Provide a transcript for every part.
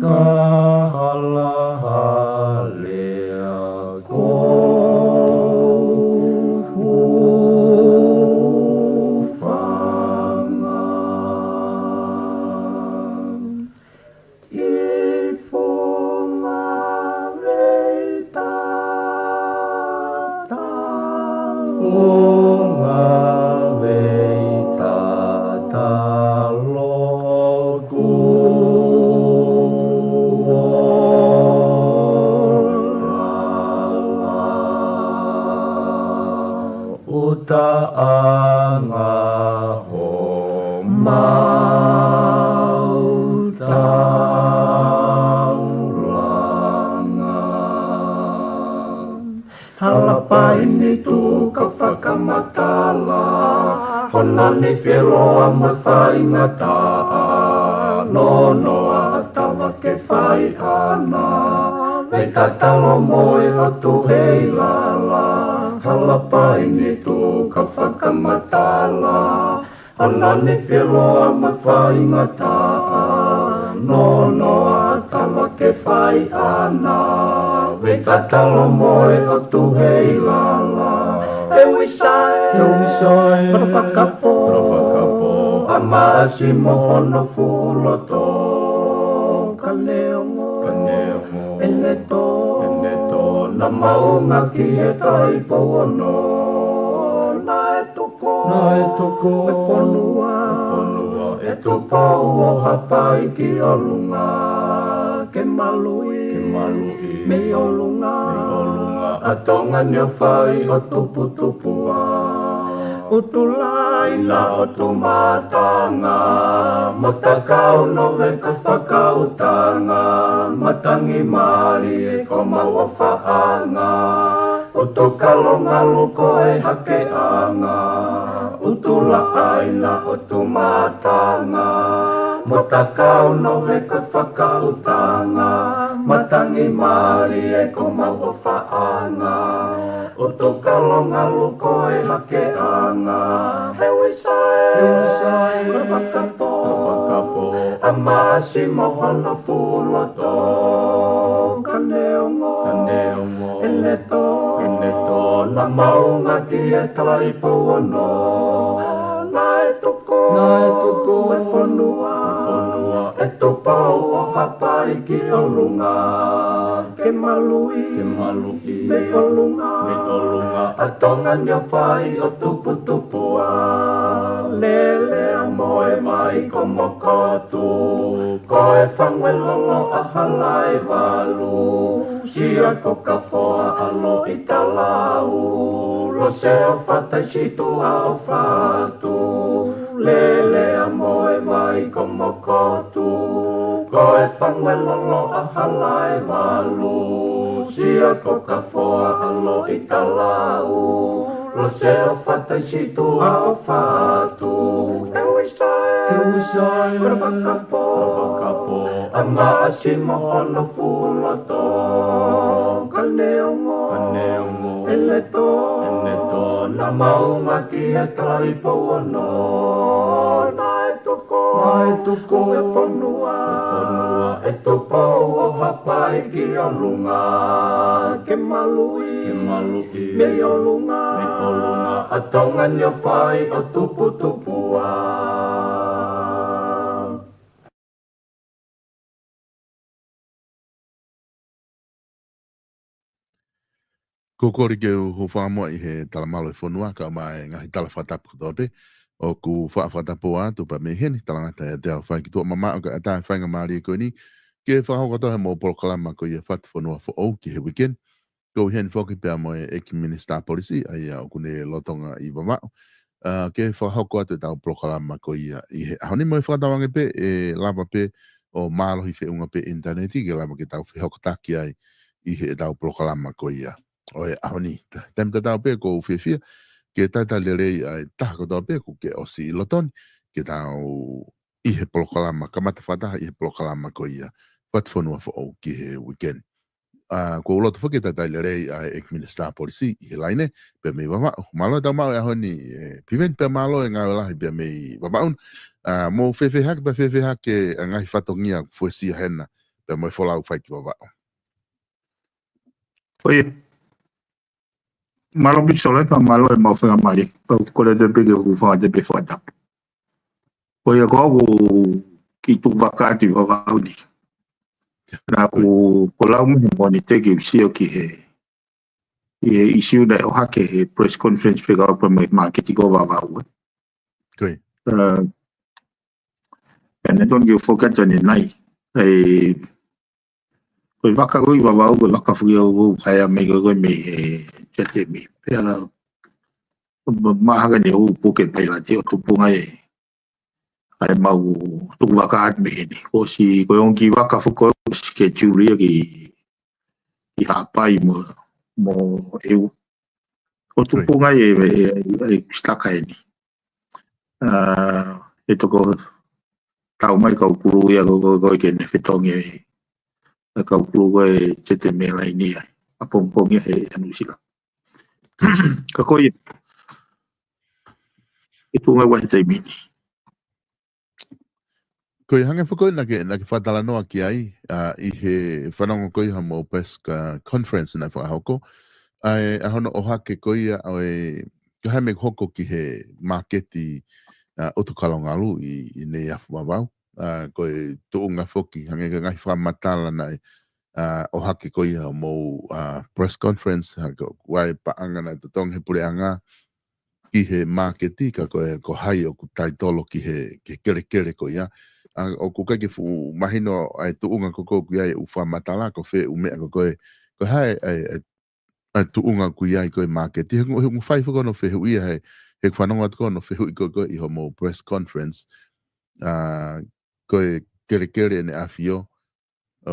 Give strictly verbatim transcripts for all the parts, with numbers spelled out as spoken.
Nahalahale a ko Hufanga. I funga vei tata, funga vei tata loku o lala. Utaʻanga homau taulanga. Hala paini tuku fakamatala, hono nifi ʻe loa mo faingataʻa, nonoa tava ke fai ana. Vei tatalo mo e ʻotu hei lala, hala paini tuku fakamatala, hono nifi ʻe loa mo faingataʻa, nonoa tava ke fai ana. Vei tatalo mo e ʻotu hei lala. ʻE Uisae, ʻe Uisae, kolo fakapō, kolo fakapō, ʻa Maʻasi mo hono fuʻu loto. Ka neongo, ka neongo, ʻene tō, ʻene tō, naʻa mau ngāueʻaki e taipou ono. Naʻe tuku, naʻe tuku e fonua, e fonua ʻe Tupou ʻo Haʻapai ki ʻolunga, ke maluʻi, ke maluʻi mei ʻolunga, mei ʻolunga ʻa Tonga ni ʻo fai ʻo tuputupu ʻa ʻUtulāina ʻo Tumatanga, mo Takau Noveka Fakautanga, Matangi Malie ko mau ʻofaʻanga, ʻUtukalo Ngalu ko e hakeʻanga, ʻUtulāina ʻo Tumatanga, mo Takau Noveka Fakautanga, Matangi Malie ko mau ʻofaʻanga, ʻUtukalo Ngalu ko e hakeʻanga. ʻE Uisae, ʻe Uisae, kolo fakapō, kolo fakapō, ʻa Maʻasi mo hono fuʻu loto. Ka neongo, ka neongo, ʻene tō, ʻene tō, naʻa mau ngāueʻaki e taipou ono. Naʻe tuku, naʻe tuku e fonua, e fonua ʻe Tupou ʻo Haʻapai ki ʻolunga, ke maluʻi, ke maluʻi mei ʻolunga, mei ʻolunga ʻa Tonga ni ʻo fai ʻo tuputupu ʻa Lele ʻa Moevai ko Mokotu, ko e Fangueʻelolo ʻa Halaevalu, Sia ko Kafoa ʻa Loʻitalau, Lose ʻo Fataisituʻa ʻo Fatu, Lele ʻa Moevai ko Mokotu, ko e Fangueʻelolo ʻa Halaevalu, Sia ko Kafoa ʻa Loʻitalau, Lose ʻo Fataisituʻa ʻo Fatu. ʻE Uisae, ʻe Uisae, kolo fakapō, kolo fakapō, ʻa Maʻasi mo hono fuʻu loto. Ka neongo, ka neongo, ʻene tō, ʻene tō, naʻa mau ngāueʻaki e taipou ono. Naʻe tuku, naʻe tuku e fonua, e fonua ʻe Tupou ʻo Haʻapai ki ʻolunga, ke maluʻi, ke maluʻi mei ʻolunga, mei ʻolunga ʻa Tonga ni ʻo fai ʻo tuputupu ʻa. Ko e kole ke u hūfanga muʻa ʻi he tala mālohi e fonua, kae ʻumaʻā e ngaahi tala fakatapu kotoa pē ʻoku faʻa fakatapua atu pea mei heni, talangata ʻiate au Faikituʻa Mamaʻo, kae ʻatā e faingamālie ko eni ke fakahoko atu ʻa e mo e polokalama ko ia Fatu Fonua Foʻou ki he weekend. Ko e ʻuhinga foki pea mo e ʻEiki Minisitā Polisi, ʻa ia ʻoku ne lolotonga ʻi Vavaʻu, ʻa, ke fakahoko atu ʻetau polokalama ko ia ʻi he ʻaho ni, mo e fakatauange pē ʻe lava pē ʻo mālohi feʻunga pē ʻinitaneti ke lava ke tau fehokotaki ai ʻi heʻetau polokalama ko ia ʻo e ʻaho ni. Ta-, taimi tatau pē ʻoku ou fiefia ke talitali lelei ʻa e taha kotoa pē kuo ke ʻosi ʻi loto ni, ke tau ʻi he polokalama, kamata fakataha ʻi he polokalama ko ia Fatu Fonua Foʻou ki he weekend. ʻA, ʻoku ou loto foki ke talitali lelei ʻa e ʻEiki Minisitā Polisi ʻi he laine, pea mei Vavaʻu. Mālō e tau maʻu e ʻaho ni, ʻe Piveni, pea mālō e ngāue lahi pea mei Vavaʻu. ʻA, mou fēfē hake, pea fēfē hake ʻa e ngaahi fatongia fuesia hena pea mo e folau fai ki Vavaʻu. ʻIo. Mālō Pisolo, pea mālō e mau faingamālie. Pea u kole atu pē ke u fakaʻamu atu pē fakatapu. Ko ia ko au ʻoku ou kiʻi tuku vaka atu ʻi Vavaʻu ni. Naʻa ku, ko e lau mo e Mōnite ke u sio ki he, ʻi he ʻisiū naʻe ʻohake he press conference fekauʻaki mo e māketi ko Vavaʻu, ē. Ko ia. Ē, ʻa ia naʻe tonu ke u foki atu ʻanenai. ʻE, ko e vaka ko ē ʻi Vavaʻu, ko e vaka foki ʻoku ou haea mai ko ē mei he Jetemi. Pea, ma-, mahalo ne u puke pailate ʻo tupunga ʻa e, ʻa e mau tuku vaka atu mei heni. ʻOsi, ko e ongo kiʻi vaka foki ʻoku schedule ia ki, ki Haʻapai mo, mo ʻEua. ʻO Ko ia. tupunga ʻa e, ʻa e, ʻa e sitaka ʻeni. ʻA, ʻe toko tau mai kau pulu ia ko, ko, ko e ke ne fetongi e, ʻa e kau pulu ko e Jetemi Airline ia. ʻApongipongi he, he Nuʻusila. Ka ko ia, ʻe tuʻunga ua he taimi ni. Ko ia hangē foki ko ē naʻa ke, naʻa ke fakatalanoa ki ai, ʻa, ʻi he fanongo ko ē ha mo press ka-, conference naʻe fakahoko. ʻA e, ʻa hono ʻohake ko ia ʻo e, ka hai me hoko ki he māketi, ʻa, ʻUtukalongalu ʻi, ʻi Neiafu Vavaʻu. ʻA, ko e tuʻunga foki, hangē ko e ngaahi fakamatala naʻe, ʻa, ʻohake ko ia ʻo mou, ʻa, press conference, ha ko, ko e paʻanga naʻe totongi he puleʻanga ki he māketi, ka ko e, ko hai ʻoku taitolo ki he, ki he kelekele ko ia. ʻA, ʻoku ʻikai ke fuʻu mahino ʻa e tuʻunga ko ē ʻoku ʻi ai e ʻū fakamatala, ko fē ʻū meʻa ko ē, ko hai ʻa e, ʻa e, ʻa e tuʻunga ʻoku ʻi ai ko ē māketi. He ʻoku, he ʻoku fai foki hono fehuʻi ia he, he ʻoku fanongo atu ko ē hono fehuʻi ko ē, ko ē ʻi hoʻomou press conference. ʻA, ko e kelekele ʻEne ʻAfio, ʻo,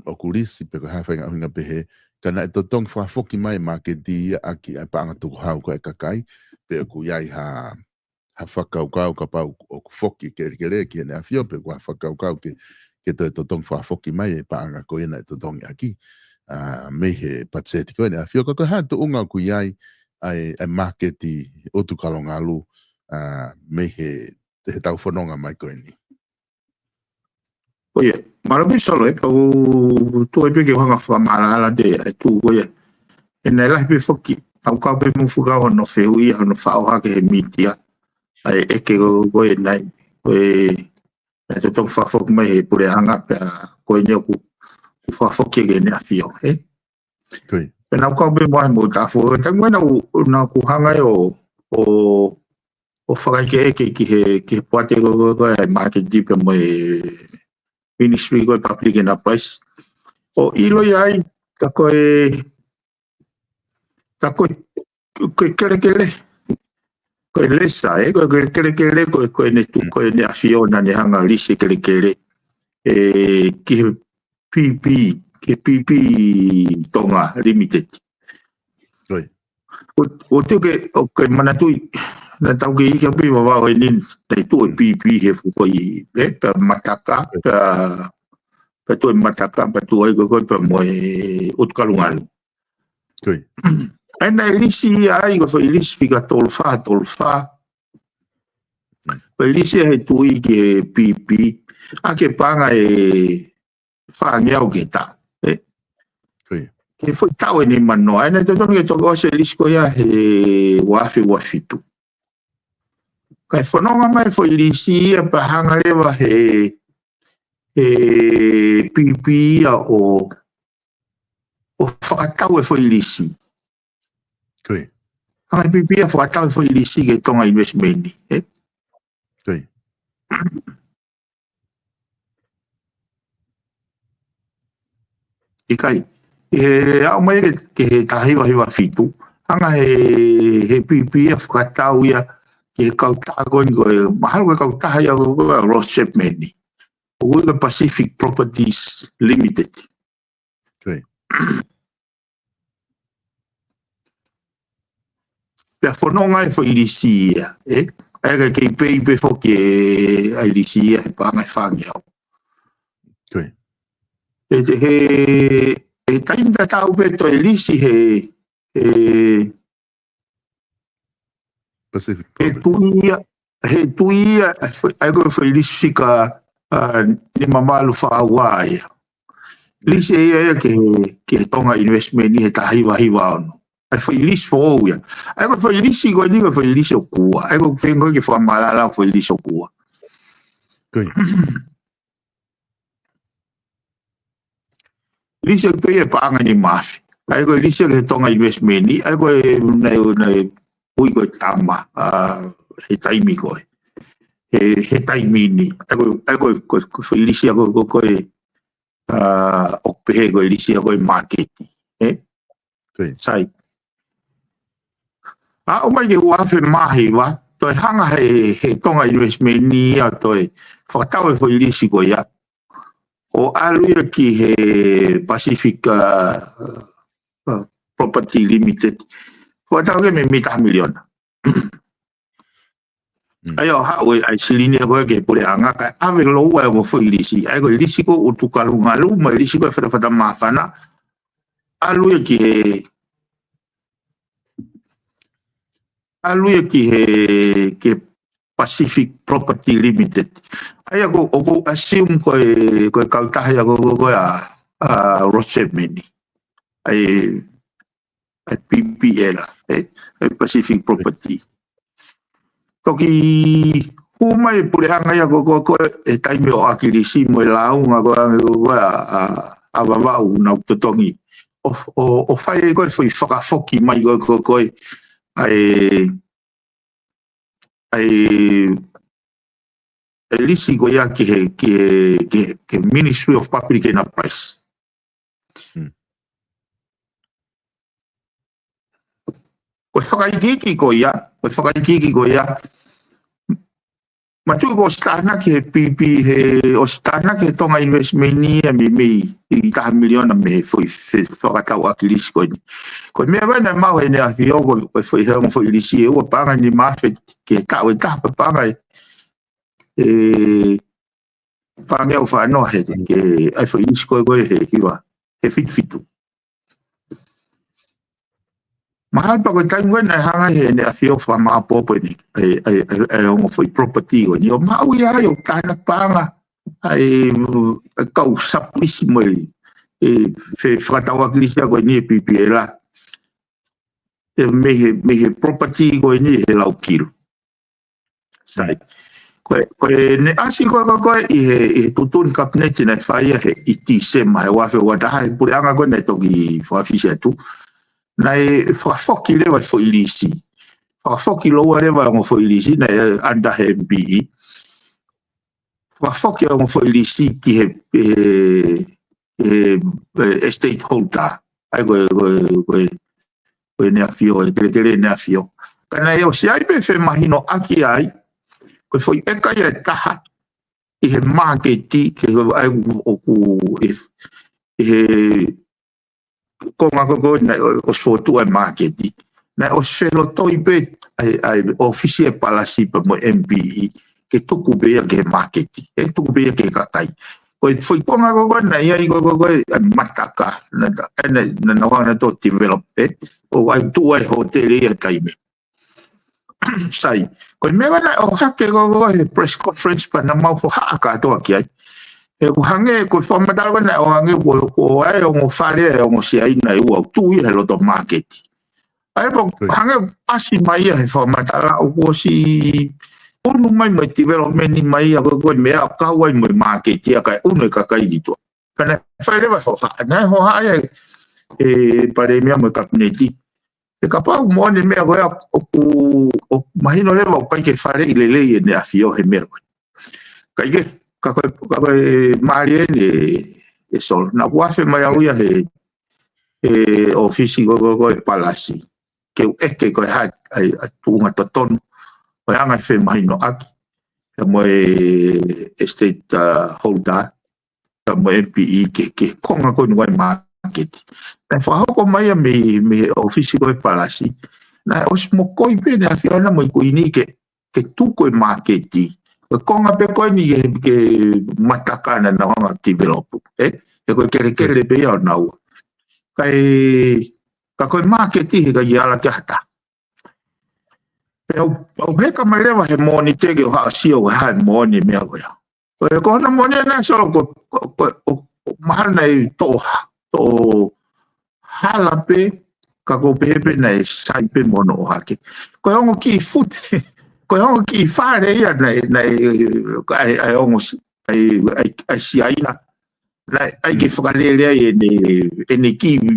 ʻoku lisi pe ko e hā e faʻahinga ʻuhinga pehē, ka naʻe totongi fakafoki mai e māketi ia ʻaki ʻa e paʻanga tukuhau ko ē ʻa e kakai, pe ʻoku ʻi ai ha, ha fakakaukau kapau ʻoku foki e kelekele ki Heʻene ʻAfio, pe ʻoku ʻi ai ha fakakaukau ke, ke toe totongi fakafoki mai e paʻanga ko ia naʻe totongi ʻaki, ʻa, mei he patiseti ko ē ʻEne ʻAfio, ka ko e hā e tuʻunga ʻoku ʻi ai ʻa e, ʻa e māketi ʻUtukalongalu, ʻa, mei he, he tau fononga mai ko eni. Ko ia, mālō Pisolo, ē, pea u tuʻu ai pē ke u hanga ʻo fakamaʻalaʻala atu ʻa e tuʻu ko ia. ʻE naʻe lahi pē foki, ʻa e kau pē mo fukau hono fehuʻi, hono fakaʻohake he mītia. ʻA e ʻeke ko, ko ē naʻe, ko e, naʻe totongi fakafoki mai he puleʻanga, pea ko eni ʻoku, ʻoku fakafoki ki Heʻene ʻAfio, ē? Ko ia. Pea naʻa ku kau pē mo ai mo ta fo, taimi naʻa ku, naʻa ku hanga ai ʻo, ʻo, ʻo fakaʻekeʻeke ki he, ki he poate ko, ko, ko e māketi pea mo e Ministry ko e Public Enterprise. ʻO ʻilo ia ai, ka ko e, ka ko e, ko e kelekele. Ko e lesa, ē, ko e, ko e kelekele, ko e, ko ʻEne tu-, Mm. ko ʻEne ʻAfio naʻa ne hanga ʻo lisi e kelekele. Ē, ki he P P, ki he P P Tonga Limited. Ko ia. ʻO, ʻo tuku ke, ʻoku ke manatuʻi, naʻa tau kei ʻi ai pē ʻi Vavaʻu ʻeni, naʻe tuʻu e P P he fuʻu ko ē, ē, pea Mataka, pea, pea tuʻu e Mataka, pea tuʻu ai ko ē, ko ē pea mo e ʻUtukalongalu. Ko ia. ʻA ia naʻe lisi ia ai, ko e foʻi lisi fika tolu fā, tolu fā. Ko e lisi ia he tuʻi ki he P P, ʻa e paʻanga ʻe fāngeau ki he taʻu, ē? Ko ia. Ki he foʻi taʻu ʻe nima noa, ʻa ia naʻe totonu ke toki ʻosi e lisi ko ia he ua afe ua fitu. Kae fononga mai e foʻi lisi ia pea hanga leva he, he P P ia ʻo, ʻo fakatau e foʻi lisi. Ko ia. Hanga he P P ia ʻo fakatau e foʻi lisi ki he Tonga Investment, ē? Ko ia. ʻIkai. ʻI he aʻu mai ki he, ki he taha hiva hiva fitu, hanga he, he P P ia ʻo fakatau ia ki he kautaha ko eni ko e, mahalo ko e kautaha ia ko e, ko e Ross Chapman ni. Ko e Pacific Properties Limited. Ko ia. Pea fononga e foʻi lisi ia, ē? ʻA ia ka kei pei pē foki ē, ʻa e lisi ia he paʻanga ʻe fāngeau. Ko ia. He, he, he taimi tatau pē toe lisi he, he, Pacific he Properties. Tuʻi ia, he tuʻi ia, ʻa ia ko e foʻi lisi fika, ʻa, nima valu fā ua ia. Lisi ia ia ki he, ki he Tonga Investment ʻi he taha hiva hiva ono. ʻA e foʻi lisi foʻou ia. ʻA ia ko e foʻi lisi ko eni ko e foʻi lisi ʻo KUA. ʻA ia ko e feinga ko ē ke fakamālala ʻa e foʻi lisi ʻo KUA. Lisi ʻoku pehē ʻe paʻanga ʻe nima afe. ʻA ia ko e lisi ki he Tonga Investment, ʻa ia ko e naʻe, naʻe ui ko e tama, ʻa, he taimi ko ē. He, he taimi ni. ʻA ia ko, ʻa ia ko, ko, ko e foʻi lisi ʻa ko, ko, ko e, ʻa, ʻoku pehē ko e lisi ʻa ko e māketi. ʻE? Sai. ʻA, ʻomai ki he ua afe mā hiva, toe hanga he, he Tonga Investment ni ia toe fakatau e foʻi lisi ko ia. ʻO ʻalu ia ki he Pacific, ʻa, ʻa, Property Limited. Fakatau ke mei, mei taha miliona. ʻA ia ʻo haʻu e, ʻa e silini ʻa ko ē ki he puleʻanga kae ʻave loua e ongo foʻi lisi. ʻA ia ko e lisi ko ē ʻoku tukalungalu mo e lisi ko ē fatafata māfana. ʻAlu ia ki he, ʻalu ia ki he, ki he Pacific Property Limited. ʻA ia ko, ʻoku ou assume ko e, ko e kautaha ia ko, ko, ko ē ʻa, ʻa Rosemeni. ʻA e, ʻa e PPL, ʻe, ʻa e Pacific Property. Toki hū mai e puleʻanga ia ko, ko, ko e taimi ʻo ʻAkilisi mo e lāunga ko ē ange ko, ko ē ʻa, ʻa, ʻa Vavaʻu nau totongi. ʻO, ʻo, ʻo fai ko e foʻi fakafoki mai ko, ko, ko e, ʻa e, ʻa e, ʻa e lisi ko ia ki he, ki he, ki he, ki he Ministry of Public Enterprise. Ko e fakaikiiki ko ia, ko e fakaikiiki ko ia. Mātuʻaki ʻosi tānaki he PP, he ʻosi tānaki he Tonga Investment ia mei, mei ʻi taha miliona mei he foʻi, fe-, fakatau ʻAkilisi ko eni. Ko e meʻa ko ē naʻe maʻu he ʻEne ʻAfio ko e foʻi, he ongo foʻi lisi ʻe ua paʻanga ʻe nima afe ki he taʻu ʻe taha paʻanga ʻe, ʻe, paʻanga ʻe ua fā noa he, ke, ʻa e foʻi lisi ko ē ko ē he hiva, he fitu fitu. Mahalo pē ko e taimi ko ē naʻe hanga he ʻEne ʻAfio ʻo fakamāʻopoʻopo eni, ʻa e, ʻa e, ʻa e, ʻa e ongo foʻi property ko eni. ʻO maʻu ia ai ʻo tānaki paʻanga, ʻa e, ʻa e kau sublease mo e, ʻe, fe-, fakatau ʻAkilisi ko eni ʻe PPL. ʻE mei he, mei he property ko eni he Laukilo. Sai. Ko e, ko ʻene ʻasi ko ē, ko ē, ko ē ʻi he, ʻi he tuʻutuʻuni kapineti naʻe fai ia he ʻi Tīsema, he ua afe ua taha, he puleʻanga ko ē naʻe toki fakafisi atu. Naʻe fakafoki leva e foʻi lisi. Fakafoki loua leva e ongo foʻi lisi, naʻe under he MPE. Fakafoki e ongo foʻi lisi ki he, ʻe, ʻe, ʻe, estate holder. ʻA ia ko e, ko e, ko e, ko ʻEne ʻAfio, ʻe kelekele ʻEne ʻAfio. Ka naʻe ʻosi ʻi ai pē femahinoʻaki ai, ko e foʻi ʻeka ia ʻe taha, ʻi he māketi, ke ʻai ʻoku, ʻi, ʻi he konga ko ē ko ē naʻe ʻo-, ʻosi fokotuʻu e māketi. Naʻe ʻosi felotoi pē ʻa e, ʻa e ʻōfisi e palasi pea mo e MPE, ke tuku pē ia ki he māketi, ʻe tuku pē ia ki he kakai. Ko e foʻi konga ko ē ko ē naʻe ʻi ai ko ē ko ē ko ē ʻa e mataka, naʻa, ʻe, naʻa, naʻa nau hanga ʻo develop, ʻe, ʻo ʻai tuʻu ai hōtele ia taimi. Sai, ko e meʻa naʻe ʻohake ko ē ko ē he press conference pea naʻa mau hohaʻa kātoa ki ai. He ʻoku hangē ko e fakamatala ko ē naʻe ʻoange ko, ko e ongo fale, e ongo Siaina ʻe ua ʻoku tuʻu ia he loto māketi. ʻA ia pē ʻoku hangē ʻasi mai ia he fakamatala ʻoku ʻosi ʻunu mai mo e development mai ia ko ē ko e meʻa ʻo kau ai mo e māketi ia kae ʻunu e kakai ki tuʻa. Pea naʻe fai leva hohaʻa, naʻe hohaʻa ia ʻe Palēmia mo e Kapineti. He kapau ʻoku moʻoni e meʻa ko ia ʻoku, ʻoku mahino leva ʻoku ʻikai ke faleʻi lelei ʻEne ʻAfio he meʻa ko ē. ʻIkai ke, ka ko e, ka ko e mālie eni ʻe, ʻe Solo. Naʻa ku afe mai au ia he, he ʻōfisi ko ē ko ē ko ē palasi. Ke u ʻeke ko e hā ʻa e, ʻa e tuʻunga totonu. Ko e anga e femahinoʻaki. Pea mo e estate, uh, holder. Pea mo e MPE ke, ke konga ko ē ʻoku ʻi ai e māketi. Naʻe fakahoko mai ia mei, mei he ʻōfisi ko ē palasi. Naʻe ʻosi mokoi pē ʻEne ʻAfio na mo e Kuini ke, ke tuku e māketi. Ko e konga pē ko eni ke, ke mataka naʻa nau hanga ʻo develop. ʻE, he ko e kelekele pē ia ʻo naua. Kae, ka ko e māketi he ʻikai ala ke ʻata. Pea u, u heka mai leva he Mōnite ke u haʻu ʻo sio ko e hā e moʻoni e meʻa ko ia. Ko e, ko hono moʻoni ʻena Solo ko, ko, ko, ko, ʻo mahalo naʻe toʻo ha-, toʻo hala pē, ka ʻoku ou pehē pē naʻe sai pē mo hono ʻohake. Ko e ongo kiʻi fute, ko e ongo kiʻi fale ia naʻe, naʻe, ʻa e, ʻa e ongo si-, ʻa e, ʻa e, ʻa e Siaina. Naʻe ʻai ke fakalele ai ʻene, ʻene kiʻi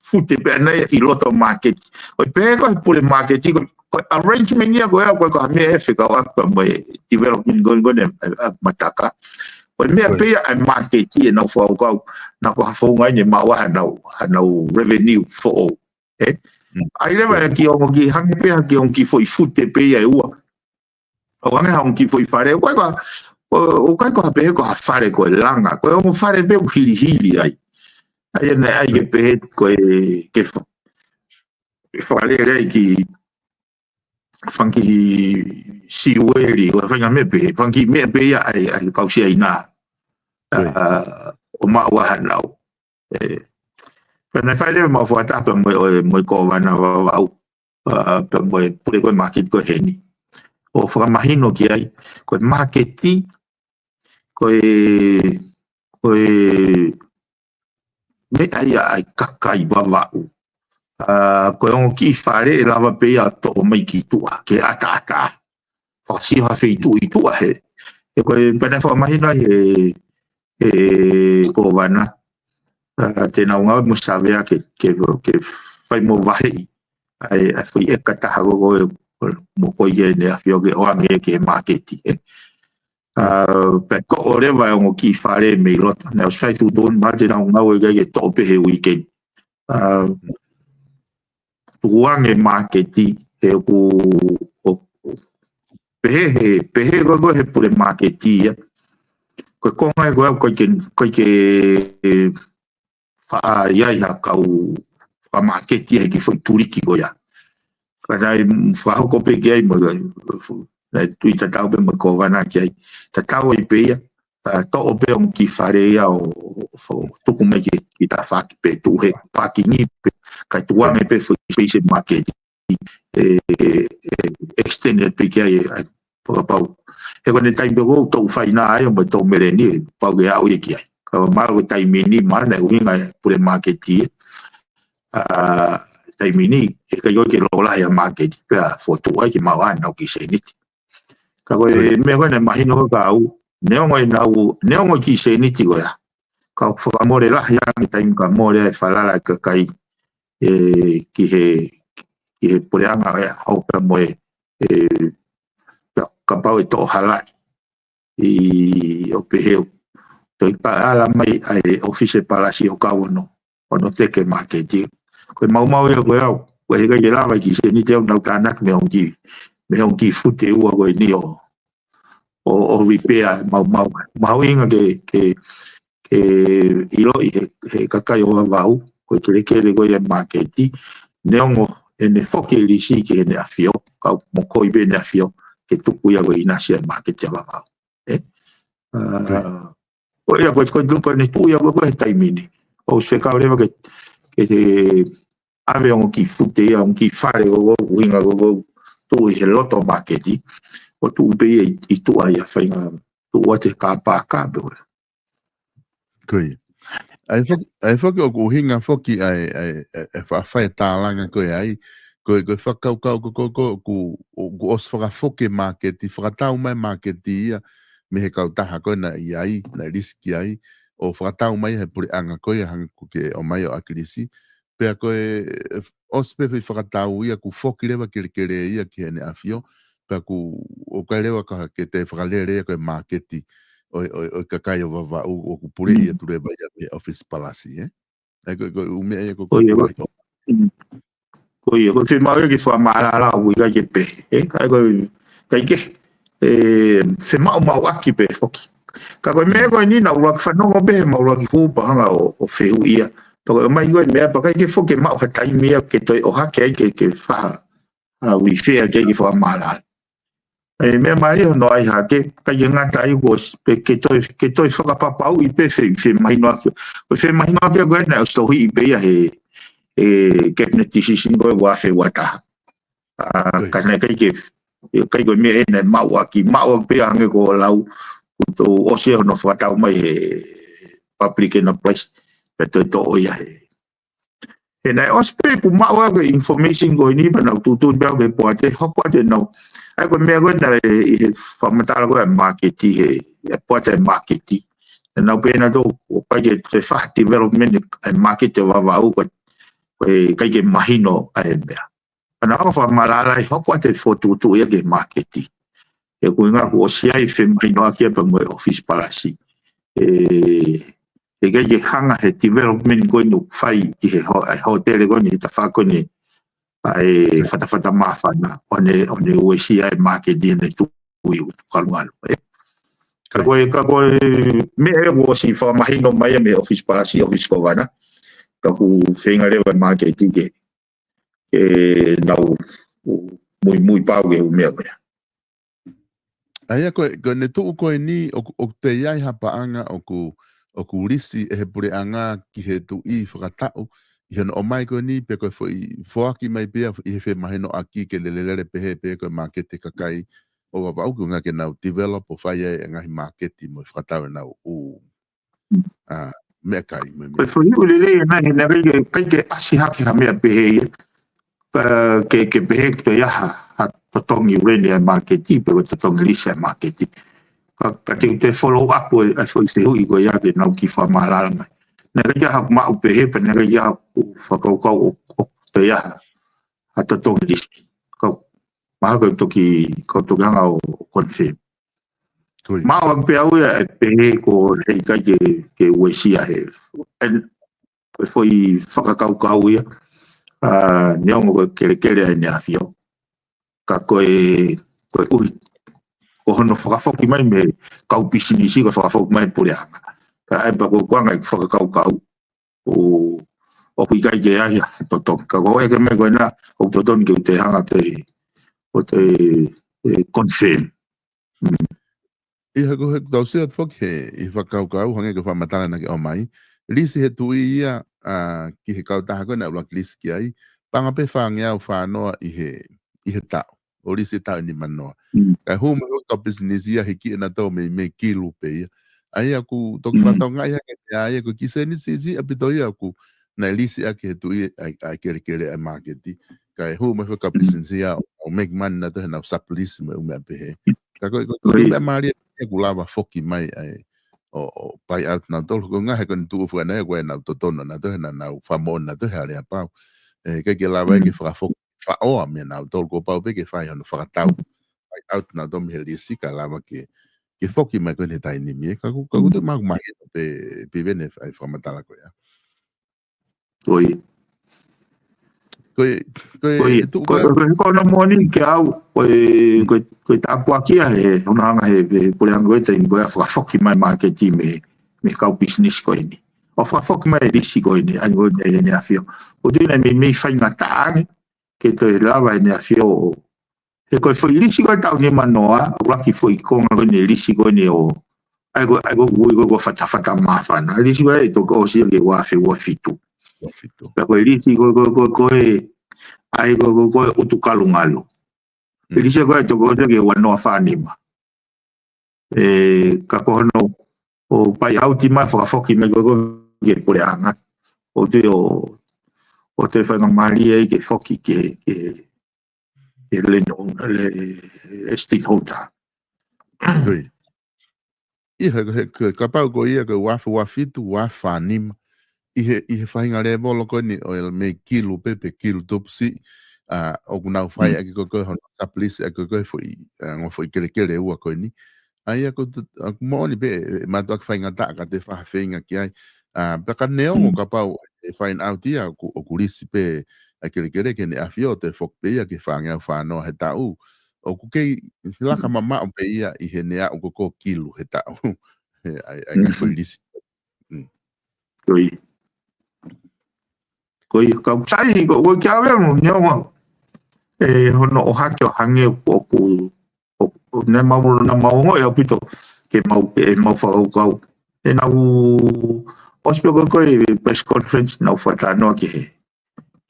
fute pē ʻana ia ʻi loto māketi. ʻOku pehē ko e pule māketi, ko, ko e arrangement ia ko ē, ko e ko ha meʻa ʻe fekauʻaki pea mo e development ko ē, ko ē ʻa, ʻa Mataka. Ko e meʻa pē ia ʻa e māketi ʻenau fakakaukau, naʻa ko ha founga ia ʻe maʻu ai hanau, hanau revenue foʻou. Ē? ʻAi leva ia ki ongo kiʻi hangē pē ha kiʻi ongo kiʻi foʻi fute pē ia ʻe ua. ʻO hangē ha ongo kiʻi foʻi fale, ʻoku ʻikai ko ha, ʻo, ʻoku ʻikai ko ha pehē ko ha fale ko e langa, ko e ongo fale pē ʻoku hilihili ai. ʻAi ʻana, ʻai ke pehē ko e, ke fa-, ke fakalele ai ki fanga kiʻi siueli, ko e fanga meʻa pē, fanga kiʻi meʻa pē ia ʻa e, ʻa e kau Siaina. ʻA, ʻo maʻu ai hanau. Ē, pea naʻe fai leva ʻemau fakataha pea mo e, mo e Kōvana Vavaʻu, ʻa, pea mo e pule ko ē māketi ko ē heni. ʻO fakamahino ki ai, ko e māketi, ko e, ko e meʻa ia ʻa e kakai Vavaʻu. ʻA, ko e ongo kiʻi fale ʻe lava pē ia ʻo toʻo mai ki tuʻa, ke ʻataʻatā. Fakasio ha feituʻu ʻi tuʻa hē. Ē, ko e pehē naʻe fakamahino ai ʻe, ʻe Kōvana. ʻA, te nau ngāue mo Savea ke, ke, ke fai mo vaheʻi ʻa e, ʻa e foʻi ʻeka taha ko ē, ko ē, mo ko ē ʻEne ʻAfio ke ʻoange ki he māketi, ē. ʻA, pea toʻo leva e ongo kiʻi fale mei loto. Naʻe ʻosi fai tuʻutuʻuni, mahalo te nau ngāue ki ai ke toʻo pē he weekend. ʻA, tukuange māketi, he ʻoku, ʻo, pehē, he, pehē ko ē ko e he pule māketi ia. Ko e konga ē ko ē ʻoku ʻikai ke, ʻikai ke, ē, faʻa ʻi ai ha kau fakamāketi he kiʻi foʻi tuliki ko ia. Ka naʻe fakahoko pē ki ai mo, naʻe tui tatau pē mo e Kōvana ki ai. Tatau ai pē ia, ʻa, toʻo pē ongo kiʻi fale ia ʻo, ʻo, ʻo tuku mai ki, ki tafaʻaki pē tuʻu he pākingi pē, kae tukuange pē foʻi space ʻe māketi. Ē, ē, ē, extend pē ki ai, ʻa e, fakapau. He ko ʻene taimi pē ko ē ʻoku tau fai ʻana ai, ʻo mo e tau meleni, pau ke aʻu ia ki ai. Ka mahalo ko e taimi ni, mahalo naʻe ʻuhinga e pule māketi, ē. ʻA, taimi ni, ʻe ʻikai ko ē ke loko lahi ʻa e māketi, pea fotu ai ke maʻu ai hanau kiʻi sēniti. Ka ko e meʻa ko ē naʻe mahino ko ē kiate au, neongo ʻenau, neongo e kiʻi sēniti ko ia. Ka ʻoku fakamole lahi ange taimi ka mole ai e falala e kakai, ē, ki he, ki he puleʻanga ʻo e ʻaho pea mo e, ē, ka, kapau ʻe toʻo halaʻi. ʻI ʻo pehē ʻoku toe ka ala mai ʻa e ʻofisi palasi ʻo kau hono, hono teke māketi. Ko e maumau ia ko ē au, ko e heʻikai ke lava e kiʻi sēniti au nau tānaki mei he ongo kiʻi, mei he ongo kiʻi fute ʻe ua ko eni ʻo, ʻo, ʻo repair maumau. Mahuʻinga ke, ke, ke ʻiloʻi he, he kakai ʻo Vavaʻu, ko e kelekele ko ia e māketi, neongo ʻene foki e lisi ki heʻene ʻafio, ka ʻoku mokoi pē ʻEne ʻAfio, ke tuku ia ko e ʻinasi ʻa e māketi ʻa Vavaʻu. Ē? ʻA, ko ia ko e, ko e, ko ʻene tuʻu ia ko ē ko ē he taimi ni. ʻOsi fekau leva ke, ke ʻave ongo kiʻi fute ia, ongo kiʻi fale ko ē, ʻuhinga ko ē, tuʻu ʻi he loto māketi. ʻO tuʻu pē ia ʻi, ʻi tuʻa ia faʻahinga, tuʻu atu he kāpaka pē ko ē. Ko ia. ʻA ia foki, ʻa ia foki ʻoku ʻuhinga foki ʻa e, ʻa e, ʻa e, ʻa e faʻa fai e tālanga ko ē ai. Ko e, ko e fakakaukau ko ē, ko ē, ko ē, ʻoku, ʻoku ʻosi fakafoki e māketi, fakatau mai e māketi ia, mei he kautaha ko ē naʻe ʻi ai, naʻe lisi ki ai, ʻo fakatau mai he puleʻanga ko ia hangē ko ē ʻoku ke ʻomai ʻo ʻAkilisi. Pea ko e, ʻosi pē foʻi fakatau ia kuo foki leva kelekele ia ki heʻene ʻafio, pea kuo, ʻoku ʻikai leva ka ke toe fakalele ia ko e māketi ʻo e, ʻo e, ʻo e kakai ʻo Vavaʻu ʻoku puleʻi atu leva ia mei he ʻofisi palasi, ē? ʻA ia ko e, ko e ʻū meʻa ia ko ē. Ko ia, ko e, ko ia, ko e fiemaʻu ia ke fakamālala ʻoku ʻikai ke pehē, ē? ʻA ia ko e, ʻikai ke, ē, fiemaʻu maʻuʻaki pē foki. Ka ko e meʻa ko eni naʻa ku ʻuluaki fanongo pē he maʻu ʻuluaki kupu hanga ʻo, ʻo fehuʻia. Pea ko e ʻomai ko ē meʻa pea ʻikai ke foki ke maʻu ha taimi ia ke toe ʻohake ai ke, ke fa-, ʻa, refer ki ai ke fakamālala. ʻE, meʻa mālie hono ʻai hake, ʻikai ke ngata ai kuo ʻosi, pe ke toe, ke toe fakapapauʻi pē fe, femahinoʻaki. Ko e femahinoʻaki ko ē naʻe ʻosi tohiʻi pē ia he, ʻe, cabinet decision ko ē ua afe ua taha. ʻA, ka naʻe ʻikai ke, ʻikai ko e meʻa ʻe naʻe maʻuʻaki, maʻuʻaki pē hangē ko e lau, kuo ʻosi hono fakatau mai he public enterprise, pea toe toʻo ia he. He naʻe ʻosi pē kuo maʻu ʻa e information ko eni pea nau tuʻutuʻuni pē au ki he poate, hoko atu ʻenau. ʻA ia ko e meʻa ko ē naʻe ʻi he fakamatala ko ē ʻa e maketi he, ʻa e poate ʻa e maketi. Naʻa nau pehē naʻa tau, ʻoku ʻikai ke toe fai ha development ʻa e maketi ʻo Vavaʻu ko e, ko e ʻikai ke mahino ʻa e meʻa. Pea nau ʻalu ʻo fakamatala ʻi he hoko atu e fokotuʻutuʻu ia ki he maketi. He ko e ʻuhinga kuo ʻosi ʻi ai e femahinoʻaki ia pea mo e ʻofisi palasi. ʻE, ʻe ʻikai ke hanga he development ko eni ʻoku fai ʻi he ho-, ʻa e hōtele ko eni, he tafaʻaki ko eni, ʻa e fatafata māfana, ʻo ne, ʻo ne uesia e maketi ʻa ʻene Tuʻi ʻUtukalungalo, ē. Ka ko e, ka ko e meʻa ʻoku ʻosi fakamahino mai ia mei he ʻofisi palasi, ʻofisi kōvana, ka ʻoku feinga leva e maketi ke, ke nau muimui pau ki he ʻū meʻa ko ia. ʻA ia ko e, ko ʻene tuʻu ko eni ʻoku, ʻoku toe ʻi ai ha paʻanga ʻoku, ʻoku lisi ʻe he puleʻanga ki he Tuʻi fakataʻu ʻi hono ʻomai ko eni pe ko e foʻi foaki mai pē ia ʻi he femahinoʻaki ke lelelele pehē pē ko e maketi kakai ʻo Vavaʻu ko e ʻuhinga ke nau develop ʻo fai ai e ngaahi maketi mo e fakatau ʻenau ʻū, ʻa, meʻakai mo e Ko e meʻa. foʻi ʻū lelei ʻena, he naʻe ʻikai ke, ʻikai ke ʻasi hake ha meʻa pehē ia. Ka ke, ke pehē ke toe ʻi ai ha, ha totongi rent ʻa e maketi, pe ko e totongi lisi ʻa e maketi. Ka, ka te, te follow up ʻo e, ʻa e foʻi fehuʻi ko ia ke nau kiʻi fakamatala mai. Naʻe ʻikai ke ʻi ai haʻaku maʻu pehē, pea naʻe ʻikai ke ʻi ai haʻaku fakakaukau ʻo, ʻo toe ʻi ai ha, ha totongi lisi. Ka, mahalo ka u toki, ka u toki hanga ʻo confirm. Ko ia. Maʻu ʻaku pē au ia ʻe pehē ko e ʻikai ke, ke uesia he. And ko e foʻi fakakaukau ia, ʻa, neongo ko e kelekele ʻa ʻEne ʻAfio. Ka ko e, ko e ʻuhi, ko hono fakafoki mai mei he kau pisinisi, ko e fakafoki mai puleʻanga. Ka ʻa ia pea ko e ʻuhinga ʻeku fakakaukau, ʻo, ʻoku ʻikai ke ʻi ai ha totongi. Ka ko e ke meʻa ko ena, ʻoku totonu ke u toe hanga toe, ʻo toe, ʻe, confirm. Mm. ʻI he ko e, he ʻoku tau sio atu foki he, ʻi he fakakaukau, hangē ko e fakamatala naʻa ke ʻomai. Lisi he Tuʻi ia, ʻa, ki he kautaha ko ē naʻe ʻuluaki lisi ki ai. Paʻanga pē fāngeau fānoa ʻi he, ʻi he taʻu. ʻO lisi taʻu ʻe nimanoa. Mm. Kae hū mai ko e kau pisinisi ia hiki ʻenautolu mei, mei Kilu pē ia. ʻA ia ʻoku toki Mm. fakatokangaʻi hake ʻa ia ko e kiʻi sēniti siʻisiʻi ʻaupito ia ʻoku naʻe lisi ʻaki he Tuʻi ʻa e, ʻa e kelekele ʻa e maketi. Kae hū mai foki e kau Mm. pisinisi ia ʻo, ʻo make money ʻenautolu he nau sublease mo e ʻū meʻa pehē. Ka ko e, ko e, ko e Ui. meʻa mālie ia ʻoku lava foki mai ai ʻo, ʻo buy out ʻenautolu. Ko e ʻuhinga he ko ʻene tuʻu fua ʻena ia ko ʻenau totonu ʻenautolu he naʻa nau fakamoʻoni ʻenautolu he aleapau. ʻE, ʻikai ke lava ia Mm. ke fakafoki faʻoa mei ʻenautolu kuo pau pē ke fai hono fakatau. Buy out ʻenautolu mei he lisi kae lava ke, ke foki mai ko eni he taimi ni. Ka ʻoku, ka ʻoku Mm. toe maʻu mahino pē, pē vene ʻa e fakamatala ko ia. Ko ia. Ko e, ko e, Ko ia. ʻe tuʻu Ko, ko e ko, ko hono moʻoni ke au, ko e, ko e, ko e tāpuaki ia he, hono hanga he, he puleʻanga ko e taimi ko ia fakafoki mai maketi mei, mei he kau pisinisi ko eni. ʻO fakafoki mai e lisi ko eni, ʻa ia ko eni ʻEne ʻAfio. ʻOku tui naʻe meimei faingataʻa ange, ke toe lava ʻEne ʻAfio ʻo. He ko e foʻi lisi ko e taʻu nimanoa, ʻuluaki foʻi konga ko eni lisi ko eni ʻo. ʻA ia ko, ʻa ia ko e ui ko e ko e fatafata māfana. Lisi ko e toki ʻosi ia ki he ua afe ua fitu. Ua fitu. Pea ko e lisi ko, ko, ko, ko e, ʻa ia ko, ko, ko e ʻUtukalungalo. Mm. Lisi ko e toki ʻosi ia ki he ua noa fā nima. ʻE, ka ko hono, ʻo buy out mai fakafoki mai ko, ko, ki he puleʻanga. ʻOku tui ʻo, ʻo toe faingamālie ai ke foki ki he, ki he, ki he land owner, le, estate holder. Ko ia. ʻI he, he, he, kapau ko ia ko e ua afe ua fitu, ua afe fā nima. ʻI he, ʻi he faʻahinga lēvolo ko eni ʻo e mei Kilu pē pe Kilu tupu siʻi, ʻa, ʻoku nau fai Mm. ʻaki ko e ko e hono sublease ʻaki ko e ko e foʻi, ʻa, ongo foʻi kelekele ua ko eni. ʻA ia ko e, ʻa, ʻoku moʻoni pē, ʻe, ʻe mātuʻaki faingataʻa ka te fakafeinga ki ai. ʻA, pea ka neongo Mm. kapau ʻe find out ia ʻoku, ʻoku lisi pē ʻa e kelekele ki ʻEne ʻAfio ʻo toe foki pē ia ki he fāngeau fānoa he taʻu. ʻOku kei laka Mm. mamaʻo pē ia ʻi heʻene aʻu ko e ko e Kilu he taʻu. He ʻa e, ʻa e ngaahi Mm. foʻi lisi. Mm. Ko ia. Ko ia, ka ʻoku sai, ko, ko e kiʻi ʻave mo, neongo. ʻE, hono ʻohake ʻo hangē ʻoku, ʻoku, ʻoku, naʻa mau, naʻa mau ongoʻi ʻaupito, ke mau, ʻe mau fakakaukau. ʻE nau, ʻosi pē ko e, ko e press conference, nau fakatalanoa ki he,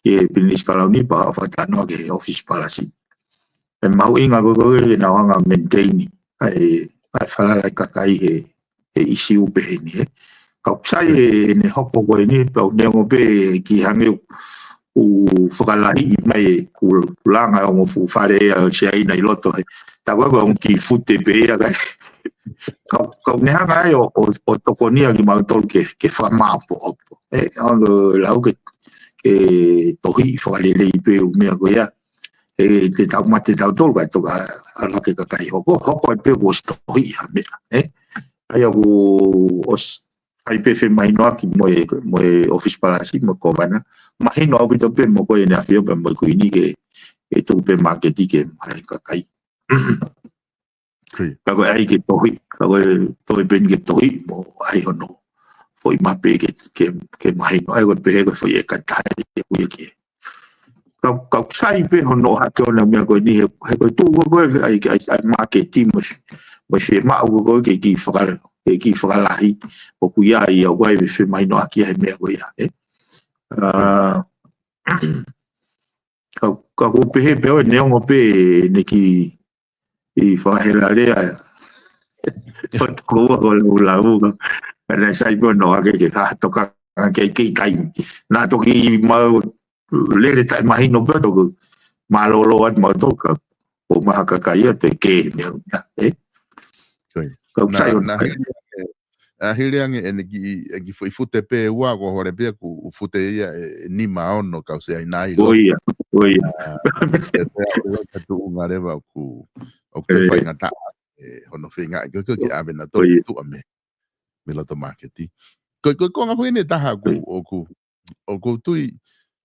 ki he Pilinisi Kalauni pea fakatalanoa ki he ʻOfisi Palasi. ʻE mahuʻinga ko e, ko e, ke nau hanga ʻo maintain, ʻa e, ʻa e falala ʻa e kakai he, he ʻisiū pehē ni, ē. Ka ʻoku sai ʻene hoko ko eni, pea ʻoku neongo pē ki hangē ʻoku fakalahi mai e ku-, kulanga ʻo e ongo fuʻu fale ʻa Siaina ʻi loto he. Tā ko e ongo kiʻi fute pē ia ka. Ka, ka ne hanga ai ʻo, ʻo, ʻo tokonia kimautolu ke, ke fakamāʻopoʻopo. ʻE, ʻo lau ke, ke tohi fakalelei pē ʻū meʻa ko ia. ʻE, te tau mate tautolu ka toka ala ke kakai hoko, hoko ai pē kuo ʻosi tohi ha meʻa, ʻe. ʻAi ʻoku ʻosi fai pē femahinoʻaki mo e, mo e ʻOfisi Palasi, mo e Kōvana. Mahino ʻaupito pē mo ko ʻEne ʻAfio pea mo e Kuini ke, ke tuku pē māketi ke maʻa e kakai. Ka ko e ʻai ke tohi, ka ko e toe pē eni ke tohi mo ʻai hono foʻi mape ke, ke, ke mahino, ʻai ko e pehē ko e foʻi ʻeka taha ʻe ui ke. Ka, ka ʻoku sai pē hono ʻohake ʻo e meʻa ko eni he, he ko e tuʻu ko ē ʻai, ʻai, ʻai māketi mo, mo fiemaʻu ko ē ke kiʻi fakala-, ke kiʻi fakalahi ʻoku ʻi ai ʻa e ʻai ʻe femahinoʻaki ʻa e meʻa ko ia, ʻe. ʻA, ka, ka ʻoku pehē pē ʻo neongo pē ʻene kiʻi ʻi fakahelelea. Fatu ko ua ko lau lau ka. Ka naʻe sai pē hono ʻohake ke ka toka ke kei taimi. Naʻa toki mau lele taʻemahino pē toki mālōlō atu mau toka. ʻO maha kakai ʻa te ke meʻa, ʻe? Ka ʻoku sai ʻo na, na, ʻa hili ange ʻene kiʻi, e kiʻi foʻi fute pē ua ko hore pē ku fute ia ʻe, ʻe nima ono kau se ai nai. ʻO ia, ʻo ia. ʻA, ʻe pea ʻo ka tuʻunga leva ʻoku, ʻoku te faingataʻa, ʻe, hono feinga, ko, ko, ke ʻave na tō, tuʻa mei, mei loto māketi. Ko, ko, ko ngā hui ne taha ʻoku, ʻoku, ʻoku tui,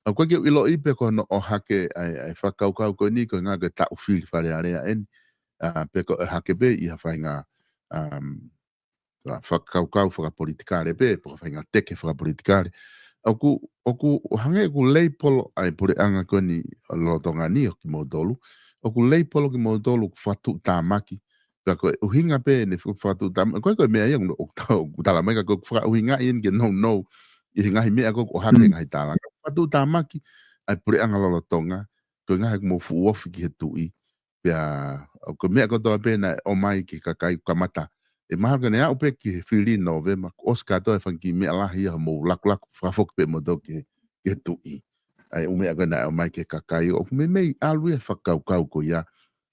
ʻoku ke ʻiloʻi pē ko hono ʻohake ʻa e, ʻa e fakakaukau ko eni, ko e ngā ke taʻu fili Fale Alea eni, ʻa, pe ko e ʻohake pē ʻi ha faʻahinga, um, fakakaukau fakapolitikale pē, pe ko e faʻahinga teke fakapolitikale. ʻOku, ʻoku hangē ʻoku leipolo ʻa e puleʻanga ko eni lolotonga ni ʻo kimoutolu. ʻOku leipolo kimoutolu ʻoku fakatuʻutāmaki. Pea ko e ʻuhinga pē ʻene fakatuʻutāmaki. Ko e, ko e meʻa ia ʻoku, ʻoku tala mai ka ko e fakaʻuhinga ʻeni ke nounou ʻi he ngaahi meʻa ko ē ʻoku ʻohake ngaahi tālanga. Fakatuʻutāmaki ʻa e puleʻanga lolotonga. Ko e ngaahi ʻoku mou fuʻu ofi ki he tuʻi. Pea, ʻo ko e meʻa kotoa pē naʻe ʻomai ki he kakai kamata. ʻE mahalo ke ne aʻu pē ki he fili Nōvema, kuo ʻosi kātoa e fanga kiʻi meʻa lahi ia hoʻomou lakulaku, fakafoki pē moutolu ki he, ki he tuʻi. ʻA e ʻū meʻa ko ē naʻe ʻomai ki he kakai, ʻoku meimei ʻalu ia fakakaukau ko ia.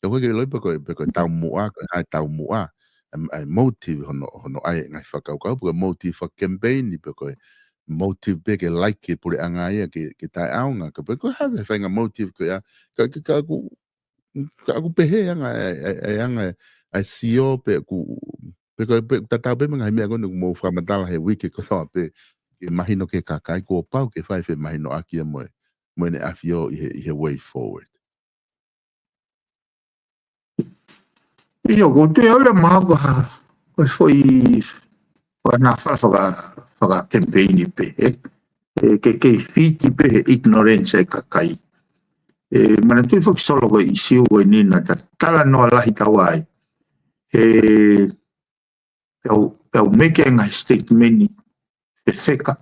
ʻOku ke ʻiloʻi pe ko e, pe ko e taumuʻa, ko e hā e taumuʻa. ʻA e, ʻa e motive hono, hono ʻai e ngaahi fakakaukau, pe ko e motive fakacampaign, pe ko e motive pē ke like e puleʻanga ia ke, ke taʻeʻaonga, ka pe ko e hā e faʻahinga motive ko ia, ka, ka, ka ʻoku ka ʻoku pehē anga e, e, e anga e, e sio pe ʻoku, pe ko, pe tatau pē mo e ngaahi meʻa ko eni ʻoku mou fakamatala he uike kotoa pē, ke mahino ki he kakai kuo pau ke fai femahinoʻaki ia mo e, mo ʻEne ʻAfio ʻi he, ʻi he way forward. ʻIo, ʻoku ou tui au ia mahalo ko ha, ko e foʻi, ko ha nā fala faka, faka campaign pē, ʻe? ʻE, ke, ke fiti pē he ignorance e kakai. ʻE, manatuʻi foki Solo ko e ʻisiū ko eni naʻa ta talanoa lahi taua ai. ʻE, pea u, pea u make e ngaahi statement fefeka,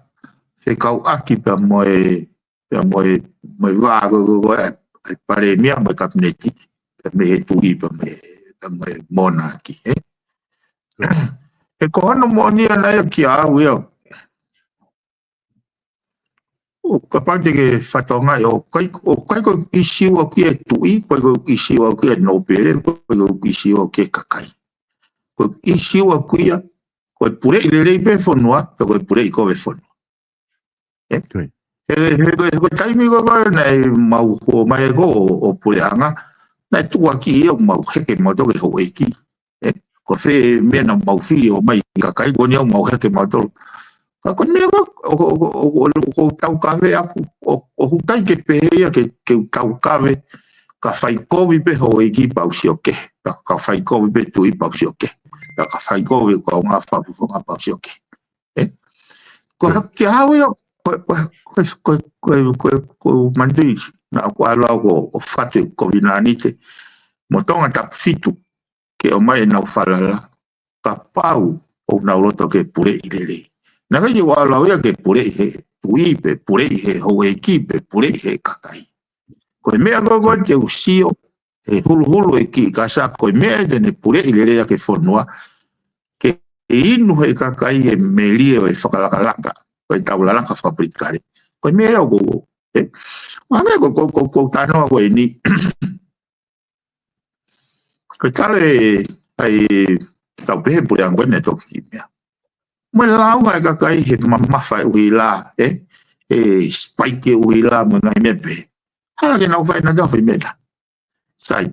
fekauʻaki pea mo e, pea mo e, mo e vā ko, ko, ko e, e palēmia mo e kapineti, pea mei he tuʻi, pea mei, pea mo e monarchy, ʻe? ʻE ko hono moʻoni ʻana ia kia au ia. ʻO kapau te ke fatongia ʻo ʻikai, ʻo ʻikai ko e ʻisiū ʻaʻaku ia e tuʻi, ʻikai ko e ʻisiū ʻaʻaku ia e nōpele, ʻikai ko e ʻisiū ʻaʻaku ia e kakai. Ko e ʻisiū ʻaʻaku ia, ko e puleʻi lelei pē fonua, pe ko e puleʻi kovi fonua. ʻE? He, he, he, he ko e taimi ko ē naʻe mau hū mai ko ē ʻo, ʻo puleʻanga, naʻe tukuakiʻi ia ʻo mau heke mau toki houʻeiki. ʻE, ko fē meʻa naʻa mau fili ʻo mai kakai ko eni ʻo mau heke mautolu. Ka ko e meʻa ko, ʻo, ʻo, ʻo, ʻo, ʻo, ʻo tau kave ʻaʻaku, ʻo, ʻoku ʻikai ke pehē ia ke, ke u tau kave, ka fai kovi pē houʻeiki pea u sio kehe, ka, ka fai kovi pē tuʻi pea u sio kehe, ka, ka fai kovi ko e ngaahi fakafofonga pea u sio kehe. ʻE? Ko ha, ke hau ia, ko, ko, ko, ko, ko, ko, ko Mandi, naʻa ku ʻalu au ko, ʻo fatu ko Vinanite, mo Tongatapu fitu, ke ʻomai ʻenau falala, kapau ʻoku nau loto ke puleʻi lelei. Naʻe ʻikai ke u ʻalu au ia ke puleʻi he tuʻi pe, puleʻi he houʻeiki pe, puleʻi he kakai. Ko e meʻa ko ē ko ē te u sio, he huluhulu e kiʻi kasa, ko e meʻa te ne puleʻi lelei ʻaki e fonua, ke, ʻe inu he kakai e melie ʻo e fakalakalaka, ko e tau lalaka fakapolitikale. Ko e meʻa ia ʻoku ou, ē? Hangē ko, ko, ko, ko e talanoa ko eni. Ko e tala ē, ʻa e tau pehē puleʻanga ko eni ʻe toki ki meʻa. Mo e lau ʻa e kakai he mamafa e ʻuhila, ē? ʻE spike e ʻuhila mo e ngaahi meʻa pehē. Hala ke nau fai ʻenau fai meʻa. Sai.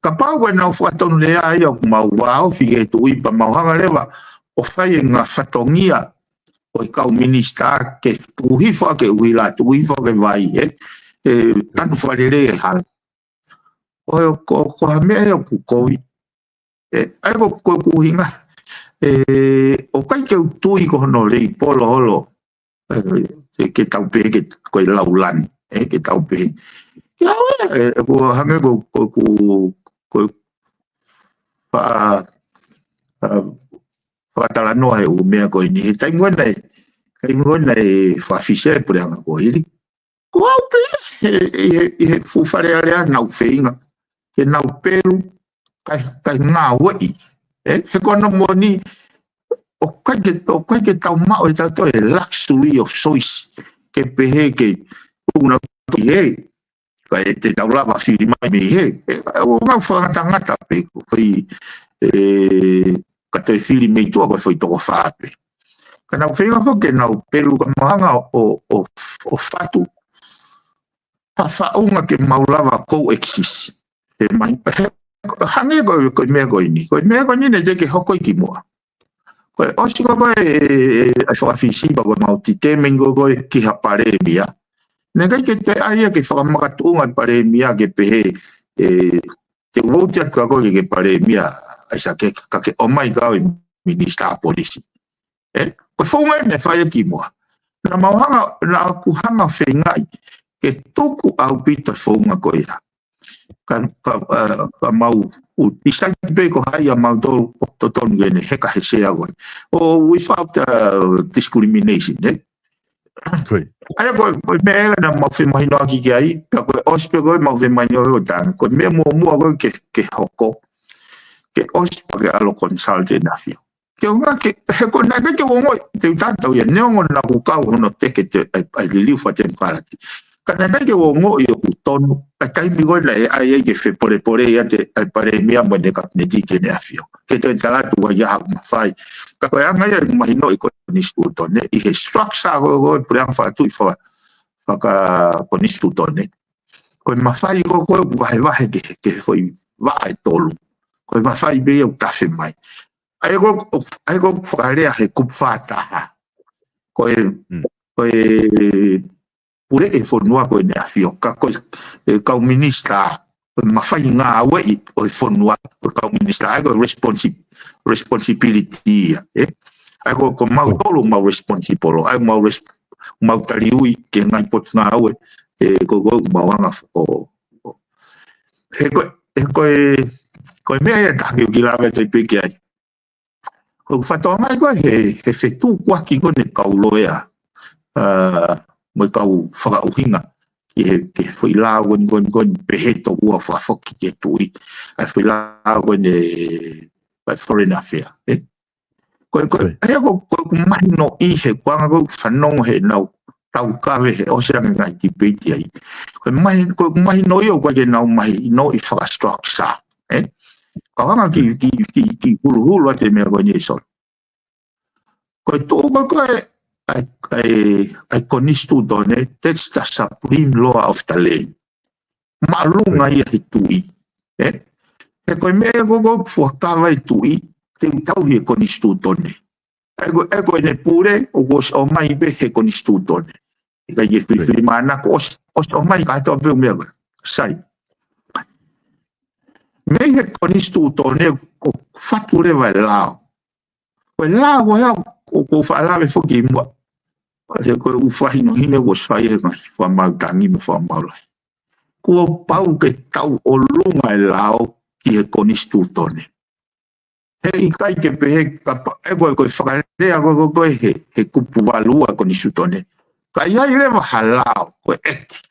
Kapau ko ʻenau fakatonu lea ia ʻoku mau vāofi ki he tuʻi pea mau hanga leva ʻo fai e ngaahi fatongia ʻo e kau minisitā ke tuku hifo ʻa e ʻuhila, tuku hifo ʻa e vai, ē? ʻE tanu fakalelei e hala. Ko, ko, ko ha meʻa ia ʻoku kovi. Ē, ʻa ia ko, ko ʻeku ʻuhinga. Ē, ʻoku ʻikai ke u tui ko hono lei polo holo. Ē, ke, ke tau pehē ke, ko e lau lani. Ē, ke tau pehē. Ia, ē, ē, ko hangē ko, ko, ko, ko, fa, a, fakatalanoa he ʻū meʻa ko eni. He taimi ko ena ē, taimi ko ena ē fakafisi e puleʻanga ko eni. Ko au pē, ʻi he, ʻi he, ʻi he fuʻu Fale Alea naʻá ku feinga ke nau pelu, kae, kae ngāueʻi. Ē, he ko hono moʻoni, ʻoku ʻikai ke, ʻoku ʻikai ke tau maʻu ʻe tautolu e luxury of choice, ke pehē ke, ʻoku nau ki hē, kae te tau lava fili mai mei hē. Ē, ʻoku nau fakangatangata pē, ko e, ē, ka toe fili mei tuʻa ko e foʻi toko fā pē. Ka nau feinga foki ke nau pelu ka mau hanga ʻo, ʻo, ʻo fatu ha faʻunga ke mau lava coexist. He mai, he, hangē ko, ko e meʻa ko eni. Ko e meʻa ko eni naʻe teʻeki ke hoko ia kimuʻa. Ko e ʻosi ko ē, ē, ē, ʻa e fakafisi pea ko e mau determine ko ē ki ha palēmia. Naʻe ʻikai ke toe ʻai ia ke fakamakatuʻunga e palēmia ke pehē, ē, te u vote atu kia koe ke ke palēmia, ʻAisake, ka ke ʻomai kia au e minisitā polisi. Ē, ko e founga ē naʻe fai ia kimuʻa. Naʻa mau hanga, naʻá ku hanga feingaʻi ke tuku ʻaupito e founga ko ia. Ka, ka, ā, ka mau ʻū decide pē ko hai ʻa mautolu ʻoku totonu ke ne heka he sea ko ē. ʻO without, ā, discrimination, ē? Ko ia. ʻA ia ko e, ko e meʻa ē naʻa mau femahinoʻaki ki ai, pea ko e ʻosi pē ko ē mau femahinoʻaki ʻo tangi. Ko e meʻa muʻomuʻa ko ē ke, ke hoko. Ke ʻosi pea ke ʻalu ʻo consult ʻEne ʻAfio. Ke ʻuhinga ke, he ko e naʻe ʻikai ke u ongoʻi, te u tatau ia, neongo naʻá ku kau hono teke ʻa e, ʻa e liliu fakatemokalati. Ka naʻe ʻikai ke u ongoʻi ʻoku tonu, ʻa e taimi ko ē naʻe ʻai ai ke fepolepole ia ʻa e palēmia mo ʻene kapineti ki Heʻene ʻAfio. Ke toe tala atu ʻa e ʻaho mafai. Ka ko e anga ia ʻeku mahinoʻi e konisitūtone, ʻi he structure ko ē, ko e puleʻanga fakatuʻi fa-, fakakonisitūtone. Ko e mafai ko ē ʻoku vahevahe ki he, ki he foʻi vaʻa ʻe tolu. Ko e mafai pē ia ʻoku tafe mai. ʻA ia ko, ʻa ia ko e fakalea he kupu fā taha. Ko e, Mm. ko e puleʻi e fonua ko ʻEne ʻAfio. Ka ko e, e kau minisitā, ko e mafai ngāueʻi ʻo e fonua, ko e kau minisitā, ʻa ia ko e responsi-, responsibility ia, ē? ʻA ia ko, ko mautolu mau responsible, ʻa ia mau res-, mau taliui ki he ngaahi potungāue, ē, ko, ko, mau anga ʻo, ʻo, he ko, he ko e, ko e meʻa ia ʻe taha ke u kiʻi lave atu pē ki ai. Ko e fatongia ko ē he, he fetukuaki ko eni e kau loea, ā, mo e kau fakaʻuhinga ki he, ki he foʻi lao ko eni, ko eni, ko eni, pehē tokua fakafoki ki he tuʻi. ʻA e foʻi lao ko eni, ʻa e foreign affair, ē? Ko e, ko e, Right. ʻa ia ko, ko ʻeku mahinoʻi he kuonga ko ē fanongo heʻenau taukave he ʻosi ange ngaahi tipeiti ai. Ko e mahi-, ko ʻeku mahinoʻi ʻoku ʻikai ke nau mahinoʻi fakastructure, ē? Ka hanga ki, ki, ki, ki huluhulu atu e meʻa ko eni ʻe Solo. Ko e tuʻu ko ē, ʻa e, ʻa e, ʻa e konisitūtone, that's the supreme law of the land. Māʻolunga ia he tuʻi. Ē? He ko e meʻa ko ē ʻoku fuakava e tuʻi, te u tauhi e konisitūtone. ʻA ia ko, ʻa ia ko ʻene pule, ʻoku ʻosi ʻomai pē he konisitūtone. ʻIkai ke fifili mai, ko ʻosi, ʻosi ʻomai kātoa pē ʻū meʻa ko ē. Sai. Mei he konisitūtone ʻoku fatu leva e lao. Ko e lao ko ē ʻoku ou faʻa lave foki muʻa. He ko e ʻū fakahinohino kuo ʻosi fai he ngaahi fakamaau tangi mo fakamaau lahi. Kuo pau ke tau ʻolunga e lao ki he konisitūtone. He ʻikai ke pehē kapa, ʻa ia ko e, ko e fakalea ko ē, ko e, ko e he, he kupu valu ua konisitūtone. Ka ʻi ai leva ha lao, ko e ʻEiki.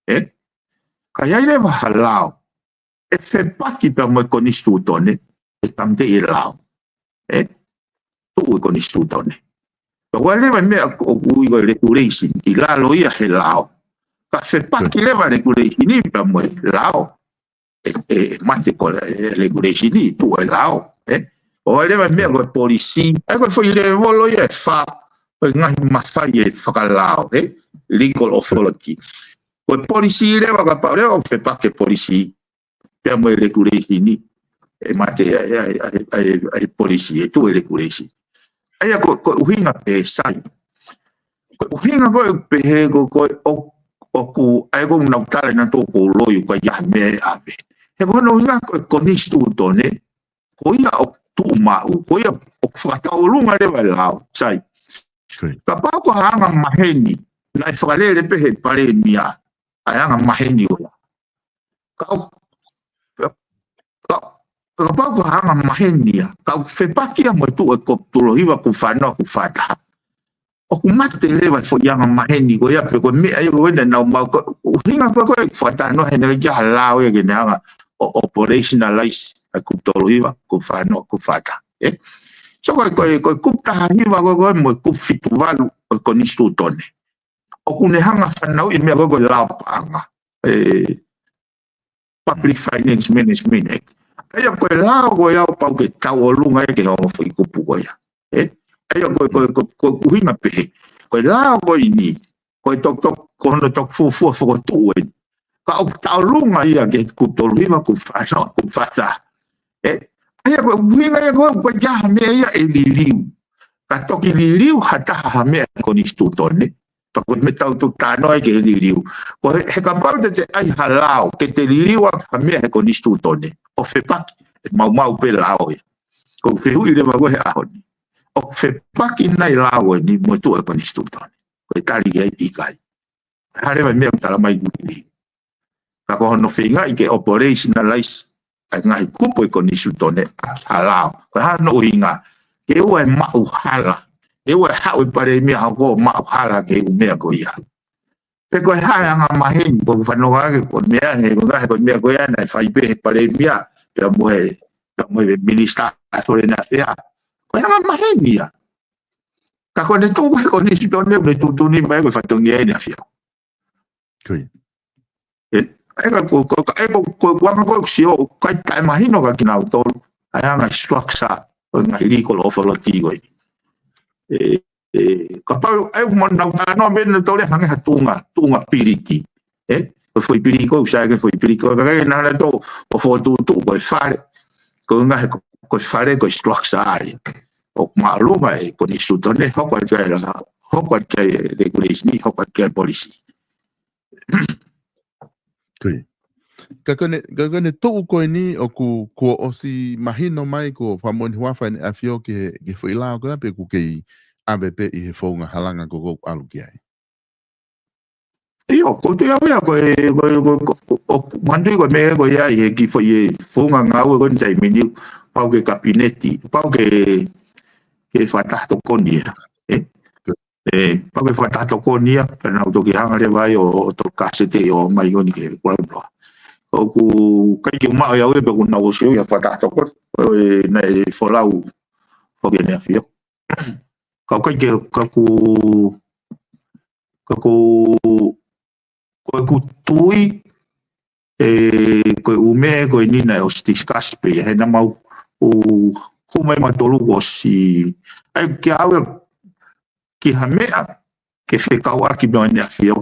Ē? Ka ʻi ai leva ha lao ʻe fepaki pea mo e konisitūtone, ʻe tāmateʻi e lao. Ē? tuʻu e konisitūtone. Ka ʻoku ʻi ai leva e meʻa ʻoku ui ko e regulation, ʻi lalo ia he lao. Ka fepaki leva regulation ni pea mo e lao. ʻE, ʻe, ʻe mate ko e regulation ni, tuʻu e lao, ē? ʻOku ʻi ai leva e meʻa ko e policy, ʻa ia ko e foʻi lēvolo ia ʻe fā, ko e ngaahi mafai ʻe fakalao, ē? Legal authority. Ko e policy leva kapau leva ʻoku fepaki e policy, pea mo e regulation ni, ʻe mate ʻa e, ʻa e, ʻa e, ʻa e, ʻa e policy, ʻe tuʻu e regulation. ʻA ia ko, ko e ʻuhinga pē Sai. Ko e ʻuhinga ko e pehē ko, ko e ʻo, ʻoku, ʻa ia ko ʻenau tala nautolu ko e lao ʻoku ʻikai ha meʻa ʻe ʻave. He ko hono ʻuhinga ko e konisitūtone, ko ia ʻoku tuʻu maʻu, ko ia ʻoku fakatauʻolunga leva e lao, Sai. Kapau ko ha anga maheni, naʻe fakalele pē he palēmia, ʻa e anga maheni ʻo ia. Ka ʻo, ka, ka, kapau ko ha anga maheni ia, ka ʻoku fepaki ia mo e tuʻu e kupu tolu hiva kupu fā noa kupu fā taha. ʻOku mate leva e foʻi anga maheni ko ia pe ko e meʻa ia ko ē naʻa nau maʻu ko, ʻuhinga ko ē ko e fakatalanoa he naʻe ʻikai ha lao ia ke ne hanga ʻo operationalize ʻa e kupu tolu hiva kupu fā noa kupu fā taha. Ē? So ko e, ko e, ko e kupu taha hiva ko ē ko ē mo e kupu fitu valu ʻo e konisitūtone. ʻOku ne hanga fanauʻi e meʻa ko ē ko e lao paʻanga. E, Public Finance Management Act. ʻA ia ko e lao ko ia ʻoku pau ke tauʻolunga ia ki he ongo foʻi kupu ko ia. Ē? ʻA ia ko e, ko e, ko e, ko e ʻuhinga pehē. Ko e lao ko eni, ko e tokoto-, ko hono tokofuafua fokotuʻu eni. Ka ʻoku tauʻolunga ia ki he kupu tolu hiva kupu fā noa kupu fā taha. Ē? ʻA ia ko e ʻuhinga ia ko e, ko e ʻikai ha meʻa ia ʻe liliu. Ka toki liliu ha taha ha meʻa he konisitūtone. Pea ko e meʻa ʻoku tau talanoa ai ki he liliu. Ko e, he kapau te te ʻai ha lao, ke te liliu ʻaki ha meʻa he konisitūtone. ʻO fepaki, ʻe maumau pē lao ia. Ko e fehuʻi leva ko ē he ʻaho ni. ʻOku fepaki nai e lao eni mo e tuʻu e konisitūtone. Ko e tali ia ʻikai. Hā leva e meʻa ʻoku tala mai ʻoku liliu. Ka ko hono feingaʻi ke operationalize ʻa e ngaahi kupu e konisitūtone ʻaki ha lao. Ko e hā hono ʻuhinga, ke ʻoua ʻe maʻu hala. Ke ʻoua ʻe haʻu e palēmia hoko ʻo maʻu hala ki he ʻū meʻa ko ia. Pe ko e hā e anga maheni, ko e fanongo ake ko e meʻa, he ko e ngaahi ko e meʻa ko ia naʻe fai pē he palēmia, pea mo e, pea mo e minisitā ʻa e foreign affairs. Ko e anga maheni ia. Ka ko ʻene tuʻu he konisitūtone, ʻoku ne tuʻutuʻuni mai ko e fatongia ʻEne ʻAfio. Ko ia. Ē, ʻa ia ko, ko, ko, ʻa ia ko, ko, ko e anga ko ē sio, ʻikai taʻemahino kia kinautolu ʻa e anga structure ʻo e ngaahi legal authority ko ē. Ē, ē, kapau, ʻa ia mo nau talanoa mei nautolu ia hangē ha tuʻunga, tuʻunga piliki. Ē, ko e foʻi piliki ko ē, ʻoku sai ke foʻi piliki ko ē, ka ʻikai ke nau hanga ʻo fokotuʻutuʻu ko e fale. Ko e ngaahi ko, ko e fale, ko e structure ia. ʻOku māʻolunga e konisitūtone, hoko atu ai e lao, hoko atu ai e regulation, hoko atu ai e policy. Ko ia. Ka ko ʻene, ka ko ʻene tuʻu ko eni ʻoku, kuo ʻosi mahino mai kuo fakamoʻoni huafa ʻEne ʻAfio ki he, ki he foʻi lao ko ia pe ʻoku kei ʻave pē ʻi he founga halanga ko ē ʻoku ʻalu ki ai. ʻIo, ko e tuʻu ia ko e, ko e, ko e, ko e, ʻoku manatuʻi ko e meʻa ko ia ʻi he kiʻi foʻi e founga ngāue ko eni taimi ni, pau ke kapineti, pau ke, ke fakataha tokoni ia. Ē? Ē, pau ke fakataha tokoni ia, pea nau toki hanga leva ai ʻo, ʻo toki kasete ʻo mai ko eni ke kuala noa. ʻOku ʻikai ke u maʻu ia ʻe au ia pe ʻoku nau ʻosi ia fakataha tokoni, ē, naʻe folau foki ʻEne ʻAfio. Ka ʻoku ʻikai ke, ka ʻoku, ka ʻoku, ko ʻeku tui, ē, ko e ʻū meʻa ko eni naʻe ʻosi discuss pē, he naʻa mau, ʻū, hū mai mautolu kuo ʻosi, ʻai ke ʻave ki ha meʻa, ke fekauʻaki mo ʻEne ʻAfio.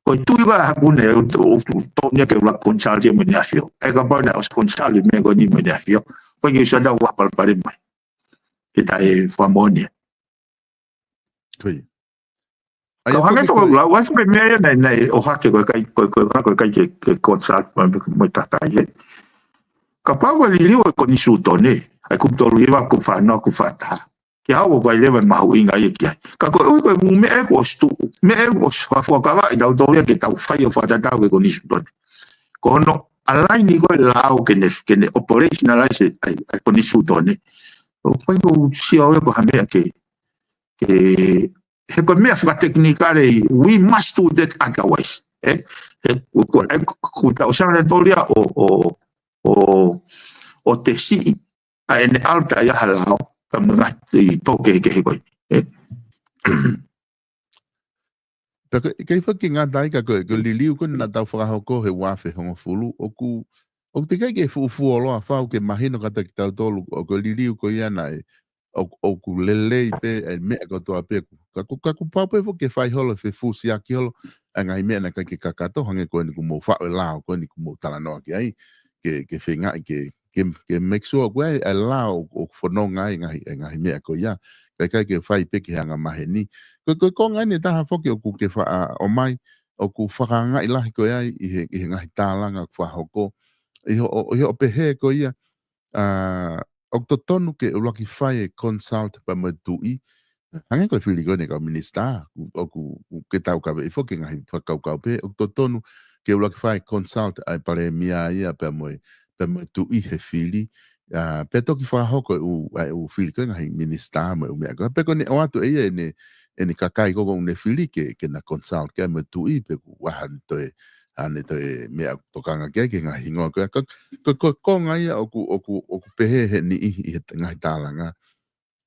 Ko e tui ko ē ʻaʻaku naʻe, ʻo, ʻo, ʻo, tō nia ke u la consult ia mo ʻEne ʻAfio. ʻA ia kapau naʻe ʻosi consult e meʻa ko eni mo ʻEne ʻAfio. Ko e ke sio atu ʻoku palopalema mai. Ke taʻefakamoʻoni. Ko ia. ʻA ia, kau hangē foki ko e lau, ʻa ia foki meʻa ia naʻe, naʻe ʻohake ko e ʻikai, ko e, ko e, ko e ʻikai ke, ke consult mo, mo e tangataʻeiki. Kapau ko e liliu e konisitūtone, ʻa e kupu tolu hiva, kupu fā noa, kupu fā taha. Ke hau ko e ʻikai leva e mahuʻinga ia ki ai. Ka ko e ʻuhi ko e ʻū meʻa ʻoku ʻosi tuʻu, meʻa ʻoku ʻosi fakafuakavaʻi tautolu ia ke tau fai ʻo fakatatau ki he konisitūtone. Ko hono align ko ē e lao ke ne, ke ne operationalize ʻa e, ʻa e konisitūtone. ʻOku ʻikai ke u sio au ia ko ha meʻa ke, ke, he ko e meʻa fakatekinikale, we must do that otherwise. Ē? He ko, ko, ʻa ia ko, ko, ko tau sanga tōlia ʻo, ʻo, ʻo, ʻo tesiʻi ʻa ʻene ʻalu atu ia ha lao. Ka mo e ngaahi tō kehekehe ko ē. Ē? Pea ko e, ʻikai foki ke ngata ai ka ko e, ko e liliu ko ē naʻa tau fakahoko he ua afe hongofulu, ʻoku, ʻoku teʻeki ai ke fuʻu fuoloa fau ke mahino kiate kitautolu, ʻoku, ko e liliu ko ia naʻe, ʻoku, ʻoku lelei pē, ʻa e meʻa kotoa pē, ka ʻoku, ka ʻoku pau pē foki ke fai holo, fefusiaki holo, ʻa e ngaahi meʻa naʻe ʻikai ke kakato, hangē ko eni kuo mou faʻu e lao, ko eni kuo mou talanoa ki ai, ke, ke feingaʻi, ke, ke, ke make sure ko e, ʻa e lao ʻoku, ʻoku fononga ai e ngaahi, e ngaahi meʻa ko ia. Ka ʻikai ke fai pē ki he anga maheni. Ko, ko e konga eni ʻe taha foki ʻoku ke faʻa ʻomai, ʻoku fakaangaʻi lahi ko ē ai ʻi he, ʻi he ngaahi tālanga ʻoku fakahoko. ʻI hoʻo, ʻi hoʻo pehē ko ia, ʻa, ʻoku totonu ke ʻuluaki fai e consult pea mo e tuʻi. Hangē ko e fili ko eni kau minisitā, ʻoku, ʻoku ke taukaveʻi foki e ngaahi fakakaukau pē, ʻoku totonu ke ʻuluaki fai consult ʻa e palēmia ia pea mo e, pea mo e tuʻi he fili. ʻA, pea toki fakahoko e ʻū, ʻa e ʻū fili ko ē ngaahi minisitā mo e ʻū meʻa ko ē. Pea ko ʻene ʻoatu ʻe ia ʻene, ʻene kakai ko ē ʻoku ne fili ke, ke na consult ki ai mo e tuʻi pe ʻoku ʻi ai haʻane toe, haʻane toe meʻa tokanga ki ai ki he ngaahi hingoa ko ē. Ka, ka, ka, ka ko e konga ia ʻoku, ʻoku, ʻoku pehē he niʻihi ʻi he ngaahi tālanga.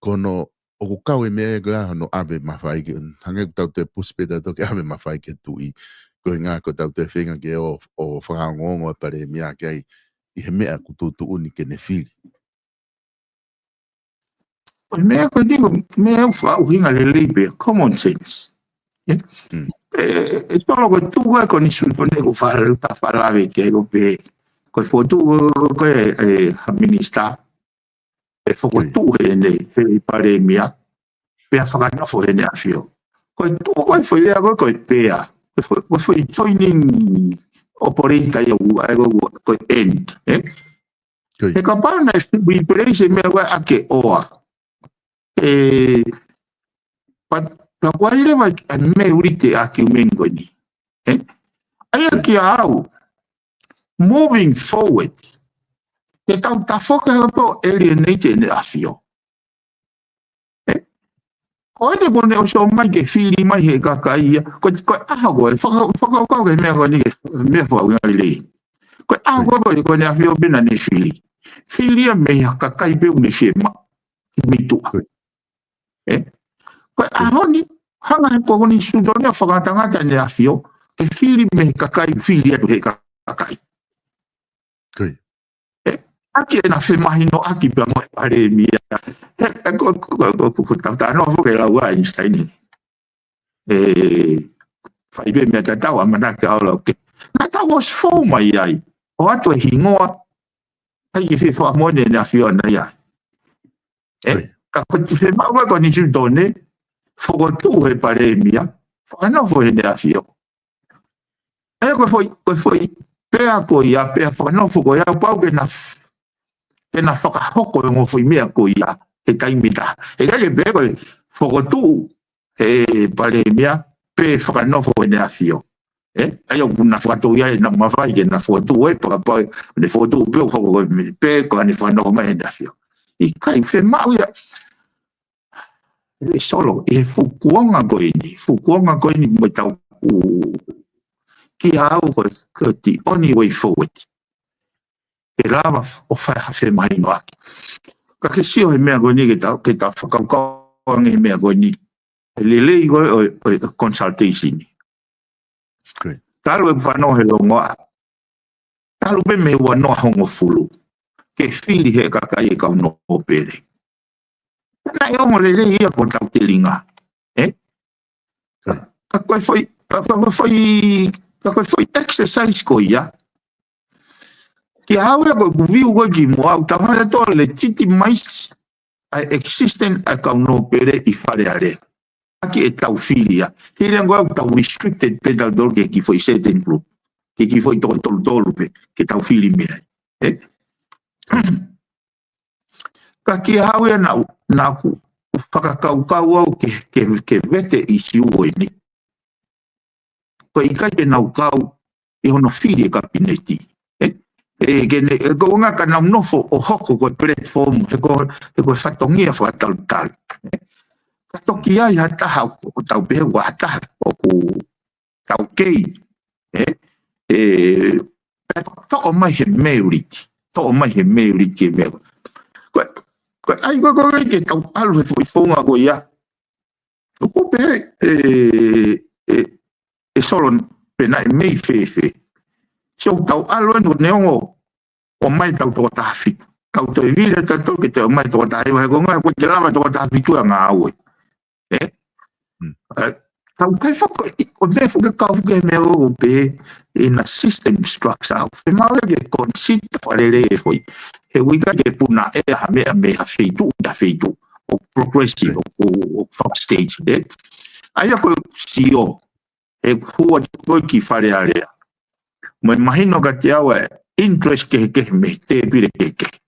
Ko hono, ʻoku kau e meʻa ia ko ē hono ʻave mafai ke, hangē ʻoku tau toe pusi pē tautolu ke ʻave mafai ki he tuʻi. Ko e ʻuhinga ko ʻetau toe feinga ke ō, ō fakaongoongo e palēmia ki ai ʻi he meʻa ʻoku tuʻutuʻuni ke ne fili. Ko e meʻa ko eni, meʻa ʻoku fakaʻuhinga lelei pē, common sense. Ē? Hmm. Ē, ʻe tolo ko e tuʻu ko ē ko eni Sutone ʻoku fala-, ta falave ki ai ko pē, ko e fokotuʻu ko ē, ē, ha minisitā, ʻe fokotuʻu heʻene, he palēmia, pea fakanofo heʻene ʻafio. Ko e tuʻu ko ē foʻi lea ko ē ko e pea, ko e foʻi, ko e foʻi joining operator ia ʻoku, ʻa e ko, ko e and, ē? Ko ia. He kapau naʻe replace e meʻa ko ē ʻaki e or. Ē, but, ka ko e leva ʻa e meʻa ʻoku ʻi he argument ko eni. Ē? ʻA ia kia au, moving forward, ke tau tafoki hake pē ʻo alienate ʻene ʻafio. Ē? Ko ʻene kuo ne ʻosi ō mai ke fili mai he kakai ia. Ko, ko e ʻaho ko ē, faka-, fakakaukau ki he meʻa ko eni, meʻa fakaʻuhinga lelei. Ko e ʻaho ko ē, ko ē, ko ʻene ʻafio pē naʻa ne fili. Fili ia mei ha kakai pē ʻoku ne fiemaʻu ki mei tuʻa. Ko ia. Ē? Ko e ʻaho ni, hanga he ko eni Sutone ʻo fakangatangata ʻene ʻafio, ke fili mei he kakai, fili atu he kakai. Ko ia. Ē, ʻaki ʻena femahinoʻaki pea mo e palēmia. Ē, ē, ko, ko, ko, ko, ko, ko tau talanoa foki lau ʻa Einstein. Ē, fai pē meʻa tatau, ʻamanaki ʻalu ʻo ke. Naʻa tau ʻosi fou mai ai. ʻOatu e hingoa. ʻIkai ke fie fakamoʻoni ʻene ʻafio ʻana ia. Ē, ko ia. Ka ko e tuʻu fiemaʻu ko eni Sutone, fokotuʻu he palēmia, fakanofo heʻene ʻafio. Ē, ko e foʻi, ko e foʻi pea ko ia, pea fakanofo ko ia, pau ke na, ke na fakahoko e ongo foʻi meʻa ko ia, he taimi ʻe taha. He ʻikai ke pehē ko e fokotuʻu he palēmia, pe fakanofo heʻene ʻafio. Ē, ʻa ia ʻoku na fakatau ia ʻena mafai ke na fokotuʻu ē, fakapau ʻe ne fokotuʻu pē ʻo hoko ko e meʻa, pe ko ʻene fakanofo mai heʻene ʻafio. ʻIkai, fiemaʻu ia. ʻE Solo, ʻi he fuʻu kuonga ko eni, fuʻu kuonga ko eni mo tau ʻū, kia au ko e, ko e the only way forward. Ke lava ʻo fai ha femahinoʻaki. Ka ke sio he meʻa ko eni ke tau, ke tau fakakaukau ange he meʻa ko eni. He lelei ko ē ʻo, ʻo, ʻo consultation. Ko ia. Talu e fanongo he longoaʻa. Talu pē mei he ua noa hongofulu. Ke fili he kakai e kau nōpele. Naʻe ongo lelei ia ko ʻetau telinga. Ē? Ka, ka ko e foʻi, ka, ka ko e foʻi, ka ko e foʻi exercise ko ia. Kia au ia ko ʻeku view ko ē kimuʻa, ʻoku tau hanga ʻo legitimize ʻa e existence ʻa e kau nōpele ʻi Fale Alea. ʻAki ʻetau fili ia. He ʻikai ngata ʻoku tau restricted pē tautolu ki he kiʻi foʻi certain group. Ki he kiʻi foʻi toko tolu tolu pē, ke tau fili mei ai. Ē? Ka kia au ia naʻa, naʻa ku fakakaukau au ke, ke, ke vete ʻisiū ko eni. Ko e ʻikai ke nau kau ʻi hono fili e kapineti. Ē? Ē, ke ne, ē, ko e ʻuhinga ka nau nofo ʻo hoko ko e platform, he ko, he ko e fatongia fakatalutalu. Ē? Ka toki ʻi ai ha taha ʻoku tau pehē ʻoku ʻi ai ha taha ʻoku taukei. Ē? Ē, pea toʻo mai he merit. Toʻo mai he merit ki he merit. Ko e, Ko e ʻai ko ē ke tau ʻalu he foʻi founga ko ia. ʻOku pehē ʻe, ʻe, ʻe Solo pe naʻe mei fēfē. So tau ʻalu ʻeni ʻo ne ongo ʻomai tau toko taha fitu. Tau toe vili ʻe tautolu ke toe ʻomai toko taha hiva he ko e ngaahi ko e ke lava toko taha fitu ʻa e ngāue. Ē? Tau kai faka, ʻo ne faka kau ke mea o pe in a system structure. Fe mau ke consider fakalelei e foʻi. He ʻoku ʻikai ke puna ʻe ha meʻa mei ha feituʻu, ha feituʻu. ʻO progressive, ʻo, ʻo, ʻo faka stage, ē? ʻA ia ko e sio, he hua ko ē ki Fale Alea. Mo e mahino kiate au e interest kehekehe mei he tēpile kehekehe.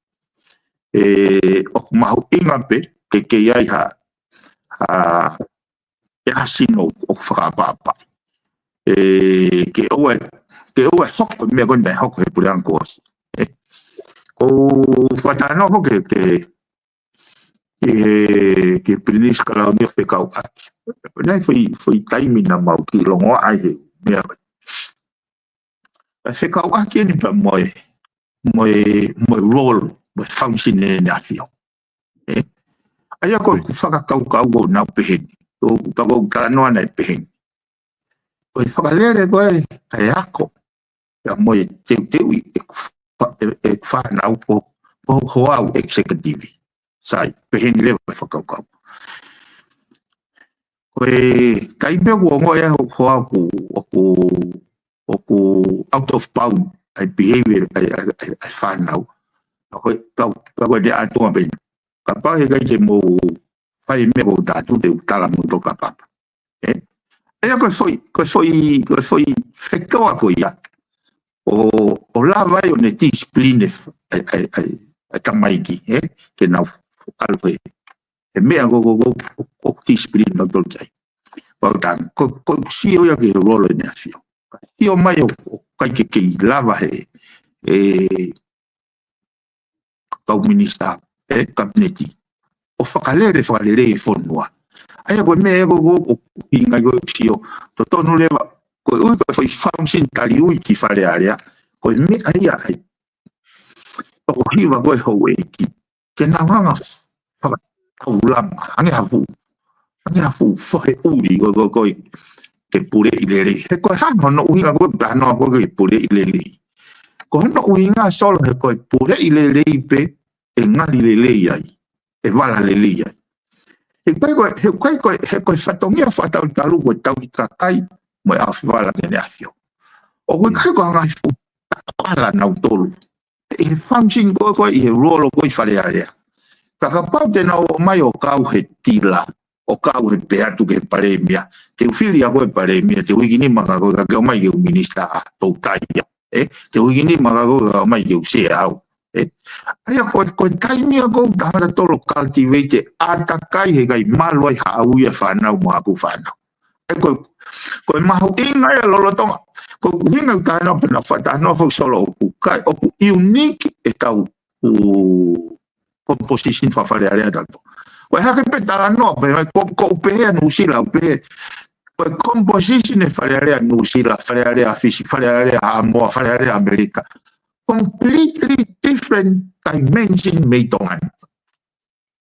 ʻE, ʻoku mahuʻinga pē, ke kei ai ha, ha, e asino ʻoku fakaʻapaʻapaʻi. ʻE, ke ʻoua, ke ʻoua hoko meʻa ko ē naʻe hoko he puleʻanga kuo ʻosi. ʻE, ʻoku ou fakatanoa ko ē ke, ke, ke, ke Pilinisi Kalauni ʻo fekauʻaki. Naʻe foʻi, foʻi taimi naʻa mau kiʻi longoaʻa ai he meʻa. ʻE fekauʻaki ʻeni pea mo e, mo e, mo e role, mo e function ʻEne ʻAfio. Ē? ʻA ia ko ʻeku fakakaukau ʻoku nau pehē ni. ʻOku, ka ʻoku ou talanoa naʻe pehē ni. Ko e fakalele ko ē, ʻa e ako. Pea mo e teuteuʻi ʻeku fa-, ʻe, ʻeku fānau ko, ko, ko au executive. Sai, pehē ni leva e fakakaukau. Ko e taimi ʻoku ongoʻi ai hoku hoa ʻoku, ʻoku, ʻoku out of bound, ʻa e behavior, ʻa e, ʻa e, ʻa e, ʻa e fānau. Ka ko e, ka, ka ko e te ʻatunga pē. Kapau he ʻikai ke mou fai meʻa ko tautolu te u tala mo toka papa. Ē? ʻA ia ko e foʻi, ko e foʻi, ko e foʻi fekauʻaki ko ia. ʻO, ʻo lava ai ʻo ne discipline e f-, ʻa e, ʻa e, ʻa e, ʻa e tamaiki, ē? Ke nau ʻalu he, he meʻa ko, ko, ko, ko, ko discipline nautolu ki ai. Pau tang, ko, ko sio ia ki he role ʻEne ʻAfio. Ka sio mai ʻo, ʻo ʻikai ke kei lava he, ʻe, kau minisitā, ʻe, kapineti. ʻO fakalele, fakalele e fonua. ʻA ia ko e meʻa ʻe ko, ko, ʻoku ʻuhinga ai ko e sio. Totonu leva, ko e ʻuhi ko e foʻi function tali ui ki Fale Alea. Ko e meʻa ia ai. ʻOku hiva ko e houʻeiki. Ke nau hanga fakataulama, hangē ha fuʻu, hangē ha fuʻu fohe ʻuli ko, ko, ko e ke puleʻi lelei. He ko e hā hono ʻuhinga ko e talanoa ko e ke puleʻi lelei. Ko hono ʻuhinga Solo he ko e puleʻi lelei pē ʻe ngali lelei ai, ʻe vala lelei ai. He ʻikai ko e, he ʻikai ko e, he ko e fatongia fakatalutalu ko e tauhi kakai mo e ʻaofivala ki Heʻene ʻAfio. ʻOku ʻikai ko ha ngaahi fuʻu vala nautolu. ʻI he function ko ē, ko ē, ʻi he role ko ē ʻi Fale Alea. Ka kapau te nau ō mai ʻo kau he tila, ʻo kau he pehē atu ki he palēmia. Te u fili ʻa koe palēmia, te u hiki nima kia koe ka ke ō mai ke u minisitā ʻa toutai ia. Ē? Te u hiki nima kia koe ka ō mai ke u sea au. Ē? ʻA ia ko, ko e taimi ia ʻoku tau hanga ʻo cultivate ʻa e ʻātakai he ʻikai malu ai haʻaku ia fānau mo haʻaku fānau. Ē, ko, ko e mahuʻinga ia lolotonga. Ko e ʻuhinga ʻoku talanoa pē naʻa faʻa talanoa foki Solo ʻoku ʻikai, ʻoku unique ʻetau ʻū composition faka-Fale Alea tautolu. Ko e hake pē talanoa pē, ko, ko u pehē ʻa Nuʻusila, u pehē. Ko e composition e Fale Alea Nuʻusila, Fale Alea Fisi, Fale Alea Haʻamoa, Fale Alea ʻAmelika. Completely different dimension mei Tonga ni.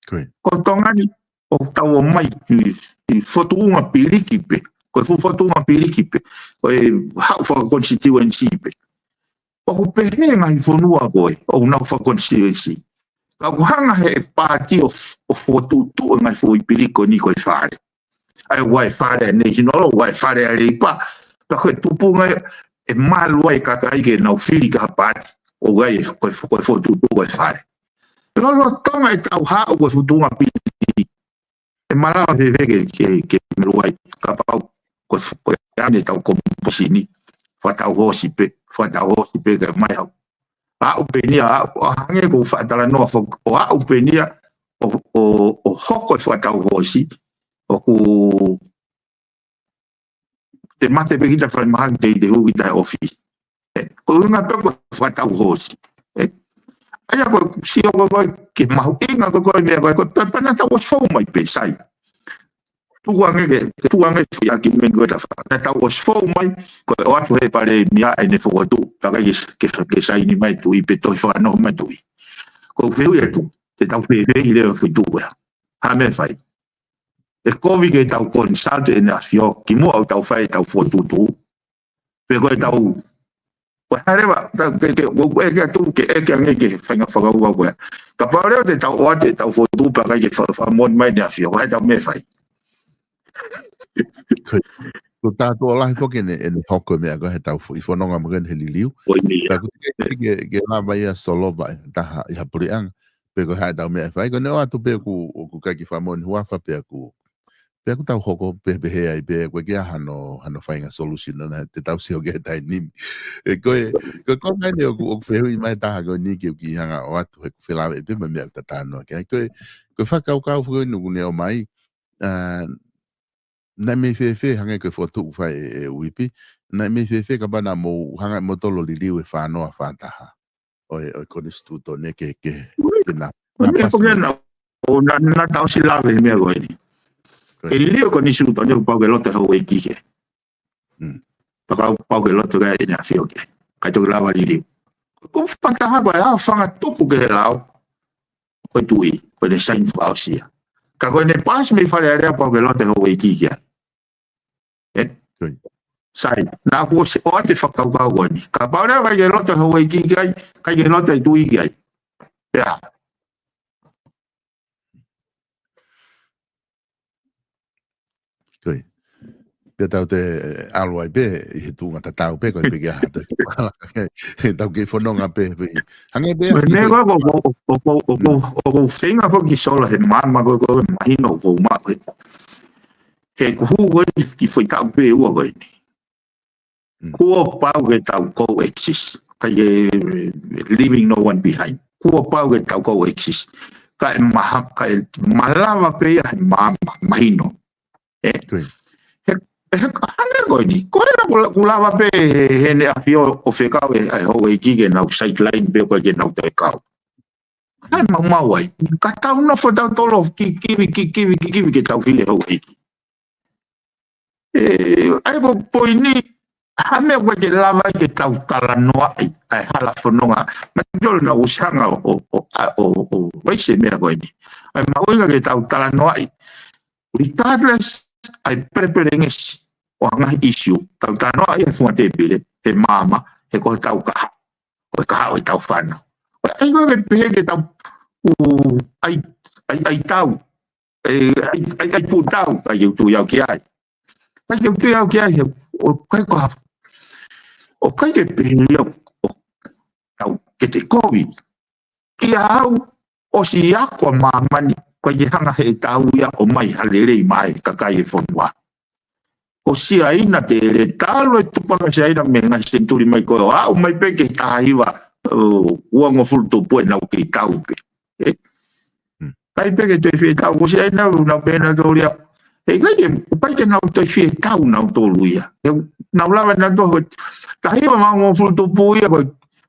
Ko ia. Ko Tonga ni, ʻoku tau ō mai ki, ki fotunga piliki pē. Ko e fuʻu fotunga piliki pē. Ko e haʻu faka-constituency pē. ʻOku pehē ngaahi fonua ko ē, ʻoku nau faka-constituency. Ka ʻoku hanga he paati ʻo f-, ʻo fokotuʻutuʻu e ngaahi foʻi piliki ko eni ko e fale. ʻA ia ʻoku ʻi ai e fale ʻa e National, ʻoku ʻi ai e fale ʻa e Leipa. Ka ko e tupunga ia, ʻe malu ai e kakai ke nau fili ki ha paati. ʻOku ʻi ai e, ko e, ko e fokotuʻutuʻu ko e fale. Lolotonga ʻetau haʻu ko e fotunga piliki. ʻE malava fēfē ke, ke, ke malu ai kapau ko e f-, ko e ʻane ʻetau composition ni. Fakatau hoosi pē, fakatau hoosi pē kae ʻomai haʻu. Aʻu pē eni ia, aʻu, ʻo hangē ko e faʻa talanoa fo-, ʻo aʻu pē eni ia, ʻo, ʻo, ʻo hoko e fakatau hoosi, ʻoku te mate pē kita falemahaki te, te hū kita he ʻōfisi. Ē, ko e ʻuhinga pē ko e fakatau hoosi. Ē, ʻa ia ko e sio ko ē ko ē ke mahuʻinga ko ē ko e meʻa ko ē ko e pē, pea naʻa tau ʻosi fou mai pē sai. Tuku ange ke, tuku ange foʻi ʻakimeni ko ē ta fa-, naʻa tau ʻosi fou mai, ko e ʻoatu he palēmia ʻene fokotuʻu, pea ʻikai ke, ke, ke saini mai tuʻi pe tohi fakanoho mai tuʻi. Ko u fehuʻi atu. te tau fēfē ʻi he foʻi tuʻu ʻe hā? Hā e meʻa ʻe fai? ʻE kovi ke tau consult ʻEne ʻAfio kimuʻa ʻoku tau fai ʻetau fokotuʻutuʻu? Pe ko ʻetau, ko e hā leva, ta, ke, ke, ʻoku ʻeke atu, ke ʻeke ange ke faʻahinga fakakaukau ko ē. Kapau leva te tau ʻoatu ʻetau fokotuʻutuʻu pea ʻikai ke fa-, fakamoʻoni mai ʻEne ʻAfio, ko e hā ʻetau meʻa ʻe fai? Ko e, ko e taha tuʻo lahi foki ʻene, ʻene hoko e meʻa ko ē heʻetau fo-, ʻi fononga mo ʻene he liliu. Ko eni ia. Pea ʻoku teʻeki ke, ke, ke lava ia ʻo solova ʻe ha taha ʻi ha puleʻanga. Pe ko e hā ʻetau meʻa ʻe fai, ko ʻene ʻoatu pē ʻoku, ʻoku ʻikai ke fakamoʻoni huafa pea ʻoku, pea ʻoku tau hoko pē pehē ai pē, ʻoku ʻikai ke ʻi ai hano, hano faʻahinga solution ʻona te tau sio ki ai he taimi ni. ʻE ko e, ko e konga eni ʻoku, ʻoku fehuʻi mai taha ko eni ke u kiʻi hanga ʻo ʻoatu he ʻoku felāveʻi pē mo e meʻa ʻoku tau talanoa ki ai. Ko e, ko e fakakaukau foki eni ʻoku ne ʻomai, ʻa, naʻe mei fēfē hangē ko e fokotuʻu fai ʻe, ʻe Uipi, naʻe mei fēfē kapau naʻa mou hanga ʻe moutolu ʻo liliu e fā noa fā taha ʻo e, ʻo e konisitūtone ke, ke, ke na, na Ko e meʻa pasi ko e meʻa naʻa, ʻo naʻa, naʻa tau ʻosi lave he meʻa ko eni. Ko e. Ke liliu e konisitūtone kuo pau ke loto e houʻeiki ke. Mm. Pea kuo pau ke loto ke ʻEne ʻAfio ke. ʻIkai toki lava liliu. Ko e fā taha ko e ʻa e fanga tupu ke he lao. Ko e tuʻi, ko ʻene saini fakaʻosi ia. Ka ko ʻene pasi mei Fale Alea pau ke loto e houʻeiki ke ai. ʻE? Ko e. Sai, naʻa kuo ʻosi ʻoatu e fakakaukau ko eni. Kapau leva ʻikai ke loto e houʻeiki ke ai, ʻikai ke loto e tuʻi ke ai. Pea. Ko e. Pea tau toe ʻalu ai pē ʻi he tuʻunga tatau pē, ko e pē ke aha te tau kiʻi fononga pē, pē. Hangē pē Ko e meʻa ko ē, ko, ko, ko, ko, ko, ko, ko feinga ko ki sola he māmā ko, ko, ko mahino ko ma, ko e. He kuo hū ko ē ki he foʻi taʻu pē ʻe ua ko eni. Mm. Kuo pau ke tau coexist. ʻIkai ke, eh, leaving no one behind. Kuo pau ke tau coexist. Kae maha, kae malava pē ia he māmā, mahino. ʻE? Ko e. He, he, hangē ko eni. Ko e la, kuo la, kuo lava pē he, he ʻEne ʻAfio ʻo fekau e, e houʻeiki ke nau sideline pē ʻoku ʻikai ke nau toe kau. ʻAi maumau ai. Ka tau nofo tautolu ʻo kikivi, kikivi, kikivi ke tau fili e houʻeiki. ʻE, ʻa ia ko e poini, ha meʻa ʻoku ʻikai ke lava ai ke tau talanoaʻi, ʻa e hala fononga. Naʻa tolu naʻa ku ʻosi hanga ʻo, ʻo, ʻa, ʻo, ʻo, raise e meʻa ko eni. ʻA ia mahuʻinga ke tau talanoaʻi. Regardless, ʻa e pelepelengesi ʻo e ngaahi issue. Tau talanoaʻi he funga tēpile, he māmā, he ko e tau kaha. Ko e kaha ʻo e tau fānau. ʻA ia ko e pehē ke tau, ʻu, ʻai, ʻai, ʻai tau. ʻE, ʻai, ʻai, ʻai pūtau, ʻikai ke u tui au ki ai. ʻIkai ke u tui au ki ai, he, ʻoku ʻikai ko ha, ʻoku ʻikai ke pehē ia ʻo, ʻo, tau, ke te kovi. Kiate au, ʻosi ako ʻa māmani, ʻikai ke hanga he tau ia ʻo ʻomai ha lelei maʻa e kakai e fonua. Ko Siaina te le talu e tupuʻanga Siaina mei he ngaahi senituli mai ko ē, ʻo aʻu mai pē ki he taha hiva, ʻo, uangofulu tupu ʻenau kei tau pē. ʻE? Hmm. ʻIkai pē ke toe fie tau, ko Siaina, nau pehē nautolu ia. ʻE ʻikai ke, ʻikai ke nau toe fie tau nautolu ia. ʻE, nau lava nautolu, taha hiva mā uangofulu tupu ia, ko,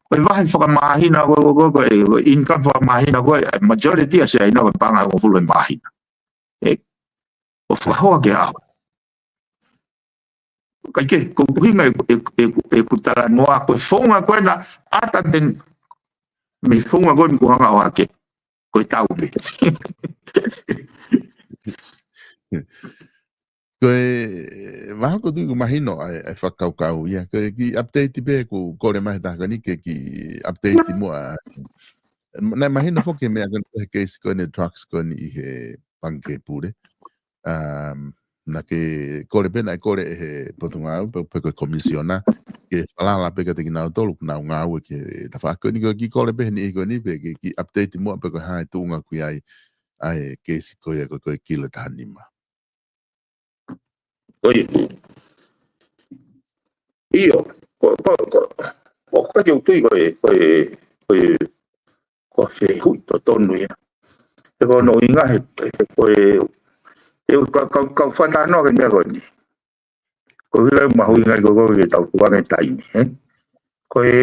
ko e vahe fakamāhina, ko, ko, ko, ko, ko e income fakamāhina, ko, e majority ʻa Siaina, ko e paʻanga ʻe uangofulu he māhina. ʻE? ʻO fakahoa ke au. ʻIkai ke, ko e ʻuhinga ʻeku, ʻeku, ʻeku, ʻeku talanoa, ko e founga ko ena, ʻata ten, mei he founga ko eni kuo hanga ʻo hake, ko e tau pē. Ko e, mahalo ʻoku ou tui ʻoku mahino ʻa e, ʻa e fakakaukau ia. Ko e kiʻi update pē ʻoku kole mai he taha ko eni ke kiʻi update muʻa. Naʻe mahino foki e meʻa ko eni he case ko eni drugs ko eni ʻi he Pangikē Pule. Um, naʻa ke kole pē, naʻe kole ʻe he Potungāue, pe, pe ko e komisiona, ke falala pē kiate kinautolu ʻoku nau ngāue ki he tafaʻaki ko eni, ko e kiʻi kole pē he niʻihi ko eni pē, ke kiʻi update muʻa pe ko e hā e tuʻunga ʻoku ʻi ai ʻa e case ko ia ko, ko e kilo ʻe taha nima. ʻIo. ʻIo, ko, ko, ko, ʻoku ʻikai ke u tui ko e, ko e, ko e, ko e fehuʻi totonu ia. He ko hono ʻuhinga he, he ko e, he ka, ka, ka u fakatalanoa ki he meʻa ko eni. Ko e ʻuhinga ia ʻoku mahuʻinga ai ko, ko e tau tuanga taimi, ē? Ko e,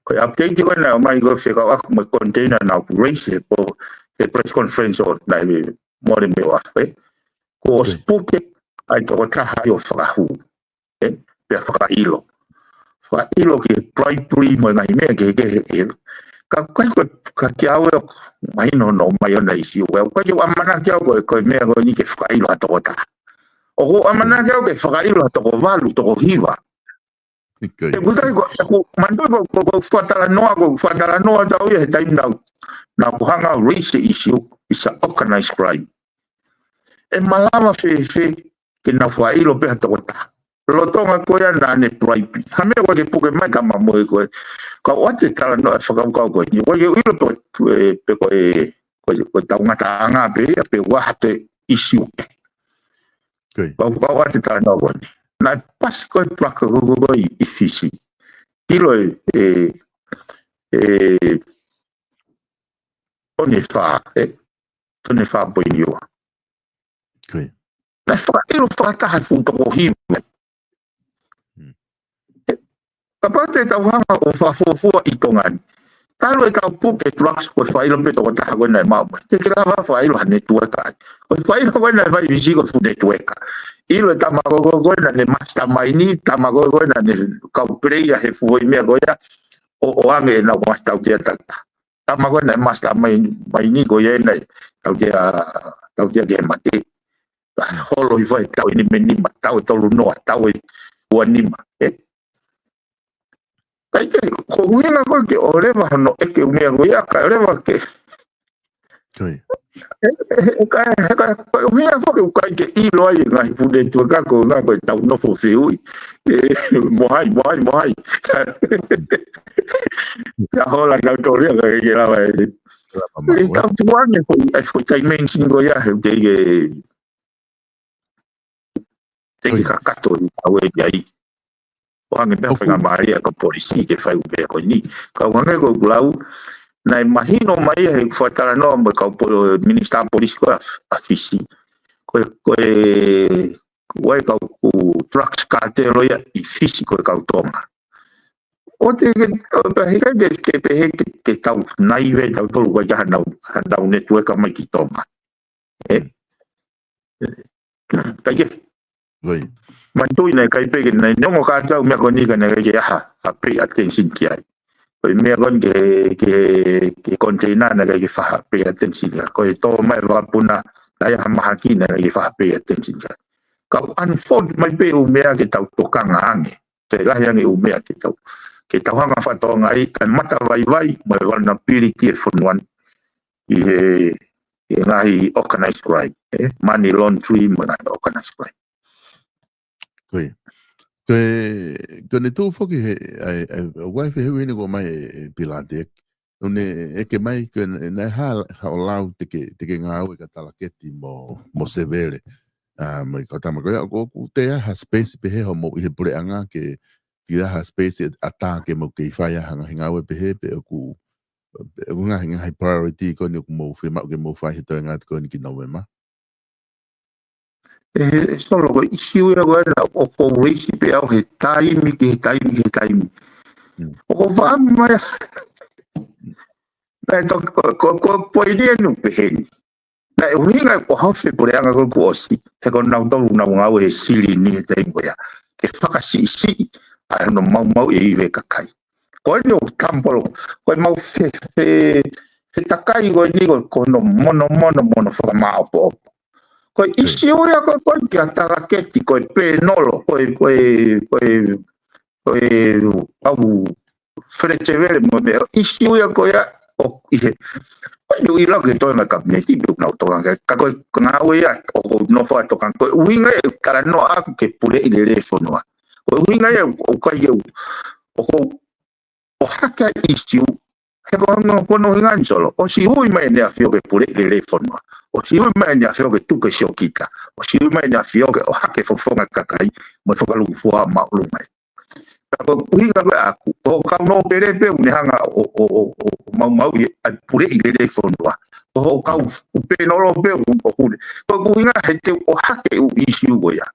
ko e update ko ena mai ko e fekau ʻaku mo e container naʻa ku raise he ko, he press conference ʻo naʻe mole mei ʻoafe. Kuo ʻosi puke ai tokotaha ia ʻo fakahū. Ē, pea fakaʻilo. Fakaʻilo ki he bribery mo e ngaahi meʻa kehekehe, ē. Ka ʻoku ʻikai ko e, ka kiate au ʻoku mahino hono ʻomai ʻo e ʻisiū. ʻOku ʻikai ke u ʻamanaki au ko e, ko e meʻa ko eni ke fakaʻilo ha toko taha. ʻOku ou ʻamanaki au ke fakaʻilo ha toko valu, toko hiva. ʻIkai. ʻOku ʻikai ko, ʻoku, manatuʻi ko, ko, ko e fakatalanoa, ko e fakatalanoa atu ia he taimi naʻa ku, naʻa ku hanga ʻo raise e ʻisiū, is a organized crime. ʻE malava fēfē ke nau fakaʻilo pē ha toko taha. Lolotonga ko ia naʻa ne bribe. Ha meʻa ʻoku ʻikai ke puke mai ka mamoe ko e. Ka ʻoku ʻoatu e talanoa e fakakaukau ko eni. ʻOku ʻikai ke u ʻilo pe, pe, pe ko e, ko e, ko e taʻengata ʻanga pē ia pe ʻoku ʻi ai ha toe ʻisiū. ʻIkai. Ka ʻoku, ka ʻoku ʻoatu e talanoa ko eni. Naʻe pasi ko e truck ko, ko, ko ʻi, ʻi Fisi. Kilo e, e, e, tone fā, e, tone fā poini ua. ʻIkai. Naʻe fakaʻilo fakataha e fuʻu toko hiva. Hmm. Kapau te tau hanga ʻo fakafuofua ʻi Tonga ni. Talu e tau puke e trucks ko e fakaʻilo pē toko taha ko ē naʻe maʻu mai. Te ke lava fakaʻilo ha network ai. Ko e fakaʻilo ko ē naʻe fai ʻi Fisi ko e fuʻu network. ʻIlo e tama ko ē ko ē naʻa ne mastermind, tama ko ē ko ē naʻa ne kau player he fuʻu meʻa ko ia. ʻO, ʻoange ʻenau ngaahi tautea taki taha. Tama ko ē naʻe mastermind, mind ko ia naʻe tautea, tautea ke mate. Ka holo hifo ai tau ʻe nima nima, tau ʻe tolu noa, tau ʻe ua nima, ē? Kae kehe, ko e ʻuhinga ko ē ke ʻoua leva hono ʻeke e ʻū meʻa ko ia, kae ʻoua leva ke. ʻIkai. Ē, ē, ē, kae, ē, kae, ko e ʻuhinga foki ʻoku ʻikai ke ʻilo ai e ngaahi fuʻu network ko ē ko e tau nofo fehuʻi. Ē, mo hai, mo hai, mo hai. Ka hola kau tōlia ka ke lava e. Lava ē, maua. Tau tuʻu ange foʻi, e foʻi dimension ko ia he ʻoku teʻeki ke, teʻeki ke kakato ʻi ʻawe ʻi ai. ʻOange pē ha faingamālie ʻa e kau polisi ke fai ʻū meʻa ko eni. Ka ʻoange ko ʻeku lau, naʻe mahino mai he fakatalanoa mo e kau po-, minisitā polisi ko ē ʻa, ʻa Fisi. Ko e, ko e, ko e kau ʻū drugs cartel ia ʻi Fisi ko e kau Tonga. ʻOku teʻeki ke, ʻo pehē ke, ke pehē ke, ke tau naive tautolu ʻoku ʻikai ke ʻi ai hanau, hanau network mai ki Tonga. Ē? Kae kehe. Manatuʻi naʻe ʻikai pē ke naʻe, neongo kātoa e meʻa ko eni ka naʻe ʻikai ke ʻi ai ha, ha pay attention ki ai. Ko e meʻa ko eni ki he, ki he, ki he container naʻe ʻikai ke faʻa pay attention ki ai. Ko e tō mai e vakapuna, naʻe ʻi ai ha mahaki naʻe ʻikai ke faʻa pay attention ki ai. Ka ʻoku unfold mai pē ʻū meʻa ke tau tokanga ange. Toe lahi ange ʻū meʻa ke tau, ke tau hanga ʻo fakatokangaʻi e matavaivai mo e vulnerability e fonua ni ʻi he, ʻi he ngaahi organized crime, ē? Money laundering mo e ngaahi organized crime. Ko ia. Ko e, ko ʻene tuʻu foki he, ʻa e, ʻa e, ʻa e fehuʻi ni ko ē mai ʻe, ʻe Pilate, ʻo ne ʻeke mai ko e, naʻe hā, hā ʻo lau te ke, te ke ngāue ka talaketi mo, mo sevele. ʻA, mo e kau tama ko ia, ʻoku, ʻoku toe ʻi ai ha space pehē hoʻomou ʻi he puleʻanga ke, ke ʻi ai ha space ʻe ʻatā ke mou kei fai ai ha ngaahi ngāue pehē pe ʻoku, ʻoku ngaahi, ngaahi priority ko eni ʻoku mou fiemaʻu ke mou fai he toenga atu ko eni ki November. Ē, ē, Solo, ko e ʻisiū ia ko ena ʻoku ou raise pē au he taimi ki he taimi ki he taimi. Mm. ʻOku ou faʻa mai. Naʻe toki, ko, ko, ko e poini eni ʻoku pehē ni. Naʻe ʻuhinga ʻoku haofi e puleʻanga ko ē kuo ʻosi, he ko nautolu naʻa nau ngāue he silini he taimi ko ia. Ke fakasiʻisiʻi ʻa hono maumauʻi e ivi e kakai. Ko eni ʻoku tamapolo, ko e mau fe, fe, fetakai ko eni ko, ko hono mono, mono, mono fakamāʻopoʻopo. Ko e ʻisiū ia ko, ko e kia talaketi, ko e pēnolo, ko e, ko e, ko e, ko e, au, felesevele mo e meʻa, ʻisiū ia ko ia, ʻoku ʻi he, ko e ʻilo ke toenga kapineti, pe ʻoku nau toenga, ka ko e ngāue ia, ʻoku ou nofo ʻo tokanga, ko e ʻuhinga e talanoa ʻaku ke puleʻi lelei e fonua. Ko e ʻuhinga ia, ʻoku ʻikai ke, ʻoku, ʻohake ʻa e ʻisiū, he ko hono, ko hono ʻuhinga eni Solo, ʻosi ui mai ʻEne ʻAfio ke puleʻi lelei e fonua. ʻOsi ui mai ʻEne ʻAfio ke tuku e siokita. ʻOsi ui mai ʻEne ʻAfio ke ʻohake e fofonga e kakai, mo e fakalūkufua māʻolunga. Ka ko e ʻuhinga ko ē ʻaku, ko e kau nōpele pē ʻoku ne hanga ʻo, ʻo, ʻo, ʻo, ʻo maumauʻi ʻa e puleʻi lelei e fonua. Ko e kau pēnolo pē ʻoku, ʻoku ne. Ko e ʻuhinga he te u ʻohake e ʻū ʻisiū ko ia.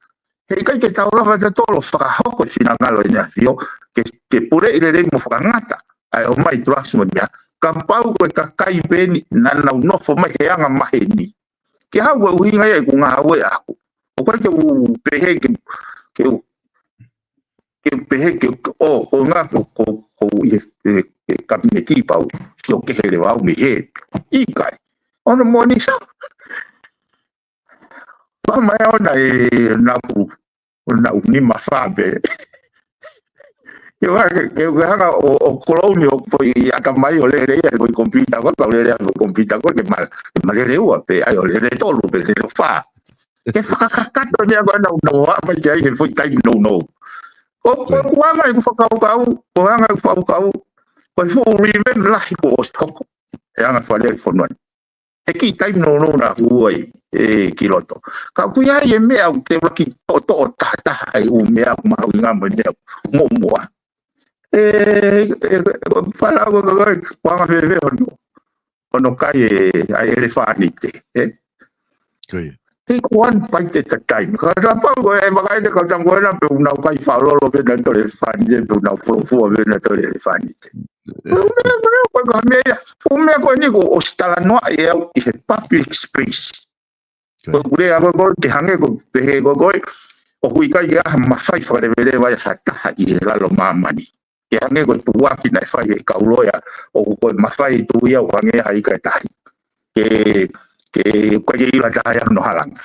He ʻikai ke tau lava tautolu ʻo fakahoko e finangalo ʻEne ʻAfio, ke, ke puleʻi lelei mo fakangata ʻa e ʻomai e drugs mo e meʻa. Kapau ko e kakai pē eni naʻa nau nofo mai he anga maheni. Ke hau ko e ʻuhinga ia ʻeku ngāue ʻaku. ʻOku ʻikai ke u pehē ke, ke u, ke u pehē ke, ʻo, ko e ʻuhinga ko, ko, ko e, e, he kapineti pau, sio kehe leva au mei hē. ʻIkai. ʻOno moʻoni sa. Pea mai au naʻe, naʻa ku, naʻa ku nima fā pē. Ke wa, ke, ke hanga ʻo, ʻo kolouni ʻo foʻi ʻatamai ʻo lele ia, foʻi computer ko, kau lele ia, foʻi computer ko, ke ma, ke ma lele ua pē, ʻai ʻo lele tolu pē, lele fā. Ke fakakakato ni ako ana unoa, mai ki ai he foʻi taimi nounou. Ko, ko, ko anga ʻeku fakakaukau, ko anga ʻeku fakakaukau, ko e fuʻu revenge lahi kuo ʻosi hoko. ʻE anga fale fonua ni. He kiʻi taimi nounou naʻa ku ʻi ai, ʻe ki loto. Ka ʻoku ʻi ai e meʻa ʻoku te ʻuluaki toʻotoʻo tahataha ai ʻū meʻa ʻoku mahuʻinga mo e meʻa ʻoku muʻomuʻa. ʻE, ʻe, ʻe, fala ua ka kai, ko anga fēfē hono, hono kai e, ʻa e ʻelefānite, ē? Ko ia. Take one bite at a time. Ka kapau ko e, ʻe vakai te kau tango ena pe ʻoku nau kai fakalolo pē nautolu ʻelefānite, pe ʻoku nau fuofua pē nautolu ʻelefānite. Ko e meʻa, ko e meʻa, ko e meʻa ko eni kuo ʻosi talanoaʻi ʻe au ʻi he public space. Ko ia. Ko e kule ako ko e ke hangē ko e pehē ko e ko e, ʻoku ʻikai ke ʻi ai ha mafai fakaleveleva ia ha taha ʻi he lalo māmani. Ke hangē ko e tuʻuaki naʻe fai ʻe he kau loea, ʻoku ko e mafai tuʻu ia ʻoku hangē ha ika ʻe taha. Ke, ke, ʻikai ke ʻilo ha taha ia hono halanga.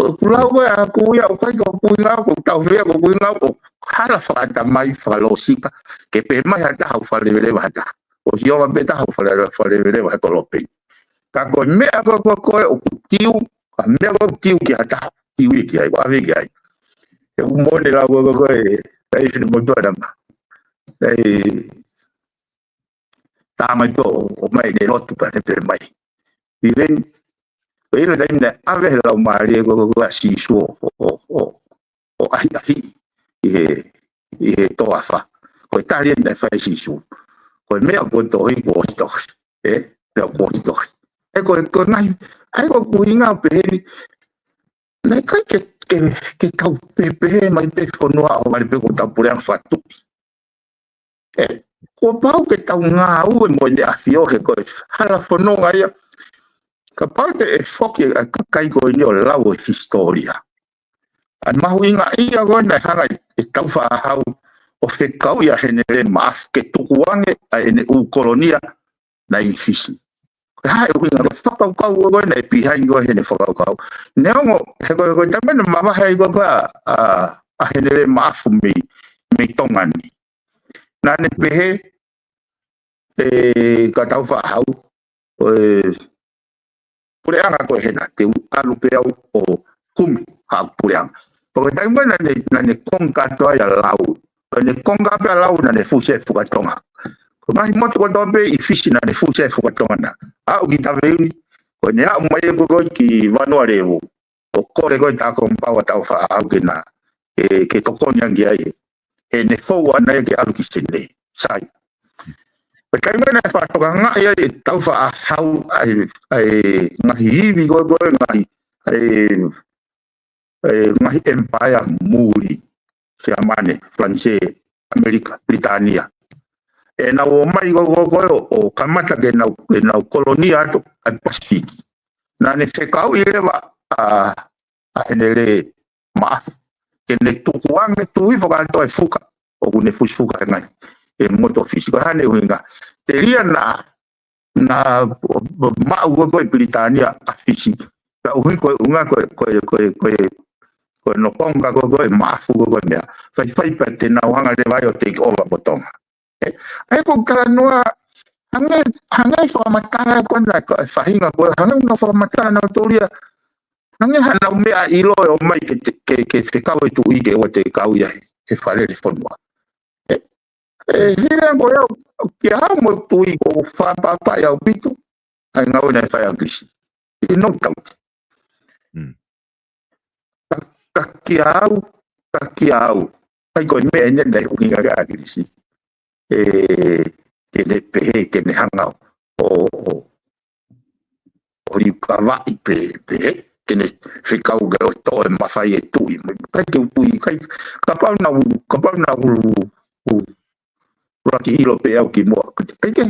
Ko e kulau ko e ʻaku ia, ʻoku ʻikai ko e ʻuhinga, ko e tau fea, ko e ʻuhinga, ʻoku hala fakatamai fakalōsika, ke pehē mai ha taha ʻoku fakaleveleva ha taha. ʻOku ʻi ai pē taha ʻoku fakale-, fakaleveleva ha kolope. Ka ko e meʻa ko e, ko e, ko e ʻoku tiu, ka meʻa ko e tiu ki ha taha, tiu ia ki ai, ʻave ki ai. ʻE u mone la ko e, ko e, ko e, ʻai fine motu ana ma. ʻAi, tā mai tō, ʻo mai ne lotu pea ne pehē mai. Even, ko e ʻilo taimi naʻe ʻave he laumālie ko e, ko e, ko e ʻa Sīsū ʻo, ʻo, ʻo, ʻo ʻahiʻahiʻi ʻi he, ʻi he toafa. Ko e tali eni naʻe fai ʻe Sīsū. Ko e meʻa kuo tohi kuo ʻosi tohi. Ē? Meʻa kuo ʻosi tohi. ʻE ko e, ko e ngaahi, ʻai ko e ʻuhinga ʻo pehē ni. Naʻe ʻikai ke, ke, ke tau pehē mai pē fonua ʻo vale pē ko e tau puleʻanga fakatuʻi. ʻE, kuo pau ke tau ngāue mo ʻEne ʻAfio he ko e hala fononga ia. Kapau te ke foki ʻa e kakai ko eni ʻo lau ʻo e hisitōlia. ʻA e mahuʻinga ia ko ē naʻe hanga ʻe Tāufaʻāhau ʻo fekauʻi ʻa Henele Maʻafu ke tukuange ʻa ʻene ʻū kolonia naʻe ʻi Fisi. Ko e hā e ʻuhinga, ko e fakakaukau ko ē naʻe behind ko ē heʻene fakakaukau. Neongo, he ko e, ko e taimi naʻe mavahe ai ko ē ʻa, ʻa, ʻa Henele Maʻafu mei, mei Tonga ni. Naʻa ne pehē, ʻe, kia Tāufaʻāhau, ʻo e, puleʻanga ko ē hena, te u ʻalu pē au ʻo kumi haʻaku puleʻanga. Pea ko e taimi ko ē naʻa ne, naʻa ne conquer atu ai ʻa Lau. Ko ʻene conquer pē ʻa Lau naʻa ne fusi ai Fukatonga. Ko e ngaahi motu kotoa pē ʻi Fisi naʻa ne fusi ai Fukatonga na. Aʻu ki Taveuni, ko ʻene aʻu mai ē ko ē ko ē ki Vanualevu. ʻO kole ko ē tā ko e pau ʻa Tāufaʻāhau ke na, ʻe, ke tokoni ange ai. Heʻene fou ʻana ia ke ʻalu ki Senē. Sai. Ko e taimi naʻe fakatokangaʻi ai ʻe Tāufaʻāhau ʻa e, ʻa e ngaahi ivi ko ē ko ē ngaahi, ʻa e, ʻa e ngaahi empire muli. Siamane, Falanisē, ʻAmelika, Pilitānia. ʻE nau ō mai ko ē ko ē ʻo, ʻo kamata ke nau, ke nau kolonia atu ʻa e Pasifiki. Naʻa ne fekauʻi leva ʻa, ʻa Henele Maʻafu. Ke ne tukuange tuʻi fakatoe fuka. ʻOku ne fusi fuka he ngaahi, ʻe motu ʻo Fisi. Ko e hā ʻene ʻuhinga. Telia naʻa, naʻa maʻu ko ē ko ē Pilitānia ʻa Fisi. Ka ʻuhi ko e ʻuhinga ko e, ko e, ko e, ko e, ko e nokonga ko ē ko ē Maʻafu ko ē ko e meʻa. Faifai pea te nau hanga leva ai ʻo take over mo Tonga. ʻE, ʻa e ko e talanoa, hangē, hangē fakamatala ko ē naʻe ko e faʻahinga ko ē, hangē naʻa nau fakamatala nautolu ia, hangē haʻanau meʻa ʻiloa ʻo mai ke, ke, ke fekau e tuʻi ke ʻoua te kau ia he, he fale ʻo e fonua. ʻE, ʻe, hili ange ko ē au, kia au mo e tuʻi ʻoku ou fakapapauʻi ʻaupito, ʻa e ngāue naʻe fai ʻe ʻAkilisi. ʻI no doubt. Mm. Ka, ka kia au, ka kia au. ʻAi ko e meʻa eni naʻe ʻuhinga ki ai ʻa ʻAkilisi. ʻE, ke ne pehē, ke ne hanga ʻo, ʻo, ʻo liukavaʻi pē, pē, ke ne fekau ke ʻoua toe mafai e tuʻi. Mo, ʻikai ke u tuʻi, ʻikai, kapau naʻa u, kapau naʻa u, u, ʻuluaki ʻilo pē au kimuʻa. ʻIkai ke,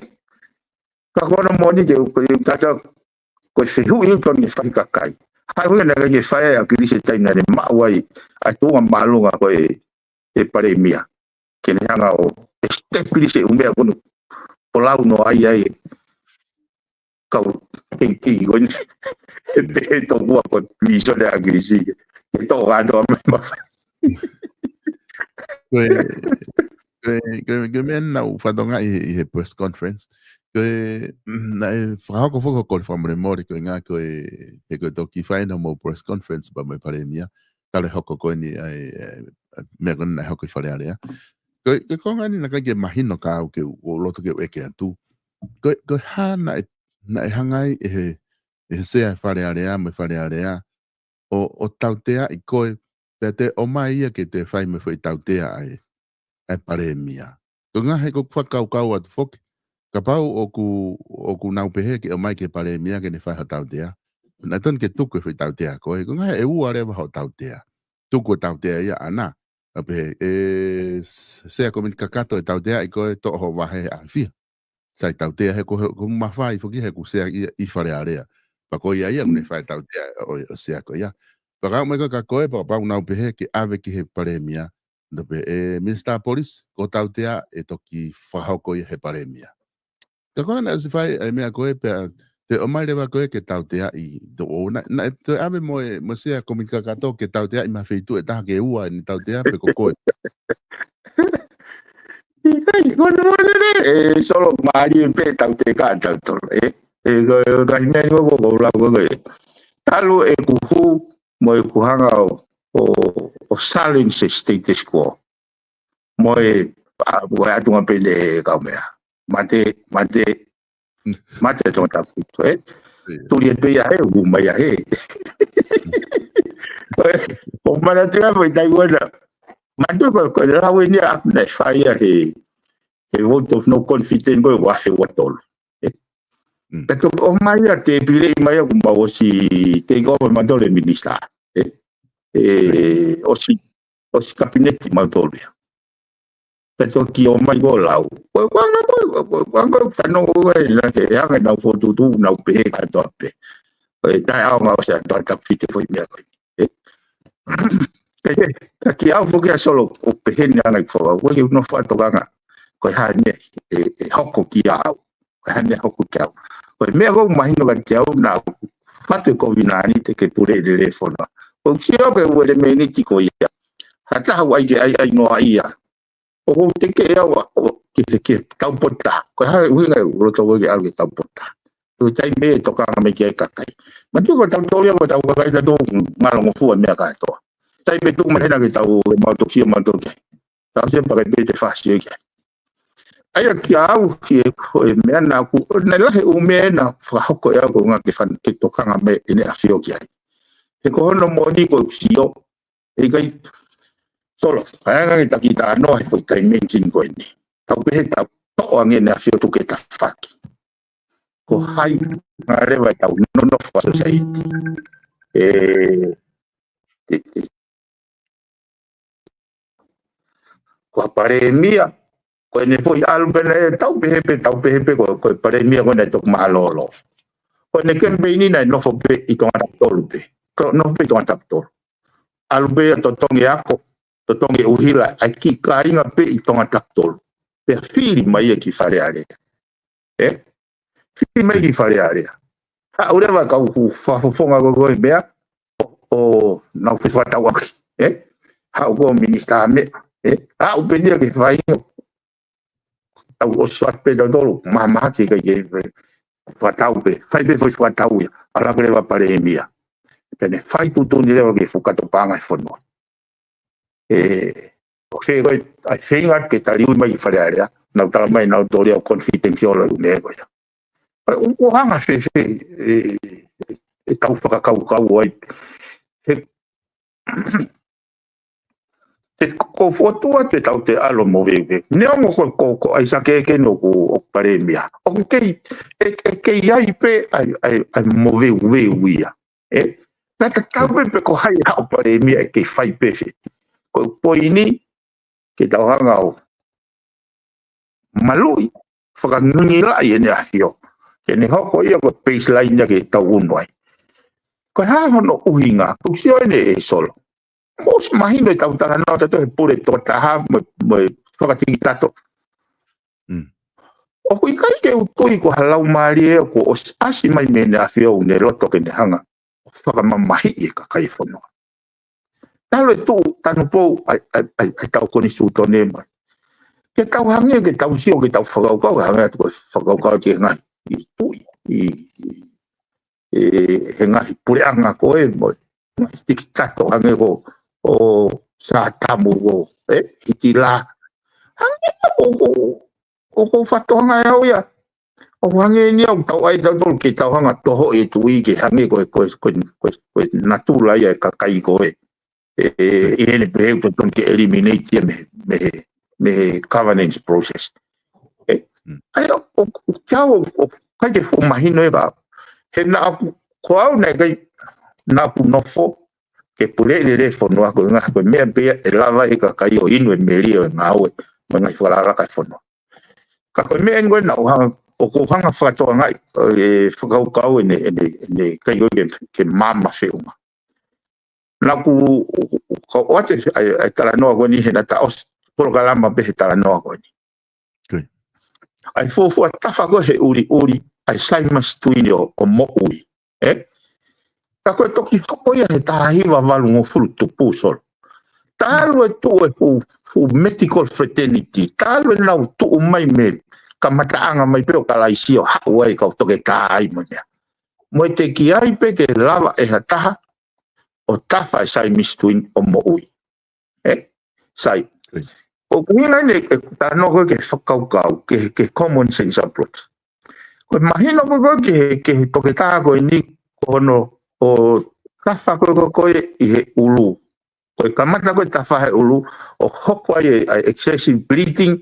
ka ko hono moʻoni ke, ke, ka, ka, ko e fehuʻi ʻoku tonu ke fai ki he kakai. Hā e ʻuhinga naʻe ʻikai ke fai ʻe ʻAkilisi he taimi naʻa ne maʻu ai ʻa e tuʻunga māʻolunga ko e, e palēmia. Ke ne hanga ʻo establish e ʻū meʻa ko eni. ʻo lau noa ai ai kau teitei ko eni. He pehē tokua ko e vīsone ʻa ʻAkilisi ke toʻo kātoa mai mafai. Ko e, ko e, ko e, ko e meʻa naʻa ku fakatokangaʻi ʻi he, ʻi he press conference. Ko e, mm, naʻe fakahoko foki ko e kole fakamolemole ko e ngaahi ko e, he ko e toki fai ʻena mo press conference pea mo e palēmia. Talu e hoko ko eni ʻa e, ʻa e, meʻa ko eni naʻe hoko ʻi Fale Alea. Ko e, ko e konga ni naʻe ʻikai ke mahino kia au ke u, ʻo loto ke u ʻeke atu. Ko e, ko e hā naʻe, naʻe hanga ai ʻe he, ʻe he sea ʻo e Fale Alea mo e Fale Alea ʻo, ʻo tauteaʻi koe, pea toe ʻomai ia ke toe fai mo e foʻi tautea ʻa e, ʻa e palēmia. Ko e ngaahi ko e fakakaukau atu foki, kapau ʻoku, ʻoku nau pehē ke ʻomai ki he palēmia ke ne fai ha tautea. Naʻe tonu ke tuku e foʻi tautea ko ē, ko e ngaahi ʻe ua leva hoʻo tautea. Tuku e tautea ia ʻaʻana. ʻA pehē, ʻe, s-, sea kōmiti kakato ʻe tauteaʻi koe toʻo hoʻo vahe ʻa fiha. Sai tautea he ko, ko e mafai foki he ʻoku sea ia ʻi Fale Alea. Pea ko ia ia ʻoku ne fai tautea ʻo, ʻo sea ko ia. Pea ka ʻomai ko ē kia koe, pea kapau nau pehē ke ʻave ki he palēmia. Nau pehē, ʻe Minisitā Polisi, ko e tautea ʻe toki fakahoko ia he palēmia. Ka ko ena ʻosi fai ʻa e meʻa ko ē pea toe ʻomai leva koe ke tauteaʻi toʻo. Naʻe, naʻe toe ʻave mo e, mo e sea kōmiti kakato ke tauteaʻi mei ha feituʻu ʻe taha ke ua ʻene tautea pe ko koe. ʻIkai, ko ena mo ena, ʻe Solo, mālie pē tautea kia tautolu, ē? ʻE, ko e, ko e meʻa ni ko, ko, ko lau ko, ko e. Talu ʻeku hū mo ʻeku hanga ʻo, ʻo, ʻo challenge e status quo. Mo e, ʻa, mo e ʻatunga pē ʻene kaumeʻa. Mate, mate, mate Tongatapu fitu, ē? Tuli e pē ia he, u mai ia he. ʻO e, ʻo manatu ia mo e taimi ko ena. Manatu ko, ko e lau eni ʻa, naʻe fai ia he, he vote of no confidence ko e ua afe ua tolu. Ē? Pea toki ʻomai ia tēpile mai ia kuo mau ʻosi take over mautolu e minisitā. Ē? Ē, ʻosi, ʻosi kapineti mautolu ia. Pea toki ʻomai ko e lau. Ko e, ko e anga ko e, ko e, ko e anga ko e fanongo ko e, naʻe ke, anga nau fokotuʻutuʻu, nau pehē kātoa pē. Ko e taʻeʻaonga ʻosi ʻa Tongatapu fitu e foʻi meʻa ko ē. Ē? Ē, ē, ka kiate au foki ʻa Solo, ʻoku pehē ni ʻa e ngaahi fakakaukau, ʻoku ʻikai ke u nofo ʻo tokanga ko e hā e meʻa ʻe, ʻe hoko kiate au. Ko e hā e meʻa ʻe hoko kiate au. Ko e meʻa ʻoku mahino kiate au naʻa ku fatu e kovinānite ke pule lelei e fonua. ʻOku ou sio ki he ʻū ʻelemēniti ko ia. Ha taha ʻoku ʻai ke ʻai, ʻai noa ia. ʻOku ou teke au ʻo, ki he, ki he taupotu taha. Ko e hā e ʻuhinga ʻeku loto ko ē ke ʻalu ki he taupotu taha. Ko e taimi ʻe tokanga mai ki ai e kakai. Manatu ko tautolu ia ko e tau kakai tautolu ngalongofua meʻa kātoa. Taimi ʻe tuku mai hena ke tau, ke mau toki sio mautolu ki ai. Tau sio pē kae pehē te fasi ki ai. ʻA ia kiate au ki he, ko e meʻa naʻa ku, naʻe lahi e ʻū meʻa naʻe fakahoko ʻe au ko e ʻuhinga ke fan-, ke tokanga mai ʻEne ʻAfio ki ai. He ko hono moʻoni ko ʻeku sio, ʻe ʻikai, Solo, ʻa e anga ke taki tā noa he foʻi dimension ko eni. Tau pehē tau toʻo ange ʻEne ʻAfio tuku ke tafaʻaki. Ko hai ngā leva ʻetau nonofo society. ʻE, ʻe, ʻe, ko e palēmia, ko ʻene foʻi ʻalu pē naʻe tau pehē pē, tau pehē pē, ko, ko e palēmia ko ē naʻe toki mālōlō. Ko ʻene kemipeini naʻe nofo pē ʻi Tongatapu tolu pē. Ko, nofo pē ʻi Tongatapu tolu. ʻAlu pē ia totongi ako, totongi ʻuhila, ʻa e kiʻi kāinga pē ʻi Tongatapu tolu. Pea fili mai ia ki Fale Alea. Ē? Fili mai ki Fale Alea. Haʻu leva e kau fakafofonga ko ē ko e meʻa, ʻo, ʻo nau fefakatauʻaki. Ē? Haʻu ko e minisitā meʻa. Ē? Haʻu pē ia ke fai. Tau ʻosi fatu pē tautolu, mahamahaki ʻikai ke, ke fakatau pē. Fai pē foʻi fakatau ia. ʻAlu hake leva palēmia. Pea ne fai tuʻutuʻuni leva ke fukato paʻanga e fonua. Ē, ʻo se ko e, ʻai feinga ke tali ui mai ki Fale Alea, nau tala mai nau tōlia ʻo confidential ʻa e ʻū meʻa ko ia. ʻAi, ʻoku, ʻoku hanga fēfē, ē, ē, ʻetau fakakaukau ai. He, he ko, ko fotu atu ʻetau te alo mo veve. Neongo ko, ko, ko ʻAisake ke no ko, ʻo palēmia. ʻOku kei, ʻe, ʻe kei ai pē ʻai, ʻai, ʻai mo veve ia. Ē? Naʻa tatau pē pe ko hai haʻo palēmia ʻe kei fai pē fē. Ko e poini, ke tau hanga ʻo maluʻi, fakangingilaʻi ʻEne ʻAfio. Ke ne hoko ia ko e baseline ia ke tau unu ai. Ko e hā hono ʻuhinga, ʻoku ou sio ʻeni ē Solo. Mou ʻosi mahino ʻetau talanoa tautolu he pule toko taha mo, mo e fakatikitato. Mm. ʻOku ʻikai ke u tui ko ha laumālie ʻoku ʻosi ʻasi mai mei heʻene ʻafio ʻoku ne loto ke ne hanga ʻo fakamamahiʻi e kakai e fonua. Talu e tuʻu tanupou ʻa e, ʻa e, ʻa e, ʻa e tau konisitūtone mai. Ke tau hangē, ke tau sio, ke tau fakakaukau, hangē atu ko e fakakaukau ki he ngaahi tuʻi, ʻi, ʻi, ʻi, he ngaahi puleʻanga ko ē, mo e ngaahi tikitato hangē ko ʻo Sātamu ko ē, Hitilā. Hangē ʻoku, ʻoku, ʻoku fatohanga e au ia. ʻOku hangē ni au tau ʻai tautolu ke tau hanga toho e tuʻi ke hangē ko e, ko e, ko e, ko e, ko e natula ia e kakai ko ē. ʻE, ʻe, ʻi heʻene pehē ʻoku totonu ke eliminate ia mei, mei, mei he governance process. ʻE, Mm. ʻa ia, ʻo, ʻo, ʻo, ʻo, ʻikai ke fuʻu mahino ʻe au. He naʻa ku, ko au naʻe ʻikai, naʻa ku nofo ke puleʻi lelei e fonua ko e ngaahi, ko e meʻa pē ia ʻe lava e kakai ʻo inu e melie ʻo e ngāue, mo e ngaahi fakalakalaka e fonua. Ka ko e meʻa eni ko ē naʻa ku hanga, ʻoku ou hanga fakatokangaʻi, ʻo e fakakaukau ʻene, ʻene, ʻene ʻikai ko ē ke, ke maama feʻunga. Naʻa ku, ʻo, ʻo, ʻo, ʻoatu e, ʻa e, ʻa e talanoa ko eni he naʻa ta ʻosi polokalama pē he talanoa ko eni. Good. ʻA e fuofua tafa ko ē he ʻuliʻuli, ʻa e Saimasitū ʻi ʻo, ʻo moʻui. ʻE? Ka ko e toki hoko ia he taha hiva valungofulu tupu Solo. Talu e tuʻu e fuʻu, fuʻu medical fraternity, talu ʻenau tuʻu mai mei he kamataʻanga mai pē ʻo Kalaisi ʻo haʻu ai kau toketā ai mo e meʻa. Mo e teʻeki ai pē ke lava ʻe ha taha ʻo tafa e Saimasitū ʻo moʻui. ʻE? Sai. Good. ʻOku ʻuhinga eni e talanoa ko ē ke fakakaukau, ke, ke common sense approach. Ko e mahino ko ē ke, ke toketā ko eni ko hono ʻo tafa ko ē ko ē ʻi he ʻulu. Ko e kamata ko ē tafa he ʻulu, ʻo hoko ai e, e excessive bleeding,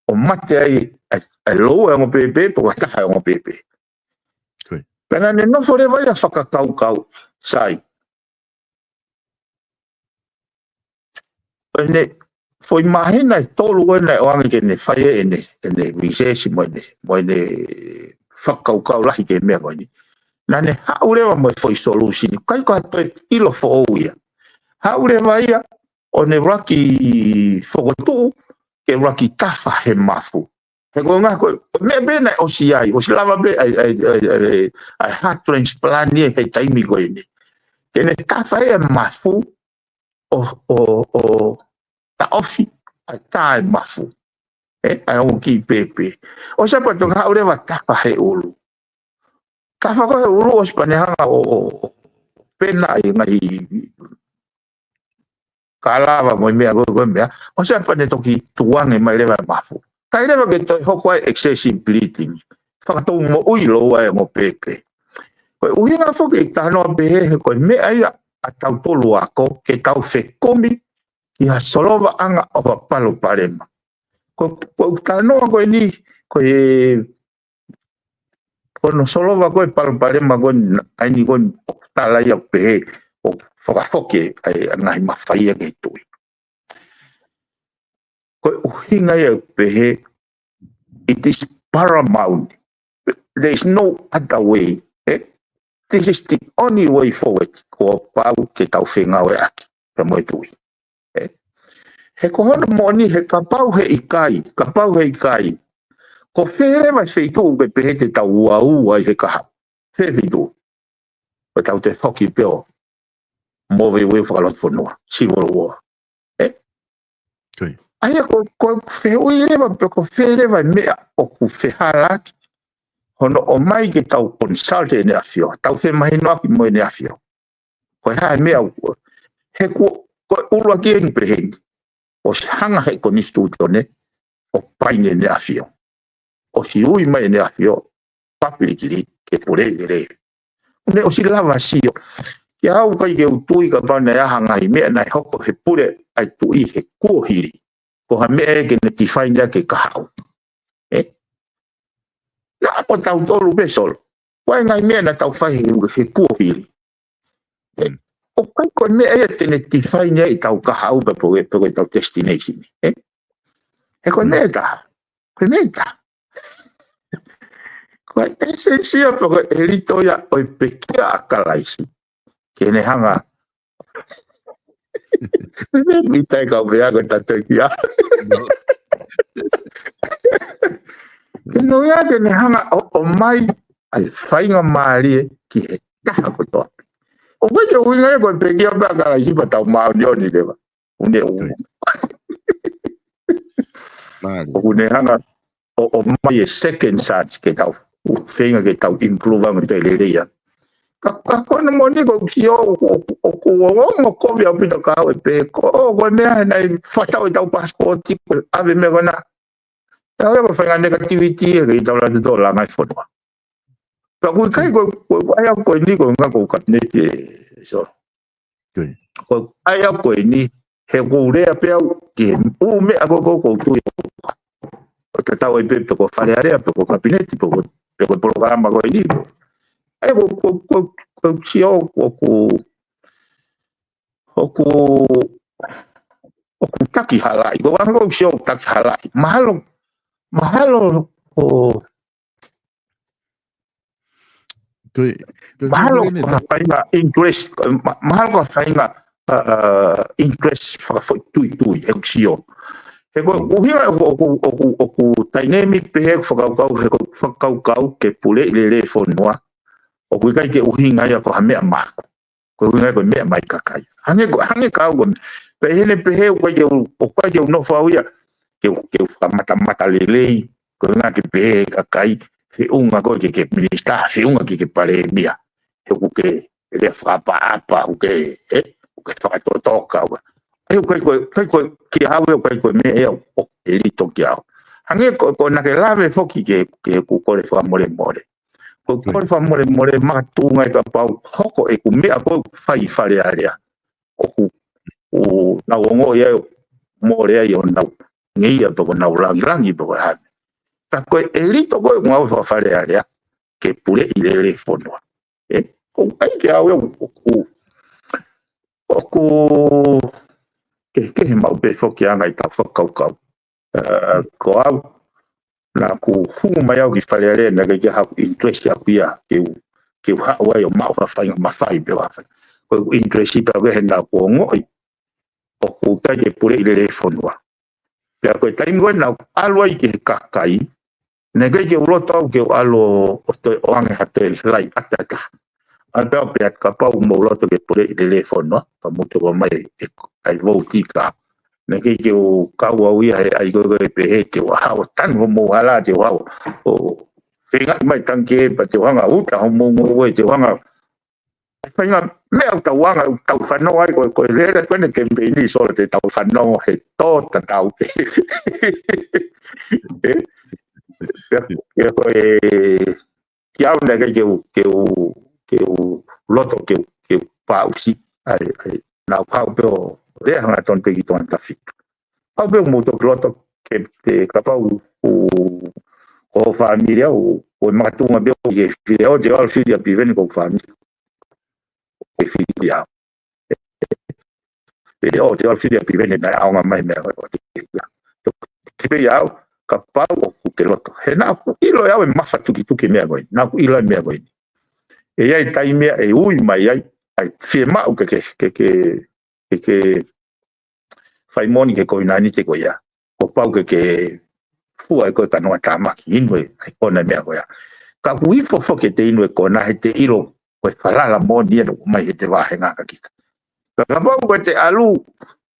ʻo mate ai e, e lou e ongo pēpē, pe ko ha taha e ongo pēpē. Good. Pea naʻa ne nofo leva ia fakakaukau, sai. ʻEne, foʻi māhina ʻe tolu ko ē naʻe ʻoange ke ne fai ʻene, ʻene research mo ʻene, mo ʻene fakakaukau lahi ki he meʻa ko eni. Naʻa ne haʻu leva mo e foʻi solution, ʻikai ko ha toe ʻilo foʻou ia. Haʻu leva ia, ʻo ne ʻuluaki fokotuʻu, ke ʻuluaki tafa he mafu. He ko e ngaahi ko e, meʻa pē naʻe ʻosi ai, ʻosi lava pē ʻa e, ʻa e, ʻa e, ʻa e, ʻa e heart transplant ia he taimi ko eni. Ke ne tafa e mafu, ʻo, ʻo, ʻo taʻofi ʻa e tā e mafu. ʻE, ʻa e ongo kiʻi pēpē. ʻOsi pea toki haʻu leva tafa he ʻulu. Tafa ko ē he ʻulu ʻosi pea ne hanga ʻo, ʻo, ʻo pena ʻi he ngaahi kalava mo e meʻa ko ē, ko e meʻa. ʻOsi pea ne toki tukuange mai leva e mafu. Kae leva ke toe hoko ai excessive bleeding. Fakatou moʻui lou ai e ongo pēpē. Ko e ʻuhinga foki e talanoa pehē he ko e meʻa ia ʻa tautolu ako ke tau fekumi ki ha solovaʻanga ʻo ha palopalema. Ko, ko e talanoa ko eni, ko e, ko hono solova ko ē palopalema ko ē, ʻa eni ko ē ʻoku tala ia pehē, ʻo fakafoki ʻa e ngaahi mafai ia ki he tuʻi. Ko e ʻuhinga ia pehē, it is paramount. There is no other way. Eh? This is the only way forward. Kuo pau ke tau fengāueʻaki pea mo e tuʻi. Eh? He ko hono moʻoni he kapau he ʻikai, kapau he ʻikai. Ko fē leva e feituʻu ke pehē te tau uaua ai he kahaʻu. Fē feituʻu. Ko tau te foki pē ʻo moveveu fakalotofonua, civil war. Eh? Good. ʻA ia ko, ko e fehuʻi leva, pe ko fē leva e meʻa ʻoku fehālaaki. Hono ʻomai ke tau consult ʻEne ʻAfio, tau femahinoʻaki mo ʻEne ʻAfio. Ko e hā e meʻa ʻoku, he ko, ko e ʻuluaki eni pehē ni. ʻOsi hanga he konisitūtone, ʻo paini ʻEne ʻAfio. ʻOsi ui mai ʻEne ʻAfio, papilikili, ke puleʻi lelei. ʻOku ne ʻosi lava sio. Kiate au ʻikai ke u tui kapau naʻe ʻi ai ha ngaahi meʻa naʻe hoko he pule ʻa e tuʻi he kuohili. Ko ha meʻa ia ke ne define ʻaki e kahaʻu. Eh? Naʻa mo tautolu pē Solo. Ko e ngaahi meʻa naʻa tau fai he, he kuohili. Eh? Mm. ʻOku ʻikai ko e meʻa ia te ne define ai ʻetau kahaʻu pe ko e, pe ko ʻetau destination. Eh? He ko e meʻa ʻe taha. Ko e meʻa ʻe taha. Ko e essence ia pe ko e ʻelito ia ʻo e pekia ʻa Kalaisi. Ke ne hanga. Mita e kau pea ko e tatoi kia. No. Ke Nui ake ne hanga ʻo, ʻo mai ai faingamālie ki he taha kotoa pē. ʻOku ʻikai ke ʻuhinga ia ko e pekia pē ʻa Kalaisi pea tau māʻoniʻoni leva. ʻUne ʻu. Mālie. ʻOku ne hanga ʻo, ʻo mai e second chance ke tau, ʻu feinga ke tau improve ange te lele ia. Ka, ka ko ena moʻoni ko ʻeku sio ʻoku, ʻoku, ʻoku, ʻoku ongo kovi ʻaupito ka au e pē ko, ʻo, ko e meʻa he naʻe fakatau e tau passport ko e ʻave meʻa ko ena. Tau ia ko e faʻahinga negativity e kei tau latu tō langa e fonua. Ka ʻoku ʻikai ko, ko, ko ai au ko eni ko ngā ko kapineti e so. Good. Ko ai au ko eni he ko lea pē au ke ʻu meʻa ko, ko, ko tui. Ko te tau ai pē pe ko Fale Alea, pe ko kapineti, pe ko, pe ko polokalama ko eni. Ai ko, ko, ko, ko sio, ko, ko, ʻoku, ʻoku taki halaʻi. Ko anga ko sio taki halaʻi. Mahalo, mahalo ʻo, Ko e, ko e, mahalo ko e, ko ha faʻahinga interest, ma-, mahalo ko ha faʻahinga, uh, interest fakafoʻituitui, ʻeku sio. He ko e ʻuhinga ʻoku, ʻoku, ʻoku, ʻoku dynamic pē he fakakaukau, he ko e fakakaukau ke puleʻi lelei fonua. ʻOku ʻikai ke ʻuhinga ia ko ha meʻa maʻaku. Ko e ʻuhinga ko e meʻa mai kakai. Hangē ko, hangē ka au ko, pehē ne pehē ʻoku ʻikai ke u, ʻoku ʻikai ke u nofo au ia ke u, ke u fakamatamata lelei. Ko e ʻuhinga ke pehē kakai, feʻunga ko ke, ke minisitā, feʻunga ke, ke palēmia. He ʻoku ke lea fakaʻapaʻapa, ʻoku ke, ē, ʻoku ke fakatotoka, ʻoku. Ai, ʻoku ʻikai ko, ʻikai ko, ki au ʻoku ʻikai ko e meʻa ʻoku, ʻoku ʻelito ki au. Hangē ko, ko naʻa ke lave foki ke, ke ʻoku kole fakamolemole. Ko e kole fakamolemole makatuʻunga ia kapau hoko ʻeku meʻa ko ʻeku fai Fale Alea. ʻOku, ʻoku nau ongoʻi ai ʻoku mole ai ʻo nau ngeia pe ko nau langilangi pe ko e hā. Ka ko e ʻelito ko ē ʻoku ngāue faka-Fale Alea ke puleʻi lelei fonua. Ē, ʻoku ʻikai ke au ʻoku, ʻoku, ʻoku kehekehe maʻu pē foki anga ʻetau fakakaukau. Uh, ko au, naʻa ku hū mai au ki Fale Alea, naʻe ʻikai ke haʻaku interest ʻaʻaku ia, ke u, ke u haʻu ai ʻo maʻu ha faʻahinga mafai pe ha fai. Ko ʻeku interest pē ʻaʻaku he naʻa ku ongoʻi, ʻoku ʻikai ke puleʻi lelei fonua. Pea ko e taimi ko ē naʻa ku ʻalu ai ki he kakai, naʻe ʻikai ke u loto au ke u ʻalu ʻo toe ʻoange ha toe lai ʻatā ʻe taha. ʻA pea pea kapau mou loto ke puleʻi lelei fonua, ka mou toe ʻomai e, ʻai vouti ka. Naʻe ʻikai ke u kau au ia he ʻai ko ē ko e pehē te u haʻu ʻo tanu homou hala, te u haʻu ʻo feinga mai tangi pea te u hanga ʻo uta homou ngoue, te u hanga. ʻAi faʻahinga meʻa ʻoku tau anga, ʻoku tau fanongo ai, ko, ko e lele ko eni ke mei ni sola te tau fanongo he tō tatau pē. Ē? Ia, ia ko e, ki au naʻe ʻikai ke u, ke u, ke u loto ke u, ke u paʻusi, ʻai, ʻai, naʻa ku haʻu pē ʻo lea hangatonu pē ki Tongatapu. Haʻu pē ʻo mou toki loto ke, ke kapau ʻoku, ko ho fāmili au, ʻoku makatuʻunga pē ʻoku ke fili au, te u ʻalu fili ʻa Piveni ko ho fāmili. Ke fili au. Pea ʻoku te ʻalu fili ʻa Piveni naʻe ʻaonga mai meʻa ko ē. Ki pē ia au, kapau ʻoku ke loto. He naʻa ku ʻilo ʻe au e mafatukituki meʻa ko ē. Naʻa ku ʻilo e meʻa ko ē. ʻE ʻi ai taimi ia ʻe ui mai ai, ʻai fiemaʻu ke, ke, ke, ke, ke, ke fai moʻoni ki he kovinānite ko ia. Kuo pau ke, ke fua ʻe koe ka noa tāmaki inu e, ʻai kona meʻa ko ia. Ka ʻoku ʻi fē foki ʻete inu e kona he te ʻilo ko e falala moʻoni ʻoku ʻomai heʻete vāhenga kia kita. Ka kapau ko ʻete ʻalu,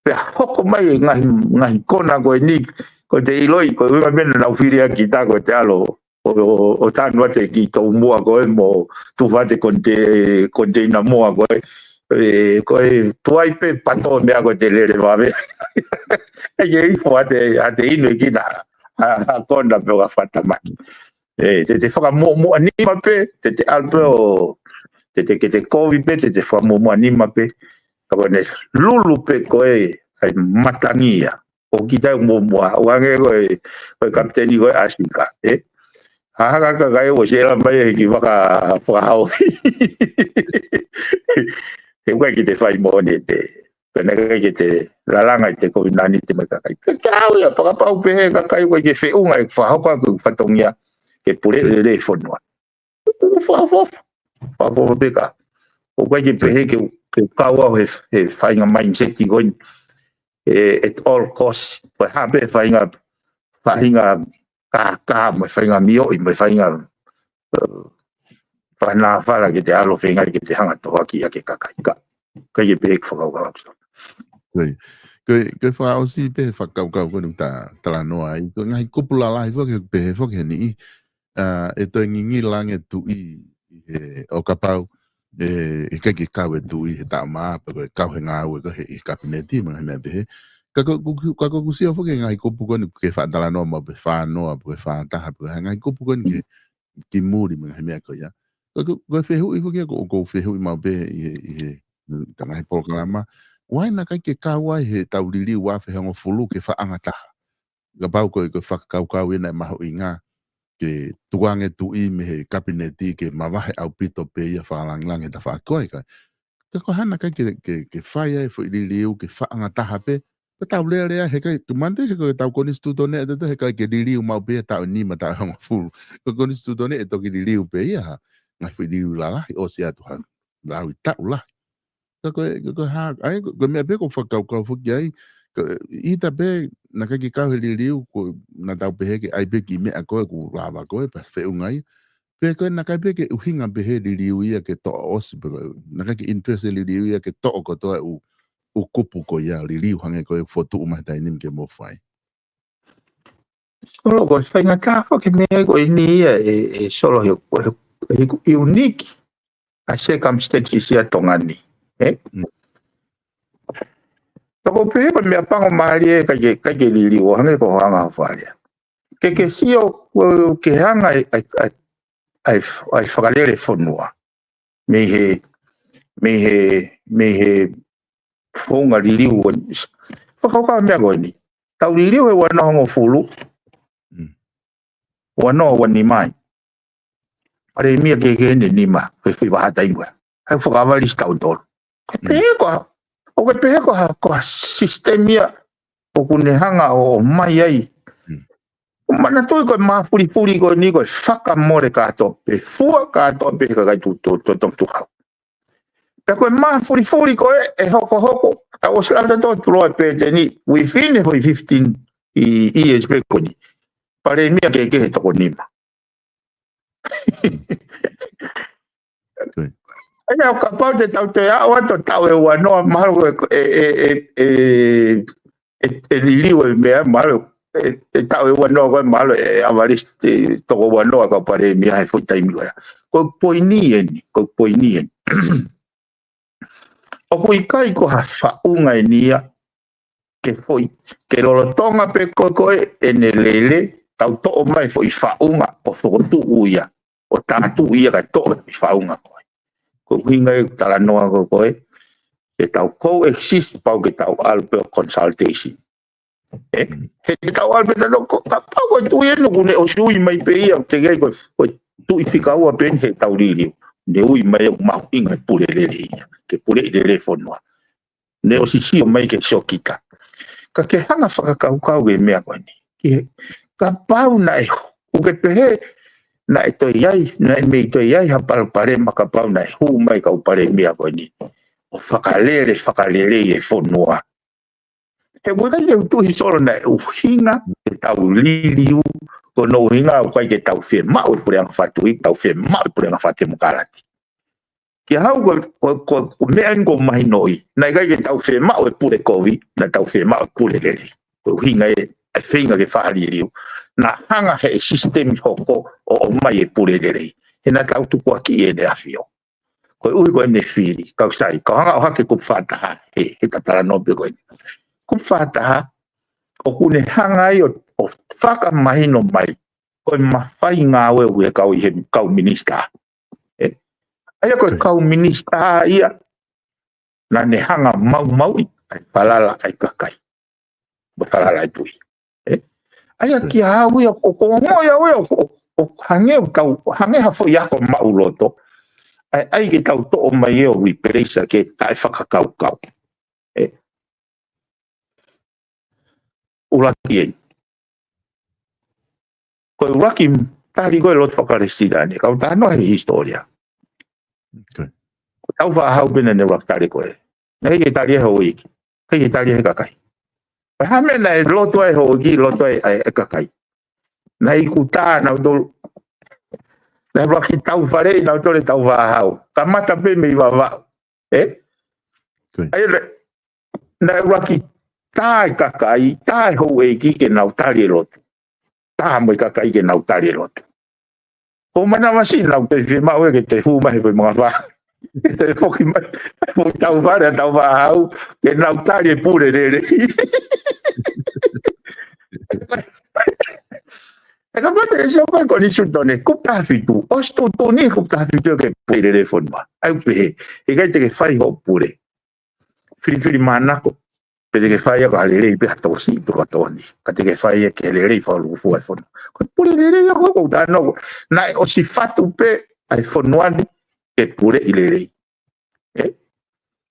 pea hoko mai e ngaahi, ngaahi kona ko eni, ko ʻete ʻiloʻi, ko e ʻuhinga meʻa naʻa nau fili ai kita ko ʻete ʻalu, ʻo, ʻo, ʻo tanu atu e kiʻi toʻu moa ko ē mo tufa atu e konte-, konteina moa ko ē, ē, ko e tuai pē pato meʻa ko ʻete lele vave. ʻAi ke ʻi fē ʻete, ʻete inu e kina, ha, ha kona pē ʻo ka fakatamaki. Ē, te, te fakamuʻomuʻa nima pē, te, te ʻalu pē ʻo, te, te, ke te kovi pē, te, te fakamuʻomuʻa nima pē. Ka ko ʻene lulu pē ko ē, ʻai matangi ia. ʻO kita ʻoku muʻomuʻa, ʻo hangē ko e, ko e kapiteni ko ē ʻa Sika, ē? Hahaka ka kai ʻo sela mai e kiʻi vaka fakahau. He ʻoku ʻikai ke te fai moʻoni ʻete, pea naʻe ʻikai ke te lalanga ʻete kovinānite mo e kakai. Pea ke au ia, fakapapau pē he kakai ʻoku ʻikai ke feʻunga e fakahoko ʻeku fatongia ke puleʻi lelei fonua. ʻOku fakaʻofoʻofa. Fakaʻofoʻofa pē ka. ʻOku ʻikai ke pehē ke, ke kau au he, he faʻahinga mindset ko eni. Ē, at all cost. Ko e hā pē faʻahinga, faʻahinga kākā mo e faʻahinga mioʻi mo e faʻahinga, ē, faʻahinga fala ke te ʻalu feinga ke te hanga ʻo tohoakiʻi ʻa e kakai. Ka, ʻikai ke pehē ʻeku fakakaukau. Ko e, ko e, ko e fakaʻosi pē he fakakaukau ko eni ʻoku ta talanoa ai. Ko e ngaahi kupu lalahi foki ʻoku pehē foki heni. ʻA, ʻe toe ngingila ange e tuʻi ʻi he ʻo kapau ʻe, ʻikai ke kau e tuʻi he taʻu mā, pe ko e kau he ngāue ko ē he ʻi he kapineti, mo e ngaahi meʻa pehē. Ka ko, ko, ka ko ʻeku sio foki he ngaahi kupu ko eni ʻoku ke faʻa talanoa maʻu pē fā noa, pe ko e fā taha, pe ko e ngaahi kupu ko eni ki, ki muli mo e ngaahi meʻa ko ia. Ka ko, ko e fehuʻi foki ia ʻoku, ʻoku ou fehuʻi maʻu pē ʻi he, ʻi he, mm, ʻi he ngaahi polokalama. ʻOku ʻi ai e naʻe ʻikai ke kau ai heʻetau liliu ua afe hongofulu ke faʻa ngataha. Kapau ko e, ko e fakakaukau ia naʻe mahuʻinga ke tuku ange e tuʻi mei he kapineti ke mavahe ʻaupito pē ia fakalāngilangi he tafaʻaki ko ē ka. Ka ko e hā naʻe ʻikai ke, ke, ke fai ai e foʻi liliu ke faʻa ngataha pē, pea tau lea lea he ʻikai, ke manatu he ko ʻetau konisitūtone ʻe tautolu he ʻikai ke liliu maʻu pē ia taʻu ʻe nima, taʻu ʻe hongofulu. Ko e konisitūtone ʻe toki liliu pē ia ha, ngaahi foʻi liliu lalahi ʻosi atu ha, lau ʻi taʻu lahi. Ka ko e, ka ko e hā, ʻa ia, ko, ko e meʻa pē ʻoku ou fakakaukau foki ai, ka, ʻita pē, naʻe ʻikai ke kau he liliu, ko, naʻa tau pehē ke ʻai pē kiʻi meʻa ko ē, ʻoku lava ko ē, pea feʻunga ia. Pe ko e naʻe ʻikai pē ke ʻuhinga pē he liliu ia ke toʻo ʻosi, pe ko e, naʻe ʻikai ke interest he liliu ia ke toʻo kotoa e ʻū, ʻū kupu ko ia, liliu hangē ko e fotu uma he taimi ni ke mo fai. Solo ko e faingataʻa foki e meʻa ko eni ia ʻe, ʻe Solo he, he, he ʻiuniki ʻa e circumstances ia ʻa Tonga ni, ē? Mm. Ka ʻoku ou pehē ko e meʻa pango mālie ʻikai ke, ʻikai ke liliu ʻo hangē ko hoʻo hanga ʻo fai ia. Ke, ke sio, ʻo, ke hanga ʻe, ʻe, ʻe, ʻe, ʻe fakalele fonua. Mei he, mei he, mei he founga liliu ʻo, fakakaukau meʻa ko eni. Tau liliu he ua noa hongofulu. Mm. Ua noa ua nima ai. Palēmia kehekehe ʻe nima, he foʻi vahaʻa taimi ko ē. ʻAi fakaʻavalisi tautolu. Ko e Mm. pehē ko ha, ʻoku ke pehē ko ha, ko ha sisitemi ia ʻoku ne hanga ʻo, ʻomai ai. Mm. Manatuʻi ko e māfulifuli ko eni ko e fakamole kātoa pē, fua kātoa pē he kakai tu, tu, tu, tu, tu hau. Pea ko e māfulifuli ko ē, ʻe hokohoko, ʻa ʻosi lata tō tulo e pēteni, within e foʻi fifteen ʻi, ʻi e spek ko eni. Palēmia kehekehe ʻe toko nima. Good. ʻA ia ʻo kapau te tau toe aʻu atu ʻo taʻu ʻe ua noa, mahalo ko e, e, e, e, e, e, ʻe liliu e meʻa, mahalo, ʻe, ʻe taʻu ʻe ua noa ko ē, mahalo, ʻe ʻavalisi ʻe toko ua noa e kau palēmia he foʻi taimi ko ia. Ko e poini eni, ko e poini eni. ʻOku ʻikai ko ha faʻunga eni ia, ke foʻi, ke lolotonga pē ko ē ko ē ʻene lele, tau toʻo mai foʻi faʻunga ʻo fokotuʻu ia, ʻo tātuʻu ia kae toʻo e faʻunga ko ē. Ko e ʻuhinga e talanoa ko ē ko ē, ke tau coexist pau ke tau ʻalu pē ʻo consultation. Ē? Mm. He ke tau ʻalu pē tano ko, kapau ko e tuʻi eni ʻoku ne ʻosi ui mai pē ia, ʻo te kei ko e, ko e tuʻi fika ua pē eni heʻetau liliu. Ne ui mai ʻoku mahuʻinga e pule lelei ia, ke puleʻi lelei e fonua. Ne ʻosi sio mai ke sio kita. Ka ke hanga fakakaukau ki he meʻa ko eni. Ki he, kapau naʻe, ʻoku ke pehē, naʻe toe ʻi ai, naʻe mei toe ʻi ai ha palopalema kapau naʻe hū mai e kau palēmia ko eni ʻo fakalele, fakalelei e fonua. He ʻoku ʻikai ke u tuʻu ʻi Solo naʻe ʻuhinga ʻetau liliu, ko hono ʻuhinga ʻoku ʻikai ke tau fiemaʻu e puleʻanga fakatuʻi, tau fiemaʻu e puleʻanga fakatemokalati. Kia hau ko, ko, ko, ko e meʻa eni ʻoku mahinoʻi. Naʻe ʻikai ke tau fiemaʻu e pule kovi, naʻa tau fiemaʻu e pule lelei. Ko e ʻuhinga e, e feinga ke faʻa liliu. Naʻa hanga he sisitemi hoko ʻo, ʻomai e pule lelei. He naʻa tau tukuakiʻi ʻEne ʻAfio. Ko e ʻuhi ko ʻene fili, kau sai, kau hanga ʻo ʻohake kupu fakataha, he, he talanoa pē ko eni. Kupu fakataha, ʻoku ne hanga ai ʻo, ʻo fakamahino mai, ko e mafai ngāue ʻoku ʻi he kau, ʻi he kau minisitā. Ē? ʻA ia ko e Okay. kau minisitā ia, naʻa ne hanga ʻo maumauʻi, ʻa e falala ʻa e kakai. Mo e falala ʻa e tuʻi. Ē? ʻA ia Okay. kia au ia, ʻoku ou ongoʻi au ia, ʻoku, ʻoku, ʻoku hangē ʻoku tau, hangē ha foʻi ako maʻuloto. ʻAi, ʻai ke tau toʻo mai ʻo replace ke taʻefakakaukau. Ē? ʻUluaki eni. Ko e ʻuluaki tali ko ē lotu fakapalesiteni, kau talanoa he hisitōlia. Okay. Ko ʻetau faʻahi pē naʻa ne ʻuluaki tali ko ē. Naʻe ʻikai ke tali ʻe he houʻeiki. ʻIkai ke tali ʻe he kakai. Pea hā e meʻa naʻe lotu ai e houʻeiki, lotu ai e, e kakai. Naʻe ʻiku tā nautolu, naʻe ʻuluaki tau fale nautolu e Taufahau. Kamata pē mei Vavaʻu. Ē? Ko ia. ʻA ia, naʻe ʻuluaki tā e kakai, tā e houʻeiki ke nau tali e lotu. Tā mo e kakai ke nau tali e lotu. Ko e manavasiʻi naʻa ku toe fiemaʻu ia ke toe hū mai he foʻi mangafā. Ke toe foki mai, foʻi tau fale ʻa Taufahau, ke nau tali e pule lelei. ʻE kapau te ke sio ko e Konisitūtone, kupu taha fitu. ʻOsi tuʻutuʻuni kupu taha fitu ke pule lelei fonua. ʻA ia ʻoku pehē, ʻikai te ke fai hoʻo pule. Filifili mānako, pe te ke fai ia ko ha lelei pe ha tokosiʻi pe ko ha tokoni. Ka te ke fai ia ke lelei fakalūkufua e fonua. Ko e pule lelei ia ko ē ʻoku ou talanoa ko ē. Naʻe ʻosi fatu pē ʻa e fonua ni ke puleʻi lelei. Ē?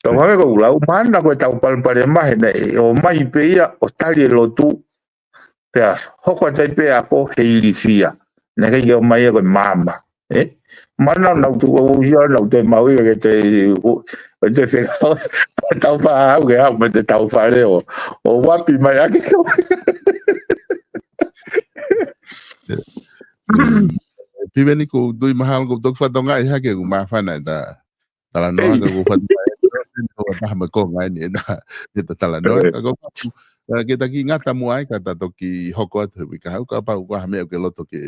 Ka ʻoku hangē ko ʻeku lau, mahalo ko e tau palopalema he naʻe ō mai pē ia ʻo tali e lotu, pea hoko atu ai pē ako he ilifia. Naʻe ʻikai ke ō mai ia ko e maama. Ē? Mahalo naʻa nau tuʻu ʻo usia, nau toe maʻu ia ke te, ʻo te fekau, Taufahau ke haʻu mo e tau fale ʻo, ʻo ʻapi mai ʻaki. Piveni, ʻoku ou tui mahalo ʻoku toki fakatokangaʻi hake ʻoku māfana ʻeta talanoa, ka ʻoku ou fakatokangaʻi ʻoku ʻi ai e taha mo e konga ʻeni ʻeta, ʻeta talanoa. Ka ʻoku ou, ē, ke ta kiʻi ngata muʻa ai, ka ta toki hoko atu he uike kahaʻu, kapau ʻoku ʻi ai ha meʻa ʻoku ke loto ke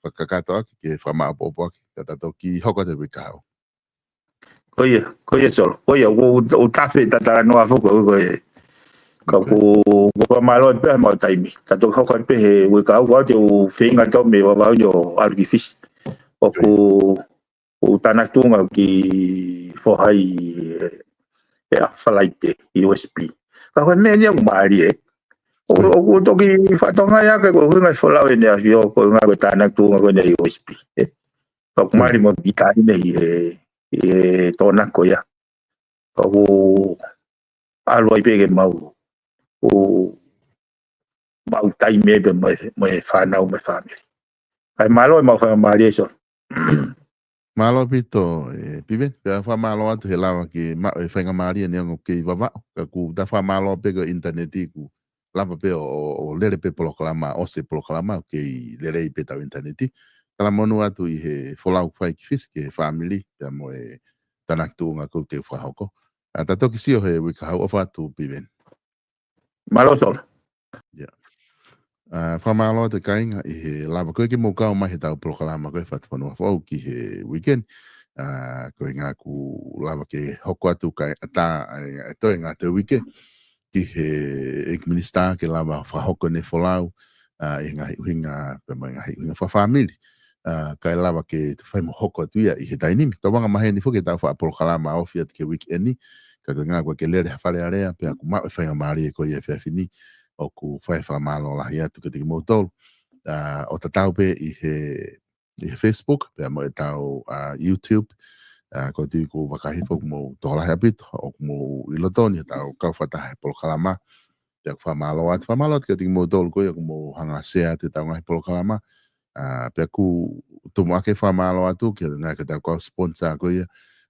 fakakakato ʻaki, ke fakamāʻopoʻopo ʻaki, ka ta toki hoko atu he uike kahaʻu. Ko ia, ko ia, Solo. Ko ia, ʻoku ou, ʻoku ou tafe ʻeta talanoa foki, ko e, ka ʻoku, ʻoku ou fakamālō atu pē he maʻu taimi. Ta toki hoko atu pē he uike kahaʻu, ka ʻoku ou feinga atu mei Vavaʻu ʻo ʻalu ki Fisi. ʻOku, ʻoku ou tānaki tuʻunga ki Foha ʻi he, ʻe, Falaite, ʻi U S P. Ka ko e meʻa ni ʻoku mālie. ʻOku, ʻoku toki fakatokangaʻi ʻaki ko e ʻuhinga e folau ʻEne ʻAfio, ko e ʻuhinga ko e tānaki tuʻunga ko ʻene ʻi U S P. Ē? Ka ʻoku mālie mo e kiʻi taimi ʻi he, ʻi he tōnaki ko ia. Ka ʻoku ʻalu ai pē ke maʻu, ʻo maʻu taimi pē mo e, mo e fānau mo e fāmili. Kae mālō e maʻu faingamālie, Solo. Mālō ʻaupito, ē, Piveni, pea fakamālō atu he lava ke maʻu e faingamālie neongo ʻoku kei Vavaʻu, ka ʻoku ta fakamālō pē ko e ʻinitaneti ʻoku lava pē ʻo, ʻo, ʻo lele pē polokalama, ʻosi e polokalama ʻoku kei lelei pē ʻetau ʻinitaneti. Talamonū atu ʻi he folau ʻoku fai ki Fisi ki he fāmili, pea mo e tānaki tuʻunga ʻoku te fakahoko. ʻA, ta toki sio he uike kahaʻu, ʻofa atu Piveni. Mālō, Solo. ʻIa. ʻA, fakamālō atu kāinga ʻi he lava ko ē ke mou kau mai heʻetau polokalama ko e Fatufonua Foʻou ki he uike ni. ʻA, ko e ʻuhinga ʻoku lava ke hoko atu kae ʻatā, ʻa, ʻa, toe ngata he uike ki he ʻEiki Minisitā ke lava fakahoko ʻene folau, ʻa, ʻi he ngaahi ʻuhinga, pea mo e ngaahi ʻuhinga fakafāmili. ʻA, kae lava ke fai mo hoko atu ia ʻi he taimi ni. Tau anga maheni foki ʻetau faʻa polokalama ofi atu ki he uike ni, ka ko e ʻuhinga ʻoku ʻikai ke lele ha Fale Alea, pea ʻoku maʻu e faingamālie ko ia he efiafi ni, ʻoku fai e fakamālō lahi atu kiate kimoutolu. ʻA, ʻo tatau pē ʻi he, ʻi he Facebook, pea mo ʻetau, ʻa, YouTube, ʻa, ʻoku ou tui ʻoku vakai hifo ʻoku mou tokolahi ʻaupito, ʻoku mou ʻi loto ni heʻetau kau fakataha he polokalama, pea ʻoku fakamālō atu, fakamālō atu kiate kimoutolu ko ia ʻoku mou hanga ʻo share atu ʻetau ngaahi polokalama. ʻA, pea ʻoku ou tuku muʻa ke fakamālō atu ki he ngaahi, ki heʻetau kau sponsor ko ia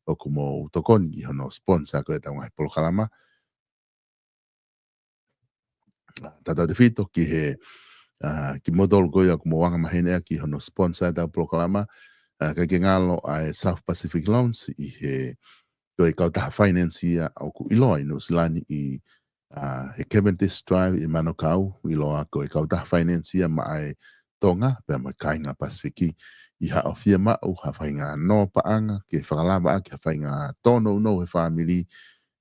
ʻoku mou tokoni ʻi hono sponsor ko ia ʻetau ngaahi polokalama. ʻA, tautautefito ki he, ʻa, kimoutolu ko ia ʻoku mou anga maheni ʻaki hono sponsor ʻetau polokalama. ʻA, ʻikai ke ngalo ʻa e South Pacific Loans ʻi he, ko e kautaha finance ia ʻoku ʻiloa ʻi Nuʻu Sila ni ʻi, ʻa, he Cavendish Drive ʻi Manukau, ʻiloa ko e kautaha finance ia maʻa e Tonga, pea mo e kāinga Pasifiki, ʻi haʻo fiemaʻu ha faʻahinga nō paʻanga ke fakalava ʻaki ha faʻahinga tōnounou he fāmili,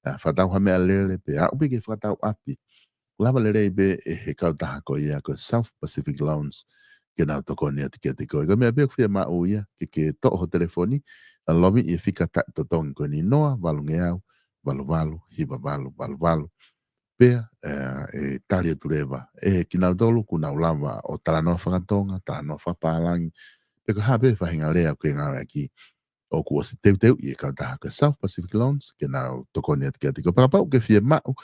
ʻa, fakatau ha meʻalele, pea aʻu pē ke fakatau ʻapi. Lava lelei pē ʻe he kautaha ko ia ko e South Pacific Loans ke nau tokoni atu kiate koe. Ko e meʻa pē ʻoku fiemaʻu ia, ke ke toʻo ho telefoni, ʻa, lomiʻi e fika taʻetotongi ko eni, noa valungeau, valu valu, hiva valu, valu valu. Pea, ʻe, ʻe tali atu leva ʻe kinautolu ʻoku nau lava ʻo talanoa fakatonga, talanoa fakapālangi, pe ko e hā pē faʻahinga lea ʻoku ke ngāueʻaki, ʻoku ʻosi teuteuʻi ʻe he kautaha ko e South Pacific Loans ke nau tokoni atu kiate koe. Pea kapau ʻoku ke fiemaʻu,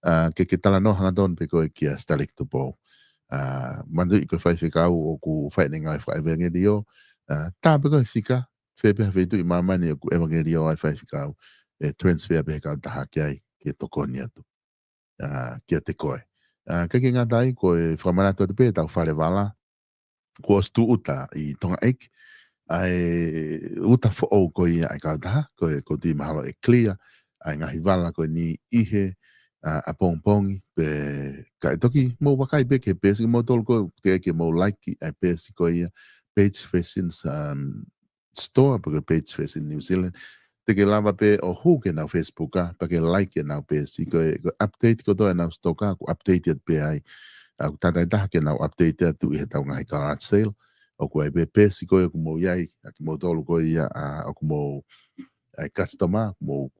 ʻa, ke ke talanoa hangatonu pē koe kia Sitaleki Tupou. ʻA, manatuʻi ko e faifekau ʻoku fai ʻene ngāue fakaʻevangeliō, ʻa, tā pē koe fika, fē pē ha feituʻu ʻi māmani ʻoku ʻevangeliō ai e faifekau, ʻe transfer pē ʻe he kautaha ki ai ke tokoni atu, ʻa, kiate koe. ʻA, ʻikai ke ngata ai, ko e fakamanatu atu pē ʻetau fale vala, kuo ʻosi tūʻuta ʻi Tonga ʻEiki ʻa e uta foʻou ko ia ʻa e kautaha, ko e, ʻoku ou tui mahalo ʻe clear ʻa e ngaahi vala ko eni ʻi he, ʻa, ʻapongipongi, pea ka ʻe toki mou vakai pē ki he peesi, kimoutolu ko ē teʻeki ke mou like ʻa e peesi ko ia, Page Fashion, um, Store, pe ko e Page Fashion New Zealand. Te ke lava pē ʻo hū ki heʻenau Facebook, ʻa, pea ke like ʻenau peesi, ko e, ko e update kotoa ʻenau stock, ʻoku update atu pē ai. ʻA, ʻoku tātāitaha ke nau update atu ʻi heʻetau ngaahi garage sale. ʻOku ʻi ai pē peesi ko ē ʻoku mou ʻi ai, ʻa kimoutolu ko ia, ʻa, ʻoku mou, ʻa e customer, ʻoku mou,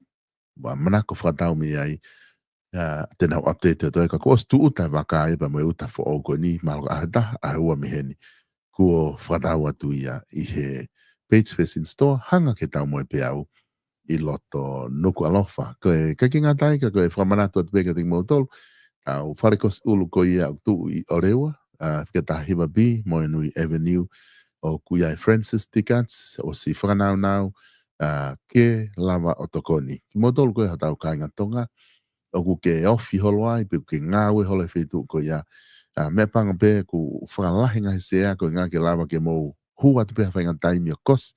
ʻa, manako fakatau mei ai, ʻa, te nau update atu ai, ka kuo ʻosi tūʻuta e vaka ia pea mo e uta foʻou ko eni, mahalo ko e ʻaho ʻe taha, ʻaho ʻe ua mei heni, kuo fakatau atu ia ʻi he Page Fashion Store, hanga ki he Taumaipeau ʻi loto Nukuʻalofa. Ko e, ʻikai ke ngata ai ka ko e fakamanatu atu pē kiate kimoutolu, ʻa, ʻa e fale kosi ʻulu ko ia ʻoku tuʻu ʻi ʻOleua, ʻa, fika taha hiva B, Moenui Avenue, ʻoku ʻi ai ʻa Francis Tikats, ʻosi fakanaunau, ʻa, ke lava ʻo tokoni. Kimoutolu ko ē hotau kāinga Tonga, ʻoku ke ofi holo ai, pe ʻoku ke ngāue holo he feituʻu ko ia. ʻA, meʻapango pē ʻoku fakalahi ngaahi sea, ko e ʻuhinga ke lava ke mou hū atu pē ha faʻahinga taimi ʻo kosi.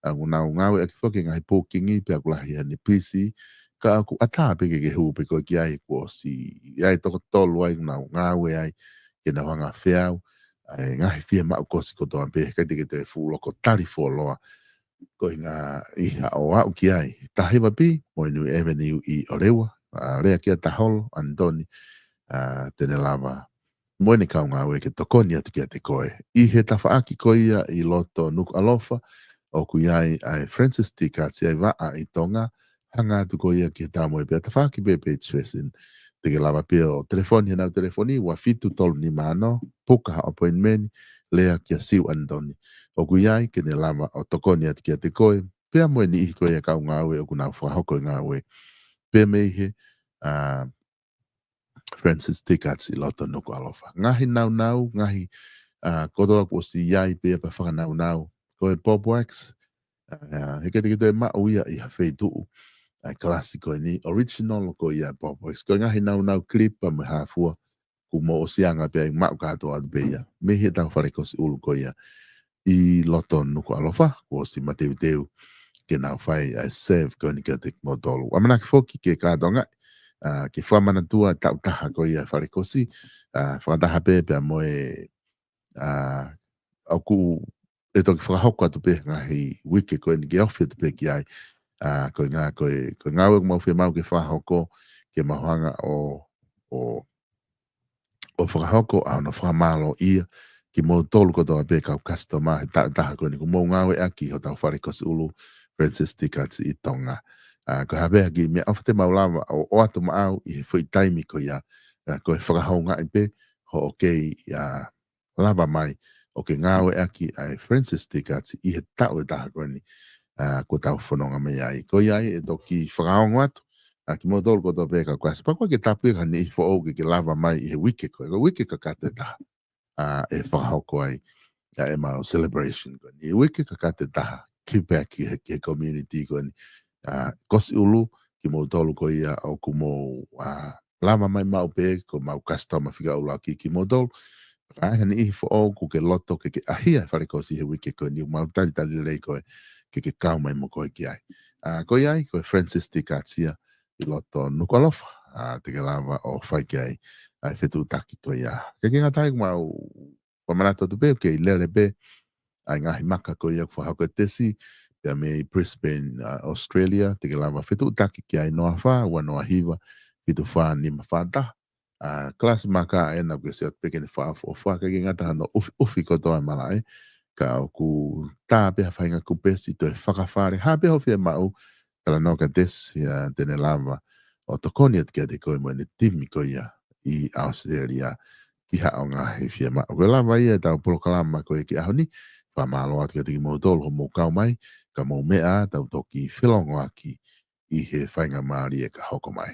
ʻA, ʻoku nau ngāueʻaki foki e ngaahi booking, pea ʻoku lahi ʻene pisi. Ka ʻoku ʻatā pē ke ke hū pē koe ki ai, kuo ʻosi ʻi ai e toko tolu ai ʻoku nau ngāue ai, ke nau hanga ʻo feau ʻa e ngaahi fiemaʻu kosi kotoa pē, ʻikai te ke toe fuʻu loko tali fuoloa. Ko e ʻuhinga ia ʻo aʻu ki ai. Taha hiva B, Moenui Avenue ʻi ʻOleua, ʻa, lea kia Taholo Anitoni, ʻa, te ne lava mo ʻene kau ngāue ke tokoni atu kiate koe. ʻI he tafaʻaki ko ia ʻi loto Nukuʻalofa, ʻoku ʻi ai ʻa e Francis Tikats, ʻi ai e vaʻa ʻi Tonga, hanga atu ko ia ki he Taumaipeau, tafaʻaki pē Page Fashion. Te ke lava pē ʻo telefoni heʻenau telefoni, ua fitu tolu nima ono, puka ha appointment, lea kia Siu Anitoni. ʻOku ʻi ai ke ne lava ʻo tokoni atu kiate koe, pea mo e niʻihi ko ia kau ngāue ʻoku nau fakahoko e ngāue pē mei he, ʻa, Francis Tikats ʻi loto Nukuʻalofa. Ngaahi naunau, ngaahi, ʻa, kotoa kuo ʻosi ʻi ai pē pea fakanaunau. Ko e Bob Wax, ʻa, he ʻikai te ke toe maʻu ia ʻi ha feituʻu, ʻa, kalasi ko eni, original ko ia Bob Wax. Ko e ngaahi naunau clip pea mo e hā fua, kuo mou ʻosi anga pē ai, maʻu kātoa atu pē ia mei heʻetau fale kosi ʻulu ko ia ʻi loto Nukuʻalofa, kuo ʻosi mateuteu ke nau fai ʻa e serve ko eni kiate kimoutolu. ʻAmanaki foki ke kātoangaʻi, ʻa, ke fakamanatua e taʻu taha ko ia e fale kosi, ʻa, fakataha pē pea mo e, ʻa, ʻoku ʻe toki fakahoko atu pē ngaahi uike ko eni ke ofi atu pē ki ai. ʻA, ko e ʻuhinga, ko e, ko e ngāue ʻoku mau fiemaʻu ke fakahoko, ke mau hanga ʻo, ʻo, ʻo fakahoko ʻa hono fakamālōʻia kimoutolu kotoa pē kau customer he taʻu taha ko eni kuo mou ngāueʻaki hotau fale kosi ʻulu Francis Tikats ʻi Tonga. ʻA, ko e hā pē ha kiʻi meʻaʻofa te mau lava ʻo, ʻoatu maʻau ʻi he foʻi taimi ko ia, ʻa, ko e fakahoungaʻi pē hoʻo kei, ʻa, lava mai ʻo ke ngāueʻaki ʻa e Francis Tikats ʻi he taʻu ʻe taha ko eni, ʻa, kuo tau fononga mai ai. Ko ia ai ʻe toki fakaongo atu, ʻa, kimoutolu kotoa pē kau customer, pea ʻoku ʻikai ke tāpuekina ha niʻihi foʻou ke ke lava mai ʻi he uike ko ē, ko e uike kakato ʻe taha, ʻa, ʻe fakahoko ai, ʻa, ʻemau celebration ko eni. Uike kakato ʻe taha, give back ki he, ki he community ko eni. ʻA, kosi ʻulu, kimoutolu ko ia ʻoku mou, ʻa, lava mai maʻu pē, ko ʻemau customer fika ʻuluaki kimoutolu. Ka ʻi ai ha niʻihi foʻou ʻoku ke loto ke ke ʻahia e fale kosi he uike ko eni, ʻoku mau talitali lelei koe ke ke kau mai mo koe ki ai. ʻA, ko ia ai, ko e Francis Tikats ia ʻi loto Nukuʻalofa, ʻa, te ke lava ʻo fai ki ai ʻa e fetuʻutaki ko ia. ʻIkai ke ngata ai, ʻoku mau fakamanatu atu pē ʻoku kei lele pē ʻa e ngaahi maka ko ia ʻoku fakahoko e tesi, pea mei Brisbane, ʻa, Australia, te ke lava fetuʻutaki ki ai, noa fā, ua noa hiva, fitu fā nima fā taha. ʻA, kalasi maka ʻena ʻoku ke sio atu pē ki heʻene fakaʻofoʻofa, ʻikai ke ngata hono ʻufiʻufi kotoa e malaʻe, ka ʻoku tā pē ha faʻahinga kupesi, toe fakafale, hā pē hoʻo fiemaʻu, talanoa kia Tesi, ʻa, te ne lava ʻo tokoni atu kiate koe mo ʻene timi ko ia ʻi ʻAositelēlia ki haʻo ngaahi fiemaʻu. Ko e lava ia ʻetau polokalama ko ē ki he ʻaho ni, fakamālō atu kiate kimoutolu hoʻomou kau mai, ka mou meʻa, tau toki felongoaki ʻi he faingamālie ka hoko mai.